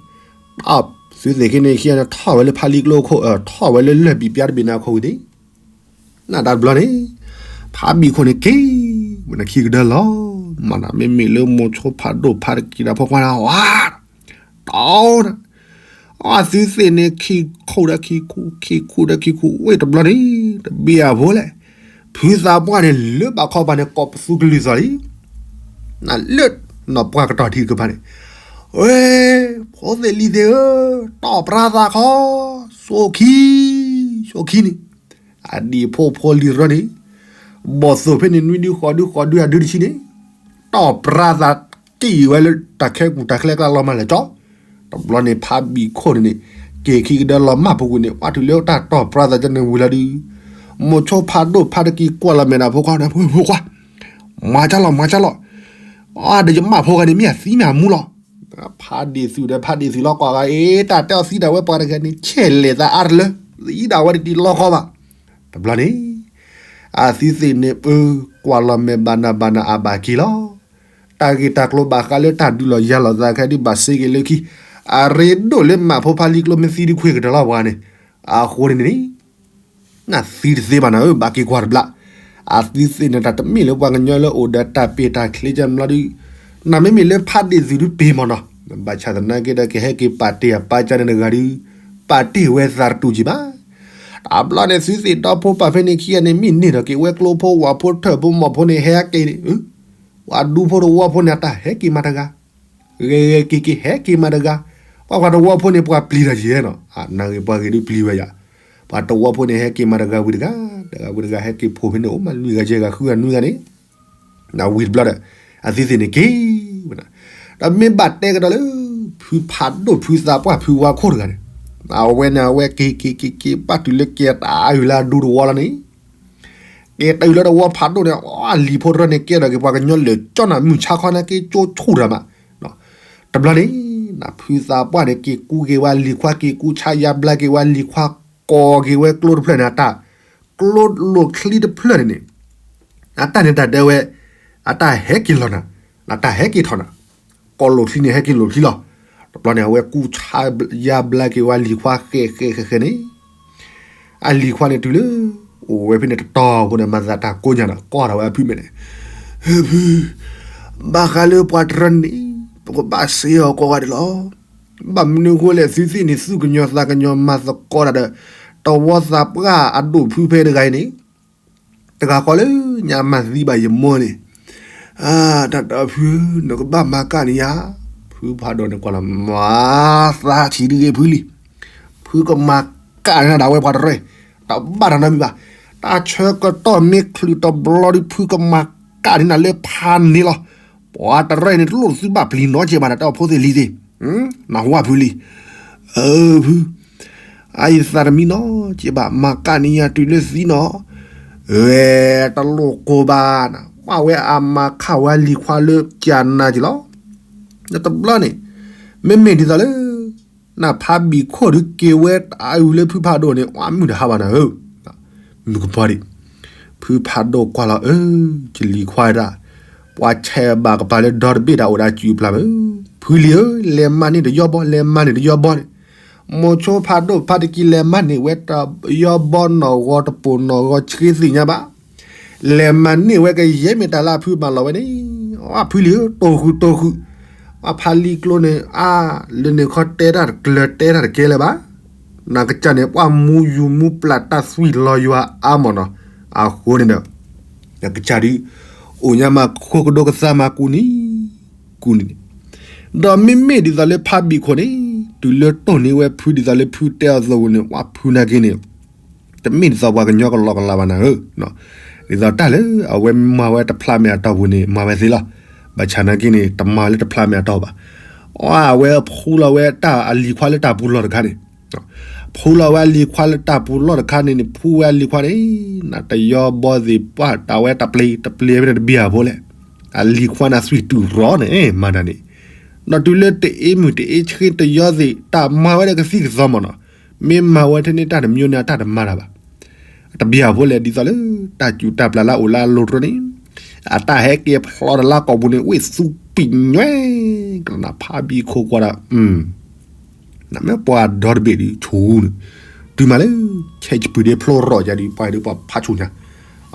သုသ့ၣ်က့န့ၣ်ခံဂၤန့ၣ် ထီၣ်ဝဲလၢဖးလံကျိခိၣ် ထီၣ်ဝဲလၢလၢၢ်ဘံၣ်ပျါတဘ့ၣ်န့ၣ်အခိၣ်ဝံၤန့ၣ် နတဘျီန့ၣ် ဖးဘံၣ်ခိၣ်န့ၣ်က့ၤ ဝဲန့ၣ်ခံကဒၢလီၤ, မၤနၤမ့မ့ၢ်လၢမိၤဆိဖးဒိၣ်ဖးတကံၤဒီးဖိခွါနၤ ဝါ တီနၤ, အသုသ့ၣ်န့ၣ်ခံခိၣ်ဒီးခံခိၣ် ခံခိၣ်ဒီးခံခိၣ် ဝဲတဘျီန့ၣ် တဘံၣ်အဖိလဲၣ်, ဖုသးပှၢ်န့ၣ် လၢဘၣ်ခီပၤန့ၣ် ကိးပသူကလုၢ်သီၣ်လံ, နလၢနီၢ်ပှၢ်ကတီၢ်ထံတကပၤန့ၣ်, ဝဲ ဖိသ့ၣ်လံၤသ့ၣ်ဧၢ, တီၢ်ပြါသးခီ, ဆိခံ, ဆိခံန့ၣ် အဒံၣ်ဖိဖိလံၤရၢန့ၣ်, ဘီၣ်သိၣ်ဖဲန့ၣ် နွံဒုဃိးဒုဃိးဒုအဒုတဆံန့ၣ်, တီၢ်ပြါသးက့ၤဝဲလၢတၢ်ခဲကူၣ်တၢ်ချဲကျါလီၤမၢ်လဲၤကၠီ, တဘျီန့ၣ် ဖးဘံၣ်ခိၣ်န့ၣ်န့ၣ် က့ၤခံကဒၢလီၤမၢ်ပူၤကွံာ်န့ၣ် ပှၤတုၤလၢတၢ်တီၢ်ပြါသးကန့ၣ်ဝံၤလီၤဒုး, မိၤဆိဖးဒိၣ်ဖးတကံၤကွၢ်လီၤမဲာ်နၤဖိခွါန့ၣ် ဖိခွါ မၤကၢ်လီၤ မၤကၢ်လီၤ, အဒီးယမၢ်ဖိဂၤန့ၣ် မ့ၢ်အသံမ့ၢ်အမူလီၤ. ဖးဒ့ၣ်သုးဒီးဖးဒ့ၣ်သုးလီၤကွၢ်ဂၤ အ့ တၢ်တဲအီၤသံဒၣ်ဝဲပှၤတဂၤန့ၣ် ဆဲးလဲၤသးအါတလၢ သံဒၣ်ဝဲတတံၤလီၤဃီဘၣ်. တဘျီန့ၣ် အသုသ့ၣ်န့ၣ် ပၢကွၢ်လီၤမဲာ်ဘၣ်နၤဘၣ်နၤအဘၣ်က့ၤလီၤ. တၢ်ဂ့ၢ်တၢ်ကျိၤဘၣ်ဃးလၢတၢ်ဒုးလီၤယၤလီၤသးခဲဒုးဘၣ်စ့က့ၤလၢခံ, အရ့ဒိၣ်လၢမၢ်ဖိဖးလံကျိမ့ၢ်သံဒုးခွ့ကတၢၢ်လီၤပှၤန့ၣ်, အဃိန့ၣ်န့ၣ် နသံတသ့ဘၣ်နၤဧၢ ဘၣ်က့ၤကွၢ်တဘျီ. အသုသ့ၣ်န့ၣ် တၢ်တမ့ၢ်လၢပှၤကညီလၢအိၣ်ဒီးတၢ်ပ့ၢ်တၢ်ချ့ကမျီဒုး, နမ့မ့ၢ်လၢဖးဒ့ၣ်သုးဒုးပ့ၤမ့ၢ်နီၤ, ဘၣ်ဆၣ်သနာ်က့ဒီး ကဟဲက့ၤပာ်တ့ၢ်အပၢ်ကၢ်န့ၣ်တဂၤဒုး, ပာ်တ့ၢ်ဝဲသးတတူၢ်ကံဘၣ်. တဘျီန့ၣ် သုသ့ၣ်ဒီဖိပၢ်ဖဲန့ၣ်ခံဂၤန့ၣ် မ့ၢ်န့ၢ်ဒီးက့ၤဝဲကျိဖိဝၣ်ဖိထၢၣ်ဖိမီၢ်ဖိန့ၣ် ဟဲက့ၤန့ၣ်, ပှၤဒူဖိတဝီဖိန့ၣ် အတၢ်ဟဲက့ၤမးတဂၤ, ဂဲၤဂဲၤက့ၤက့ၤဟဲက့ၤမးတဂၤ, ပှၤပှၤတဝီဖိန့ၣ် ပှၤပျံၤတၢ်ယဲၢ်နီၤ, နဂ့ၤပှၤဂ့ၤဒုးပျံၤဝဲယၤ, ပှၤတဝီဖိန့ၣ် ဟဲက့ၤမးတဂၤဝံၤတဂၤ, တဂၤဝံၤတဂၤ ဟဲက့ၤဖိးဖဲန့ၣ် အိၣ်မးလွံၢ်ဂၤယဲၢ်ဂၤဃုဂၤနွံဂၤန့ၣ် ဝံၤတဘျီဒီး အသုသ့ၣ်န့ၣ်က့ၤဝဲဒၣ်, ဒီးမ့ၢ်ဘၣ်တဲကဒီးလၢ ဖုဖးဒိၣ်ဖုသးပှၢ်ဖုဝါခိၣ်တဂၤန့ၣ်, အဝဲန့ၣ် အဝဲက့ၤက့ၤက့ၤက့ၤ ဘၣ်တုၤလၢကဲတၢ်အုၣ်လၢအဒူတဝီလီၤန့ၣ်, ကဲတၢ်အုၣ်လၢတဝီဖးဒိၣ်န့ၣ် အလံၤဖိတရၢန့ၣ် ကဲထီၣ်က့ၤပှၤကညီလၢာ်ကၠီနၤ မုၢ်ဆါခီနာ်က့ ကၠိဆူၣ်တၢ်မး, တဘျီန့ၣ် နဖုသးပှၢ်န့ၣ် က့ၤကူက့ၤဝဲလံၤခွါ က့ၤကူဆါယါဘျါက့ၤဝဲလံၤခွါ ကိးက့ၤဝဲကျိတဖျၢၣ်န့ၣ် အတၢ် ကျိလိာ်ချံတဖျၢၣ်န့ၣ်န့ၣ် အတၢ်န့ၣ်တၢ်တဲဝဲ အတၢ်ဟဲက့ၤလီၤနၤ, အတၢ်ဟဲက့ၤထီၣ်နၤ, ကိးလိာ်ချံန့ၣ် ဟဲက့ၤလိာ်ချံလီၤ. တဘျီန့ၣ် အဝဲကူဆါယါဘျါက့ၤဝဲလံၤခွါဃဲးဃဲးဃဲးဃဲးန့ၣ်, အလံၤခွါန့ၣ်တုၤလၢ အိၣ်ဝဲဖဲန့ၣ်တတီၤဖိန့ၣ် မၤသးတၢ်ကိးညါဒီး ကိးထီၣ်ဝဲအဖုမဲာ်န့ၣ်, ဟဲဖု, ဘၣ်ဃးလၢပှၤတရၢန့ၣ် ပကဘၣ်စ့အီၤကိးဂၤဒဲးလီၤ. ဘၣ်မနုၤအဃိလဲၣ် သုသ့ၣ်န့ၣ် သူၣ်ကညီၤသးကညီၤမၤသကိးတၢ်ဒီး တဝီသးပှၢ်အဒိၣ်ဖုဖဲတဂၤအံၤန့ၣ်, တဂၤဃီလၢညါမၤသံဘၣ်ယမိၢ်န့ၣ်, တၢ်ဒီးဖု, နကဘၣ်မၤကၣ်န့ၢ်ယၤ, ဖုဖးဒိၣ်န့ၣ်ကွၢ်လီၤ မၤသးဆံးဒ်ဂ့ၤဖုလံ, ဖုကမၤကၣ်န့ၢ်ဒၣ်ဝဲပှၤတရၢ, တဘၣ်တၢ်နီတမံၤဘၣ်, တၢ်ဆၢကတီၢ်မ့ၢ်ချုးတဘျီဒီး ဖုကမၤကၣ်န့ၢ်နၤလၢဖးန့ၣ်လီၤ. ပှၤတရၢန့ၣ် တလိၣ်သုဘၣ်ပျံၤနီတစဲးဘၣ်ဒီး တၢ်အိၣ်ဖိသ့ၣ်လံၤသ့ၣ်, နၢ်ဟူဝဲဖုလံ, အၢ ဖု အအံၤသးတမံနီတစဲးဘၣ် မၤကၣ်န့ၢ်ယၤတုၤလၢသံနီၤ, ဝဲတလိၣ်ကိးဘၣ်နၤ, ကွၢ်ဝဲအမၤခးဝဲလံၤခွါလၢကၢနၤက့ၤလီၤ. တဘျီန့ၣ် မ့မ့ၢ်ဒ်သိးလၢ နဖးဘံၣ်ခိၣ်ဒုးက့ၤဝဲတၢ်အုၣ်လၢဖုဖးဒိၣ်န့ၣ် အမုၢ်တဟါဘၣ်နၤဧၢ, မုၢ်ကပီၤဒံး, ဖုဖးဒိၣ်ကွၢ်လီၤ အၢ ယလံၤခွါဒၣ်, ပှၤဆဲးဘၣ်ကပၤလၢဒီတဘ့ၣ်တၢ်အိၣ်ဒီးစုပျၢ်မ့ၢ်, ဖုလံၤဧၢ လဲၤမၤန့ၢ်တယီဘီ လဲၤမၤန့ၢ်တယီဘီန့ၣ်, မိၤဆိဖးဒိၣ်ဖးတကံလဲၤမၤန့ၢ်ဝဲတယီဘီနီၢ်ဂီၤတပိာ်နီၢ်ဂီၤဆှ့သ့ၣ်ညါဘၣ် လဲၤမၤန့ၢ်ဝဲကယဲၢ်မ့ၢ်တၢ်လၢအဖုမၤလီၤဝဲန့ၣ်, အဖုလံၤဧၢ တိၢ်ဃုာ်တိၢ်ဃုာ်, ပှၤဖးလံၤကျိန့ၣ် အါ လၢန့ၣ်ခီတဲတၢ်တကျၢၤတဲတၢ်တကဲလၢၤဘၣ်, နကစၢ်န့ၣ် ပှၤမူယူၤမူပျၢ်တၢ်သွံၣ်လီၤယွၤအါမးနီၤ, အဃိန့ၣ်ဒီး နကစၢ်ဒုး အိၣ်ညါမးခိၣ်ကဒိကသါမးကူနံၤ ကူနံၤန့ၣ်, ဒီးမ့မ့ၢ်ဒ်သိးလၢဖးဘံၣ်ခိၣ်န့ၣ် တုၤလၢတိၢ်န့ၢ်ဝဲဖုဒ်သိးလၢဖုတဲအီၤသဝီန့ၣ် ပှၤဖုနာ်က့န့ၣ် တမ့ၢ်ဒ်သိးပှၤကညီကလီကလီဘၣ်နၤဧၢ, ဒ်သိးတၢ်လၢအဝဲမၤဝဲတဖျးမဲာ်အတီၢ်ပူၤန့ၣ် မၤဝဲသ့လီၤ, ဘၣ်ဆၣ်နာ်က့န့ၣ် တမၤလၢတဖျးမဲာ်အတီၢ်ဘၣ်, အဝဲဖူလီၤဝဲတၢ်အလံၤခွါလၢတၢ်ပူၤလီၢ်တခါန့ၣ် ဖူလီၤဝဲအလံၤခွါလၢတၢ်ပူၤလီၢ်တခါန့ၣ်န့ၣ် ဖူဝဲအလံၤခွါန့ၣ် နတယီဘီသ့ၣ်ပှၢ်တၢ်ဝဲတပျ့ၤ တပျ့ၤဖဲန့ၣ်တဘံၣ်အဖိလဲၣ်, အလံၤခွါန့ၣ်သွံၣ်တုၤရီန့ၣ် မၤတၢ်န့ၣ်, ဒီးတုၤလၢတအ့မုၢ်တအ့ဆှ့တယီသ့ၣ် တၢ်မၤဝဲဒၣ်ကသံၣ်ကသီမးနီၤ, မ့ၢ်မၤဝဲထဲန့ၣ်တၢ်တမံၤန့ၣ် အတၢ်တမၤတၢ်ဘၣ် တဘံၣ်အဖိလဲၣ် ဒ်သိးလၢ တၢ်စူၤတၢ်ပျၢ်လၢအအိၣ်လၢအလိၤတရၢန့ၣ် အတၢ်ဟဲက့ၤဖျီတလါကိာ်ပူၤန့ၣ် ဝ့ၢ်သူပံာ်ညွဲ ကနၣ်ဖးဘံၣ်ခိၣ်ကွၢ်ဒီး နမ့ၢ်ပှၤဒီတဘ့ၣ်ဒုးဆူၣ်န့ၣ် တုၤမးလၢ ဆဲးစပံးဒ့ဖျိရီၣ်ယၤဒုး ပှၤဒုးပှၤဖးဆူၣ်ညါ,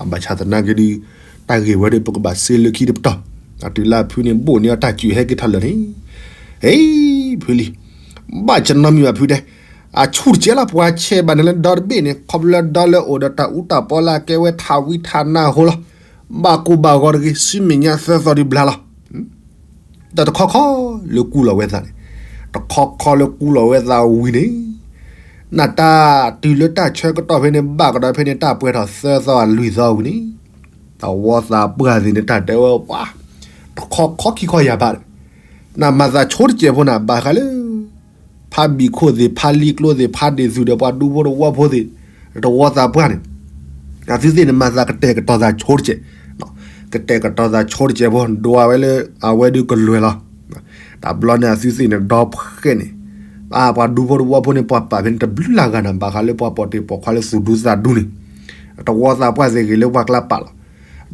အဘၣ်ဆၣ်သနာ်က့ဒုး တၢ်ဂ့ၢ်ဝဲဒုး ပကဘၣ်စ့လၢခံတပတီၢ်, အတုၤလၢအဖုန့ၣ် ဘိၣ်န့ၢ်အတၢ်စူၤဟဲက့ၤထီၣ်လၢာ်န့ၣ်, ဟ့ ဖုလံၤ, ဘၣ်ဆၣ်နီတမံၤဘၣ်ဖုတဲ, အဆူၣ်တစဲးလီၤ ပှၤဆဲးဘၣ်နၤလၢဒီတဘ့ၣ်န့ၣ် ခီဖျိလၢဒီလၢအိၣ်ဒီးတၢ်အူတၢ်ပီလၢအကဲဝဲထးဝံထးနါအဃိလီၤ, ဘၣ်ကိၢ်ဘၣ်ဂီၤတဂ့ၤ ဆူမဲာ်ညါသၢသီဒုးဘျါလီၤ ဒီးတခီခီလၢကူလီၤဝဲသးန့ၣ်, တခီခီလၢကူလီၤဝဲသးဝံၤန့ၣ်, နတၢ်တုၤလၢတၢ်ဆၢကတီၢ်ဖဲန့ၣ် ဘၣ်ကဒီးဖဲန့ၣ် တၢ်ပှဲၤထီၣ်သၢသီအလွံၢ်သီဝံၤန့ၣ်, တဝီသးပှၢ်သ့ၣ်န့ၣ် တၢ်တဲဝဲပှၤ, တခီခီခံခီယၤဘၣ်, နမၤသးဆိတစဲးဖိန့ၣ် ဘၣ်ဃးလၢ ဖးဘံၣ်ခိၣ်သ့ၣ် ဖးလံၤကျိသ့ၣ် ဖးဒ့ၣ်သုးဒီးပှၤဒူဖိတဝီဖိသ့ၣ်, တဝီသးပှၢ်န့ၣ်, အသုသ့ၣ်န့ၣ် မၤသးကတဲာ်ကတီၤသးဆိတစဲး, ကတဲာ်ကတီၤသးဆိတစဲးဖိ ဒွးဝဲလၢ အဝဲဒုးကလွဲၢ်လီၤ. တဘျီန့ၣ်အသုသ့ၣ်န့ၣ် ဒီဖှဲၣ်န့ၣ်, ပှၤဒူဖိတဝီဖိန့ၣ် ပှၤပာ်ဖဲန့ၣ် တဘျုးလၢ်ဂၤနၤ ဘၣ်ဃးလၢပှၤပိာ်တ့ၢ်ပိာ်ခွါလၢသူၣ်ဒူသးဒူန့ၣ်, တဝီသးပှၢ်သ့ၣ်ဂ့ၤလၢပှၤကျါပာ်လီၤ.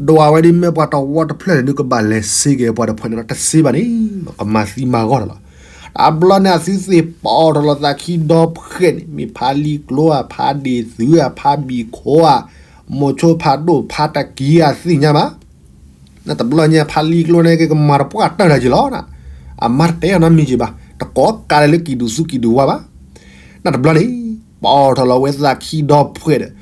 ဒွးဝဲဒ်မ့ၢ်ပှၤတဝီတဖျၢၣ်န့ၣ်ဒုး ကဘၣ်လဲၤစ့က့ၤပှၤတဖှဲၣ်န့ၣ်ဒီး တစ့ဘၣ်န့ၣ်, ကမၤသံမၤဂီၢ်တၢ်လီၤ. တဘျီန့ၣ်အသုသ့ၣ်ပိာ်ထီၣ်လီၤသးခံဒီဖှဲၣ်န့ၣ် မ့ၢ်ဖးလံၤကျိဧါ ဖးဒ့ၣ်သုးဧါ ဖးဘံၣ်ခိၣ်ဧါ မိၤဆိဖးဒိၣ်ဖးတကံဧါသ့ၣ်ညါဘၣ်. နတဘျီညါဖးလံၤကျိန့ၣ်က့ၤ ကမၤတပှၢ်တၢၢ်တၢ်က့ၤလီၤ. အမၤတတဲအီၤနီတမံၤက့ၤဘၣ်, တကိးကးလဲၤလၢကံၣ်ဒူၣ်သူကံၣ်ဒူၣ်ဝါဘၣ်. နတဘျီန့ၣ် ပီၣ်ထီၣ်လီၤဝဲသးခံဒီဖှဲးဒီး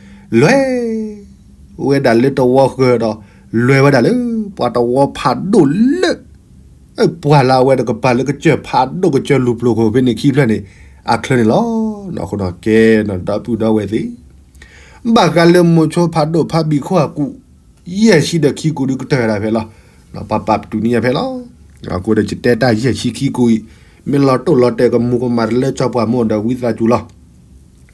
လဲၤဝဲဒၣ်လၢတဝီဃၢၤဒီး လဲၤဝဲဒၣ်လၢပှၤတဝီဖးဒိၣ်လၢ ပှၤလၢအဝဲတကပၤလၢကစၢၢ်ဖးဒိၣ်ကစၢၢ်လူၤပျိၤခိၣ်ဖဲန့ၣ်ခံဖျၢၣ်န့ၣ် အချၢန့ၣ်လီၤ. အဃိဒီးကဲဒီပုၢ်ဒီဝဲၢ်သ့ၣ် ဘၣ်ဃးလၢမိၤဆိဖးဒိၣ်ဖးဘံၣ်ခိၣ်အကူး ယဲၢ်ဆံဒီးခံကူးဒုးကတၢၢ်ဝဲဒၣ်ဖဲလီၤ. ပပာ်ပတုာ်န့ၢ်ယၤဖဲလီၤ. အဃိဒီးယတဲတၢ်ယဲၢ်ဆံခံကူးအံၤ မ့ၢ်လီၤတိၢ်လီၤတဲာ်ကမူၤကမၣ်တလၢကၠီပှၤမ့ၢ်အိၣ်ဒီးဝံသးစူၤလီၤ.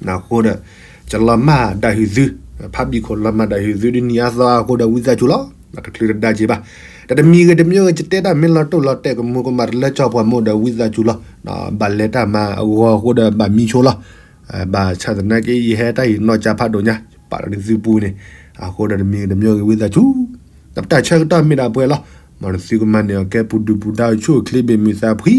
အဃိဒီး ယလီၤမၢ်ဒၣ်ဟုၣ်သု, ဖးဘံၣ်ခိၣ်လီၤမၢ်ဒၣ်ဟုၣ်သုဒ်နံၤအသီအဃိဒီးဝံသးစူၤလီၤ. တချုးတဒါက့ၤဘၣ်. တၢ်တမံၤဂ့ၤတမံၤဂ့ၤ ယတဲတၢ်မ့ၢ်လီၤတိၢ်လီၤတဲာ်ကမူၤကမၣ်တလၢကၠီပှၤမ့ၢ်အိၣ်ဒီးဝံသးစူၤလီၤ. ဘၣ်လဲၤတၢ်မၤအဂီၢ်အဃိဒီးဘၣ်မံဆိလီၤ. ဘၣ်ဆၣ်သနာ်က့ ယဟဲတၢ်အံၤနီၢ်ကၠါဖးဒိၣ်ညါ ပာ်လီၤန့ၢ်သုပူၤန့ၣ်, အဃိဒီးတမံၤဂ့ၤတမံၤဂ့ၤဝံသးစူၤ, ဒီးပတၢ်ဆၢကတီၢ်မ့ၢ်ဒၣ်ပှဲၤလီၤ. မ်နသုကမၤန့ၢ်အီၤကဲပူၤဒုၣ်ပူၤဒါအိၣ်ဆူၣ်အိၣ်ချ့ဘၣ်မုာ်သးဖှံ,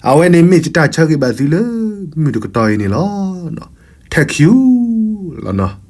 အဝဲန့ၣ်မ့ၢ်ယတၢ်ဆၢဂ့ၤဘၣ်သုလၢ မုၢ်တကတီၢ်အံၤန့ၣ်လီၤ. Thank you လီၤနီၤ.